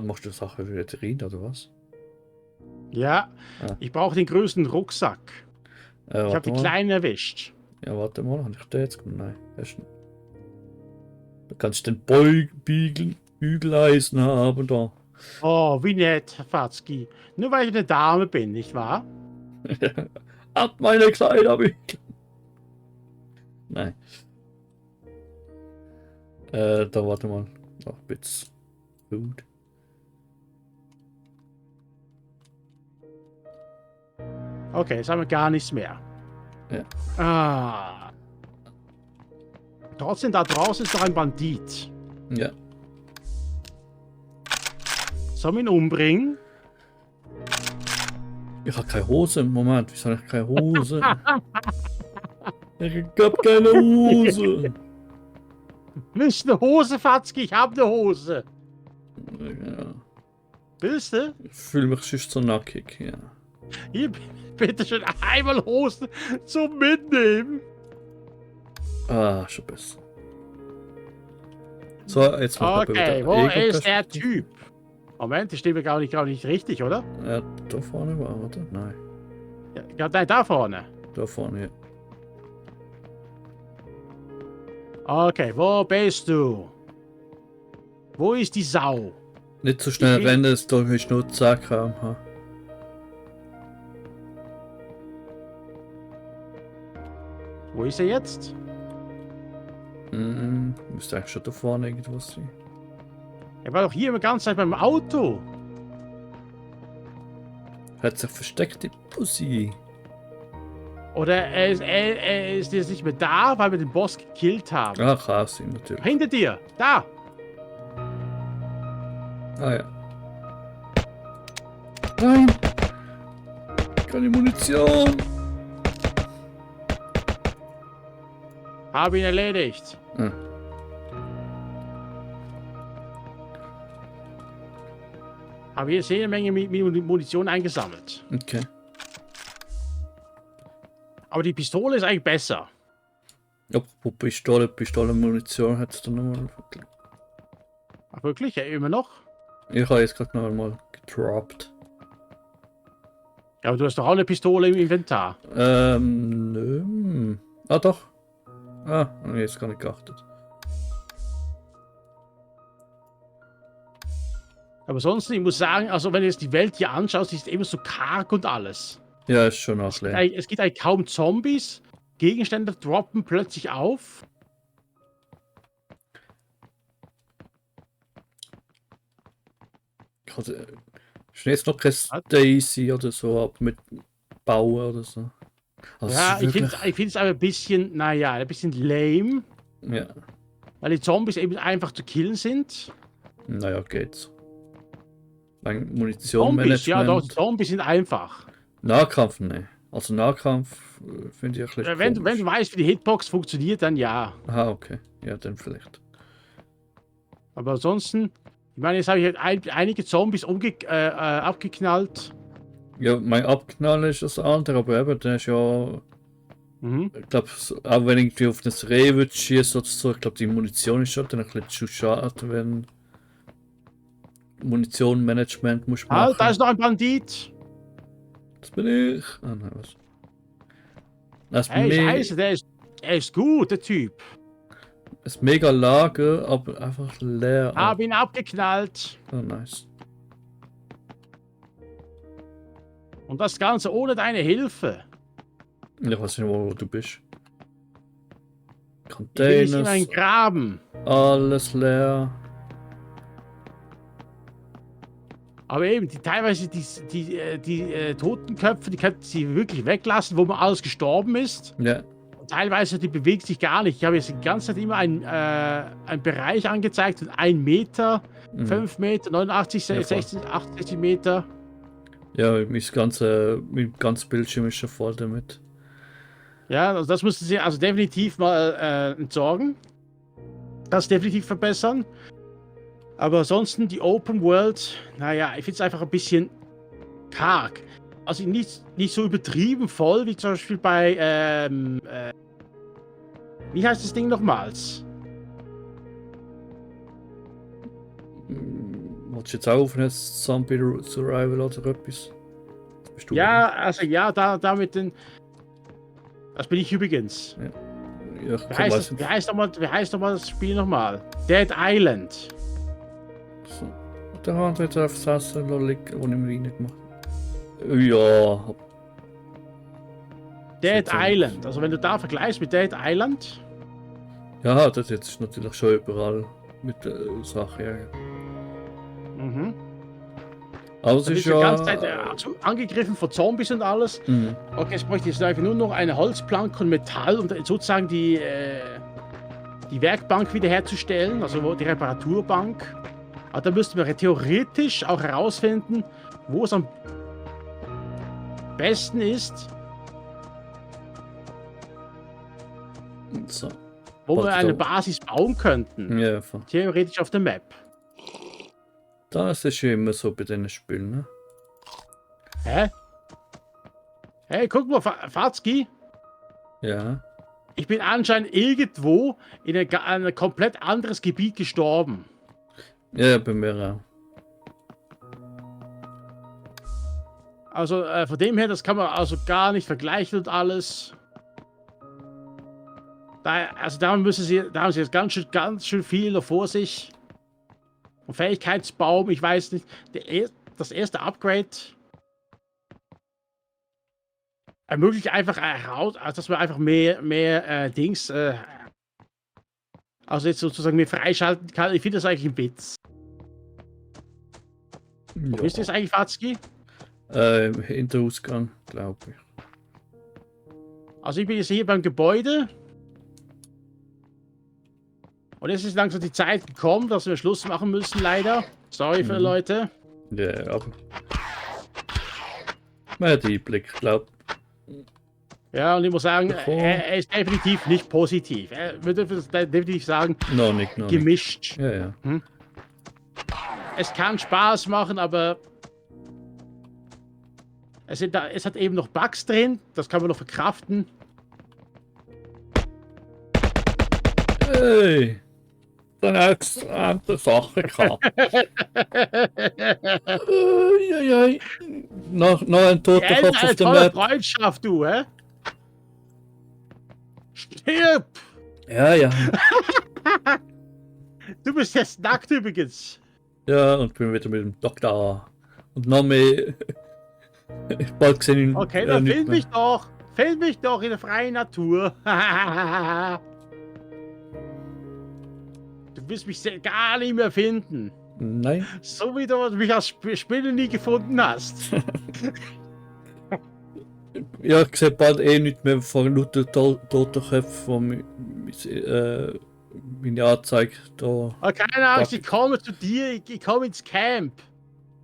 Machst du Sachen wieder rein, oder was? Ja, ich brauche den größten Rucksack. Ich habe die kleinen erwischt. Ja, warte mal, habe ich den jetzt gemacht? Nein, hast du nicht. Da kannst du den Bügeleisen haben da. Oh, wie nett, Herr Fatzki. Nur weil ich eine Dame bin, nicht wahr? Ab meine Kleider. Nein. Da warte mal. Noch Bits. Food. Okay, jetzt haben wir gar nichts mehr. Ja. Ah. Trotzdem, da draußen ist noch ein Bandit. Ja. Sollen wir ihn umbringen? Ich habe keine Hose. Moment, wieso habe ich keine Hose? Ich hab keine Hose. Willst du eine Hose, Fatzki? Ich hab eine Hose. Ja. Willst du? Ich fühle mich sonst so nackig, ja. Hier, bitte schön, einmal Hosen zum Mitnehmen. Ah, schon besser. So, jetzt machen wir Okay, wieder wo ist Ego-Test. der Typ? Moment, das steht mir gar nicht richtig, oder? Ja, da vorne war, oder? Nein, Ja, nein, da vorne. da vorne, ja. Okay, wo bist du? Wo ist die Sau? Nicht so schnell Ich will- rennen, es da ist nur 10 km/h. Wo ist er jetzt? Müsste eigentlich schon da vorne irgendwo sein. Er war doch hier die ganze Zeit beim Auto. Hat sich versteckt, die Pussy. Oder er ist jetzt nicht mehr da, weil wir den Boss gekillt haben. Ah, kann sein, natürlich. Hinter dir, da. Ah ja. Nein! Keine Munition! Habe ihn erledigt. Hm. Habe jetzt jede Menge Munition eingesammelt. Okay. Aber die Pistole ist eigentlich besser. Apropos Pistole, Munition hat es da nochmal. Ach, wirklich? Ja, immer noch? Ich habe jetzt gerade noch einmal gedroppt. Ja, aber du hast doch auch eine Pistole im Inventar. Nö. Ah, doch. Ah, jetzt gar nicht geachtet. Aber sonst, ich muss sagen, also wenn du jetzt die Welt hier anschaust, ist immer so karg und alles. Ja, ist schon auch leer. Es gibt eigentlich kaum Zombies. Gegenstände droppen plötzlich auf. Also, ist jetzt noch kein Daisy oder so, ab mit Bauen oder so. Also Ja, es ist ich wirklich- finde es aber ein bisschen, naja, ein bisschen lame. Ja, Weil die Zombies eben einfach zu killen sind. naja, geht's. Mein Zombies, Munitionmanagement. ja doch, Zombies sind einfach. Nahkampf, ne. Also Nahkampf finde ich ein bisschen Wenn du komisch. weißt, wie die Hitbox funktioniert, dann ja. Aha, okay. Ja, dann vielleicht. Aber ansonsten, ich meine, jetzt habe ich halt einige Zombies abgeknallt. Ja, mein Abknallen ist das andere, aber eben, der ist ja... Mhm. Ich glaube, auch wenn irgendwie auf das Reh würde schießen oder so, ich glaube, die Munition ist schon dann ein bisschen zu schade, wenn Munitionmanagement muss machen. Halt, da ist noch ein Bandit. Das bin ich. Ah, nein, was? Das ist, Hey, scheiße, er ist gut, der Typ. ist mega Lager, aber einfach leer. Hab ihn abgeknallt. Oh, nice. Und das Ganze ohne deine Hilfe. Ich weiß nicht, wo du bist. Ich bin jetzt in Containers, einen Graben. alles leer. Aber eben, teilweise die Totenköpfe, die könnten sie wirklich weglassen, wo man alles gestorben ist. Ja, Und teilweise, die bewegt sich gar nicht. Ich habe jetzt die ganze Zeit immer einen Bereich angezeigt von 1 Meter, 5 Meter, 89, Ja, voll. 60, 68 Meter. ja, mein ganzes Bildschirm ist schon voll damit. Ja, also das müssen sie also definitiv mal entsorgen. Das definitiv verbessern. Aber ansonsten die Open World, naja, ich finde es einfach ein bisschen karg. Also nicht so übertrieben voll, wie zum Beispiel bei, wie heißt das Ding nochmals? Willst du jetzt auch auf ein Zombie Survival oder etwas? Das bist du, Ja, also ja, da mit den... Das bin ich übrigens. oder? Ja, ich Wie heißt, weiß wie heißt nochmal das Spiel nochmal? Dead Island. So. Der andere hat auf das liegen, wo ich mir reingemacht habe. Ja, Dead Sieht so aus. Island. Also wenn du da vergleichst mit Dead Island, Ja, das jetzt ist natürlich schon überall mit der Sache. Ja. Mhm. Aber es Da ist wird die ganze ja. Zeit angegriffen von Zombies und alles. Mhm. Okay, jetzt bräuchte ich jetzt einfach nur noch eine Holzplanke und Metall, um sozusagen die Werkbank wiederherzustellen, also die Reparaturbank. Aber da müssten wir theoretisch auch herausfinden, wo es am besten ist, So. wo wir Halt eine da. Basis bauen könnten. Ja, Theoretisch auf der Map. das ist ja immer so bei diesen Spielen, ne? Hä? Hey, guck mal, Fazki. Ja. Ich bin anscheinend irgendwo in ein komplett anderes Gebiet gestorben. Ja, bei mir auch. Also von dem her, das kann man also gar nicht vergleichen und alles. Da haben sie jetzt ganz schön viel noch vor sich. Und Fähigkeitsbaum, ich weiß nicht. Das erste Upgrade ermöglicht einfach heraus, dass man einfach mehr Dings, also jetzt sozusagen mehr freischalten kann. Ich finde das eigentlich ein Witz. Wo bist du jetzt eigentlich, Fazki? Hinterausgang, glaube ich. Also ich bin jetzt hier beim Gebäude. Und jetzt ist langsam die Zeit gekommen, dass wir Schluss machen müssen, leider. Sorry für Leute. Ja, aber. Mehr die Blick, glaube ich. Ja, und ich muss sagen, Bevor- er ist definitiv nicht positiv. Er würde definitiv sagen, Noch nicht. gemischt. Ja, ja. Es kann Spaß machen, aber es hat eben noch Bugs drin. Das kann man noch verkraften. Hey! Dann extra andere Sache gehabt. Eieiei. Noch ein toter Kopf auf Eine der tolle Map. Freundschaft, du, hä? Stirb! Ja. Du bist jetzt nackt übrigens. Ja, und bin wieder mit dem Doktor. Und noch mehr. Ich bald gesehen ihn. Okay, dann nicht film mehr. mich doch. Film mich doch in der freien Natur. Du wirst mich gar nicht mehr finden. Nein. So wie du mich als Spinne nie gefunden hast. Ja, ich sehe bald nicht mehr von lauter toten Köpfen, meine Anzeige da. Aber keine Angst, ich komme zu dir, ich komme ins Camp.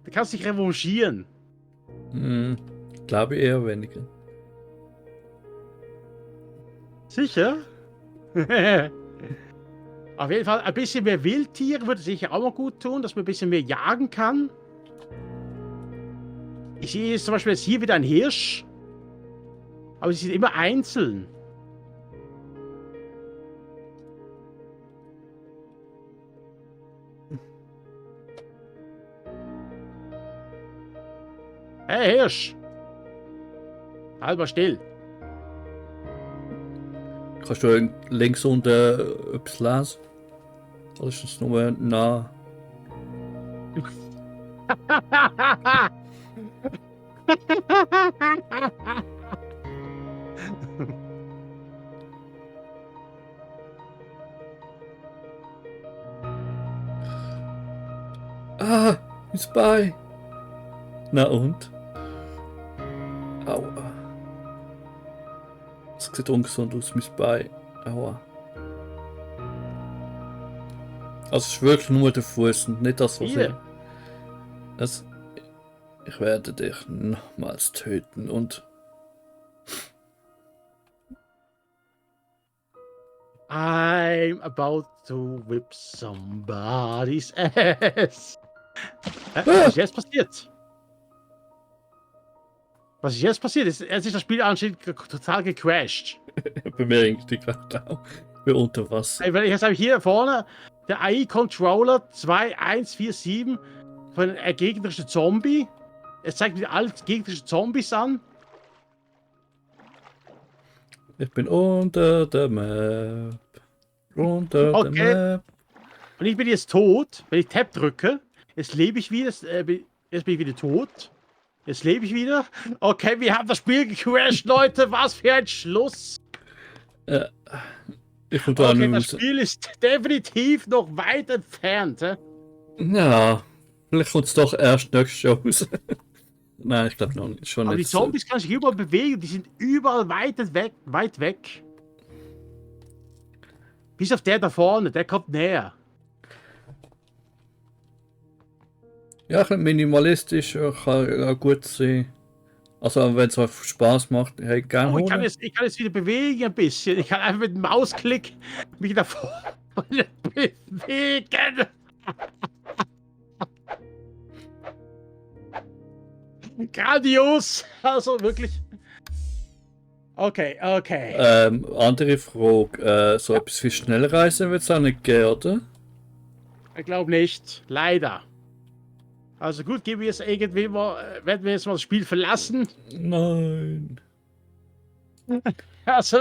Du kannst dich revanchieren. Glaube ich eher weniger. Sicher? Auf jeden Fall, ein bisschen mehr Wildtiere würde sicher auch mal gut tun, dass man ein bisschen mehr jagen kann. Ich sehe jetzt zum Beispiel jetzt hier wieder ein Hirsch. Aber sie sind immer einzeln. Hey Hirsch! Halt mal still. Kannst du links unten etwas lesen? Oder ist das nur nah? Ah, ein Spy! Na und? Aua. Das sieht ungesund aus, mein Spy. Aua. Also es ist wirklich nur der Fuß und nicht das, was Hier. ich werde dich nochmals töten und... I'm about to whip somebody's ass. Was ist jetzt passiert? Was ist jetzt passiert? Jetzt ist das Spiel anscheinend total gecrashed. Bei mir irgendwie gerade auch. Ich bin unter Wasser. Weil ich habe hier vorne der AI-Controller 2147 von einem gegnerischen Zombie. Es zeigt mir alle gegnerischen Zombies an. Ich bin unter der Map. Unter Okay. der Map. Und ich bin jetzt tot. Wenn ich Tab drücke, jetzt lebe ich wieder. Jetzt bin ich wieder tot. Jetzt lebe ich wieder. Okay, wir haben das Spiel gecrashed, Leute. Was für ein Schluss. Ich komme da Okay, nicht das raus. Spiel ist definitiv noch weit entfernt. Hä? Ja, vielleicht kommt es doch erst nächstes Jahr raus. Nein, ich glaube noch nicht. Schon Aber die nicht so. Zombies kann sich überall bewegen, die sind überall weit weg. Bis auf der da vorne, der kommt näher. Ja, ein bisschen minimalistisch kann ja gut sein. Also, wenn es einfach Spaß macht, hey, gerne Oh, ich kann holen. jetzt wieder bewegen ein bisschen. Ich kann einfach mit dem Mausklick mich nach vorne bewegen. Grandios. Also wirklich. Okay. Andere Frage. So etwas wie Schnellreisen wird es auch nicht geben, oder? Ich glaube nicht. Leider. Also gut, gehen wir jetzt irgendwie mal, werden wir jetzt mal das Spiel verlassen. Nein. Also,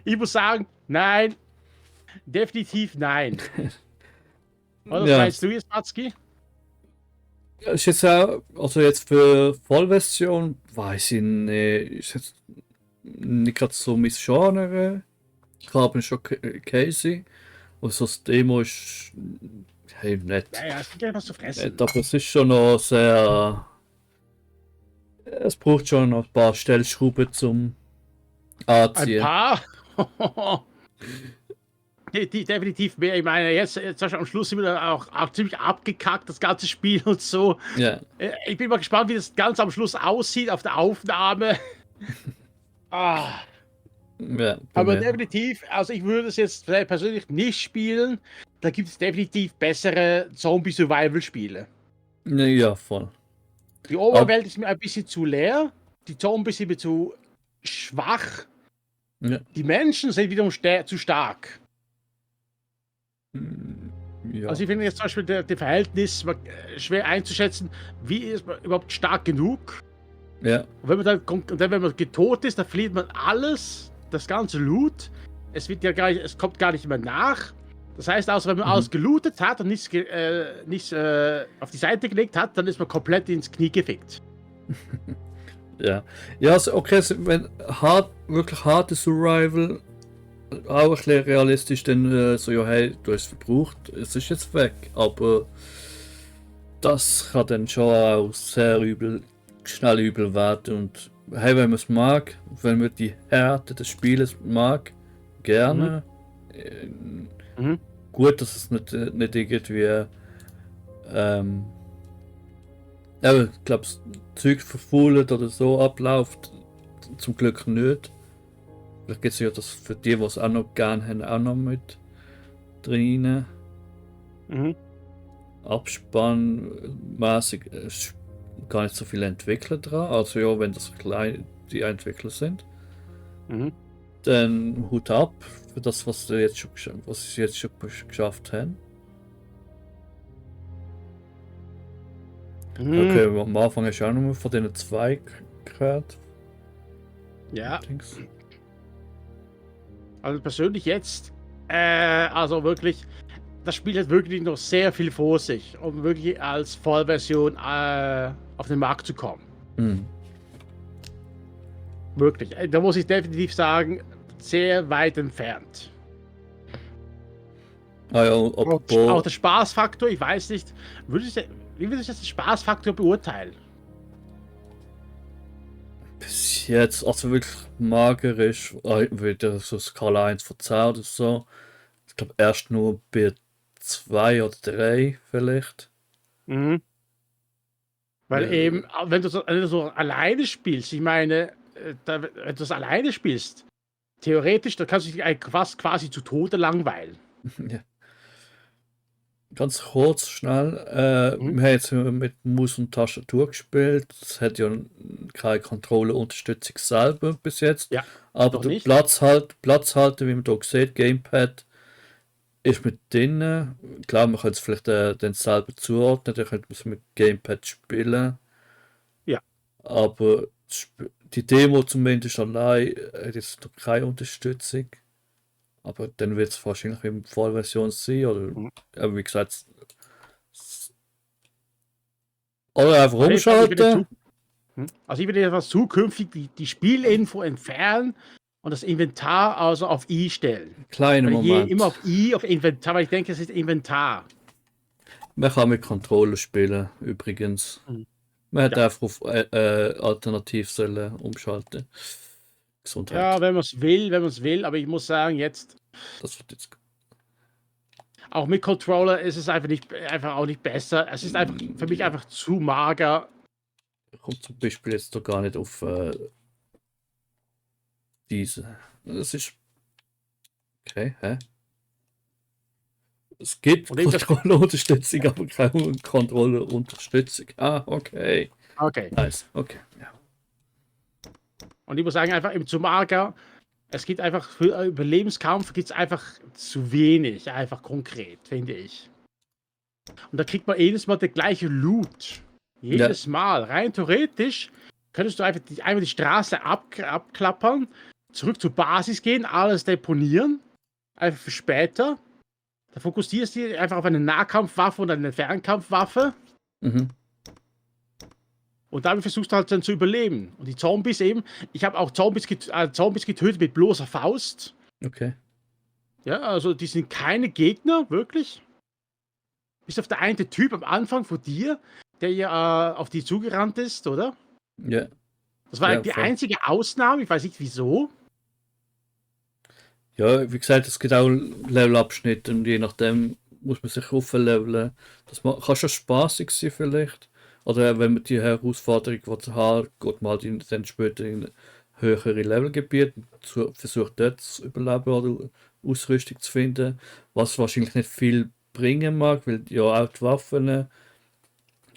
ich muss sagen, nein. Definitiv nein. Oder was Ja, meinst du jetzt, Matzki? ist jetzt auch, also jetzt für Vollversion, weiß ich nicht, ist jetzt nicht gerade so mein Genre. Ich habe schon Casey. Und so das Demo ist, hey, nett. Ja, es gibt ja was zu fressen. Aber es ist schon noch sehr. Es braucht schon noch ein paar Stellschrauben zum Ein Anziehen. paar? Die definitiv mehr. Ich meine, jetzt am Schluss sind wir dann auch ziemlich abgekackt, das ganze Spiel und so. Ja. Ich bin mal gespannt, wie das ganz am Schluss aussieht auf der Aufnahme. Ah, Ja, aber mir. definitiv, also ich würde es jetzt persönlich nicht spielen. Da gibt es definitiv bessere Zombie-Survival-Spiele. Ja, voll. Die Oberwelt ist mir ein bisschen zu leer. Die Zombies sind mir zu schwach. Ja. Die Menschen sind wiederum zu stark. Ja. Also ich finde jetzt zum Beispiel der Verhältnis schwer einzuschätzen, wie ist man überhaupt stark genug. Ja. Und wenn man dann wenn man getot ist, dann verliert man alles, das ganze Loot. Es kommt gar nicht mehr nach. Das heißt also, wenn man alles gelootet hat und nichts auf die Seite gelegt hat, dann ist man komplett ins Knie gefickt. Ja. Ja, also okay, wenn wirklich harte Survival auch ein bisschen realistisch, dann so, ja, hey, du hast es verbraucht, es ist jetzt weg. Aber das kann dann schon auch sehr schnell übel werden. Und hey, wenn man es mag, wenn man die Härte des Spieles mag, gerne. Gut, dass es nicht irgendwie ich glaube, das Zeug verfault oder so abläuft. Zum Glück nicht. Vielleicht gibt es ja das für die, die es auch noch gerne haben, auch noch mit drin. Abspannmäßig ist gar nicht so viele Entwickler dran. Also ja, wenn das die Entwickler sind. Dann Hut ab für das, was sie jetzt schon geschafft haben. Okay, am Anfang hast du auch nur von diesen zwei gehört. Ja. Dings. Also persönlich jetzt, also wirklich, das Spiel hat wirklich noch sehr viel vor sich, um wirklich als Vollversion auf den Markt zu kommen. Wirklich. Da muss ich definitiv sagen, sehr weit entfernt. Ah ja, auch der Spaßfaktor, ich weiß nicht, wie würde ich das Spaßfaktor beurteilen? Bis jetzt, also wirklich magerisch, wieder so Skala 1 von 10 oder so. Ich glaube erst nur bei 2 oder 3 vielleicht. Weil eben, wenn du so alleine spielst, ich meine, wenn du das alleine spielst, theoretisch, da kannst du dich fast quasi zu Tode langweilen. Ja. Ganz kurz, schnell. Wir haben jetzt mit Maus und Tastatur gespielt. Es hat ja keine Controller-Unterstützung selber bis jetzt. Ja, aber der Platzhalter, wie man hier sieht, Gamepad, ist mit drin. Klar, man könnte es vielleicht dann selber zuordnen, dann könnte man es mit Gamepad spielen. Ja. Aber die Demo zumindest allein hat jetzt noch keine Unterstützung. Aber dann wird es wahrscheinlich in Vollversion sein, oder wie gesagt, oder einfach umschalten. Also ich würde etwas zukünftig die Spielinfo entfernen, und das Inventar also auf I stellen. Kleiner Moment. Immer auf I, auf Inventar, weil ich denke, es ist Inventar. Man kann mit Controller spielen, übrigens. Man hätte einfach auf Alternativ sollen umschalten. Gesundheit. Ja, wenn man es will, aber ich muss sagen, jetzt. Das wird jetzt. Auch mit Controller ist es einfach auch nicht besser. Es ist einfach für mich einfach zu mager. Kommt zum Beispiel jetzt doch gar nicht auf diese. Das ist. Okay, hä? Es gibt Controller-Unterstützung, aber keine Controller-Unterstützung. Ah, okay. Okay. Nice, okay, ja. Und ich muss sagen, einfach im zu mager. Es gibt einfach für Überlebenskampf gibt es einfach zu wenig, einfach konkret, finde ich. Und da kriegt man jedes Mal der gleiche Loot. Jedes Mal. Rein theoretisch könntest du einfach die Straße abklappern, zurück zur Basis gehen, alles deponieren, einfach für später. Da fokussierst du dich einfach auf eine Nahkampfwaffe und eine Fernkampfwaffe. Mhm. Und damit versuchst du halt dann zu überleben. Und die Zombies eben, ich habe auch Zombies getötet mit bloßer Faust. Okay. Ja, also die sind keine Gegner, wirklich. Bis auf der eine Typ am Anfang von dir, der ja auf die zugerannt ist, oder? Ja. Das war die einzige Ausnahme, ich weiß nicht wieso. Ja, wie gesagt, es gibt auch Levelabschnitte und je nachdem muss man sich aufleveln. Das kann schon spaßig sein vielleicht. Oder wenn man die Herausforderung haben, geht man halt dann später in höhere Levelgebiete und versucht dort zu überleben oder Ausrüstung zu finden, was wahrscheinlich nicht viel bringen mag, weil ja auch die Waffen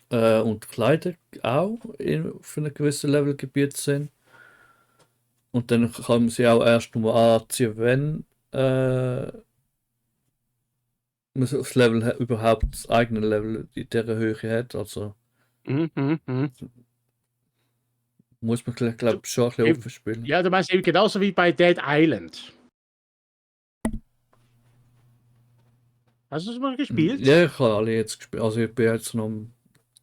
und Kleider auch für ein gewisses Levelgebiet sind. Und dann kann man sie auch erst nur anziehen, wenn man das Level überhaupt das eigene Level in dieser Höhe hat. Also muss man, glaube ich, schon ein bisschen aufspielen. Ja, du meinst eben genauso wie bei Dead Island. Hast du das mal gespielt? Ja, ich habe alle jetzt gespielt. Also ich bin jetzt noch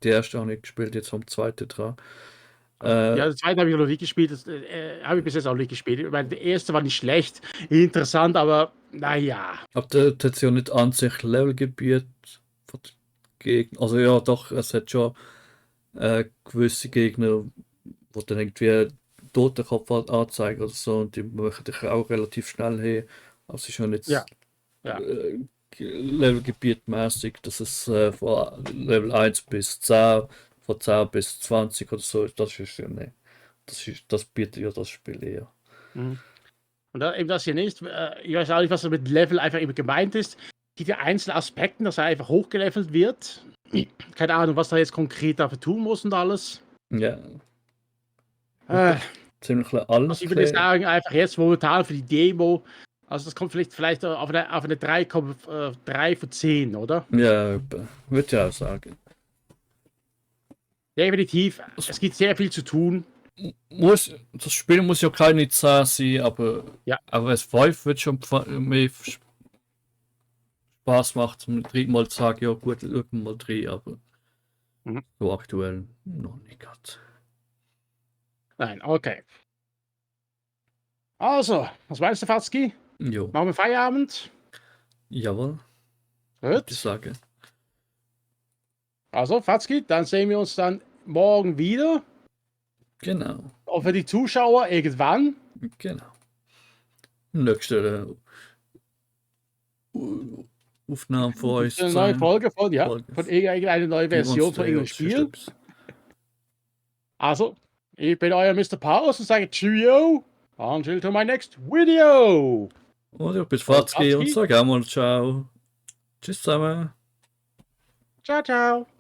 die erste habe ich gespielt, jetzt am zweiten dran. Ja, den zweiten habe ich noch nicht gespielt. Das habe ich bis jetzt auch nicht gespielt. Ich meine, der erste war nicht schlecht, interessant, aber naja. Aber der hat ja nicht an sich Levelgebiet von Gegner. Also ja, doch, es hat schon gewisse Gegner, wo dann irgendwie Totenkopf anzeigen oder so und die machen dich auch relativ schnell hin. Also es ist schon nicht Levelgebietmäßig, dass es von Level 1 bis 10, von 10 bis 20 oder so, das ist ja nicht. Das bietet ja das Spiel eher. Und eben das hier nicht, ich weiß auch nicht, was mit Level einfach eben gemeint ist. Es gibt ja einzelne Aspekte, dass er einfach hochgelevelt wird. Keine Ahnung, was da jetzt konkret dafür tun muss und alles. Ja. Ziemlich alles. Also ich würde sagen, einfach jetzt momentan für die Demo, also das kommt vielleicht auf eine 3 von 10, oder? Ja, würde ich auch sagen. Definitiv, es gibt sehr viel zu tun. Das Spiel muss ja keine 10 sein, aber, ja. Aber es 5 wird schon mehr Spaß macht, zum dritten Mal zu sagen, ja gut, schauen wir mal 3, aber so aktuell noch nicht gerade. Nein, okay. Also, was meinst du, Fatzki? Jo. Machen wir Feierabend? Jawohl. Gut. Ich sage. Also, Fatzki, dann sehen wir uns dann morgen wieder. Genau. Und für die Zuschauer irgendwann. Genau. Nächste Aufnahme von uns. Eine neue Folge von irgendeine neue Version von irgendeinem Spiel. Also, ich bin euer Mr. Paulus und sage Cheerio. Until to my next video. Und ich bin Fatzki und sage auch mal ciao. Tschüss zusammen. Ciao, ciao.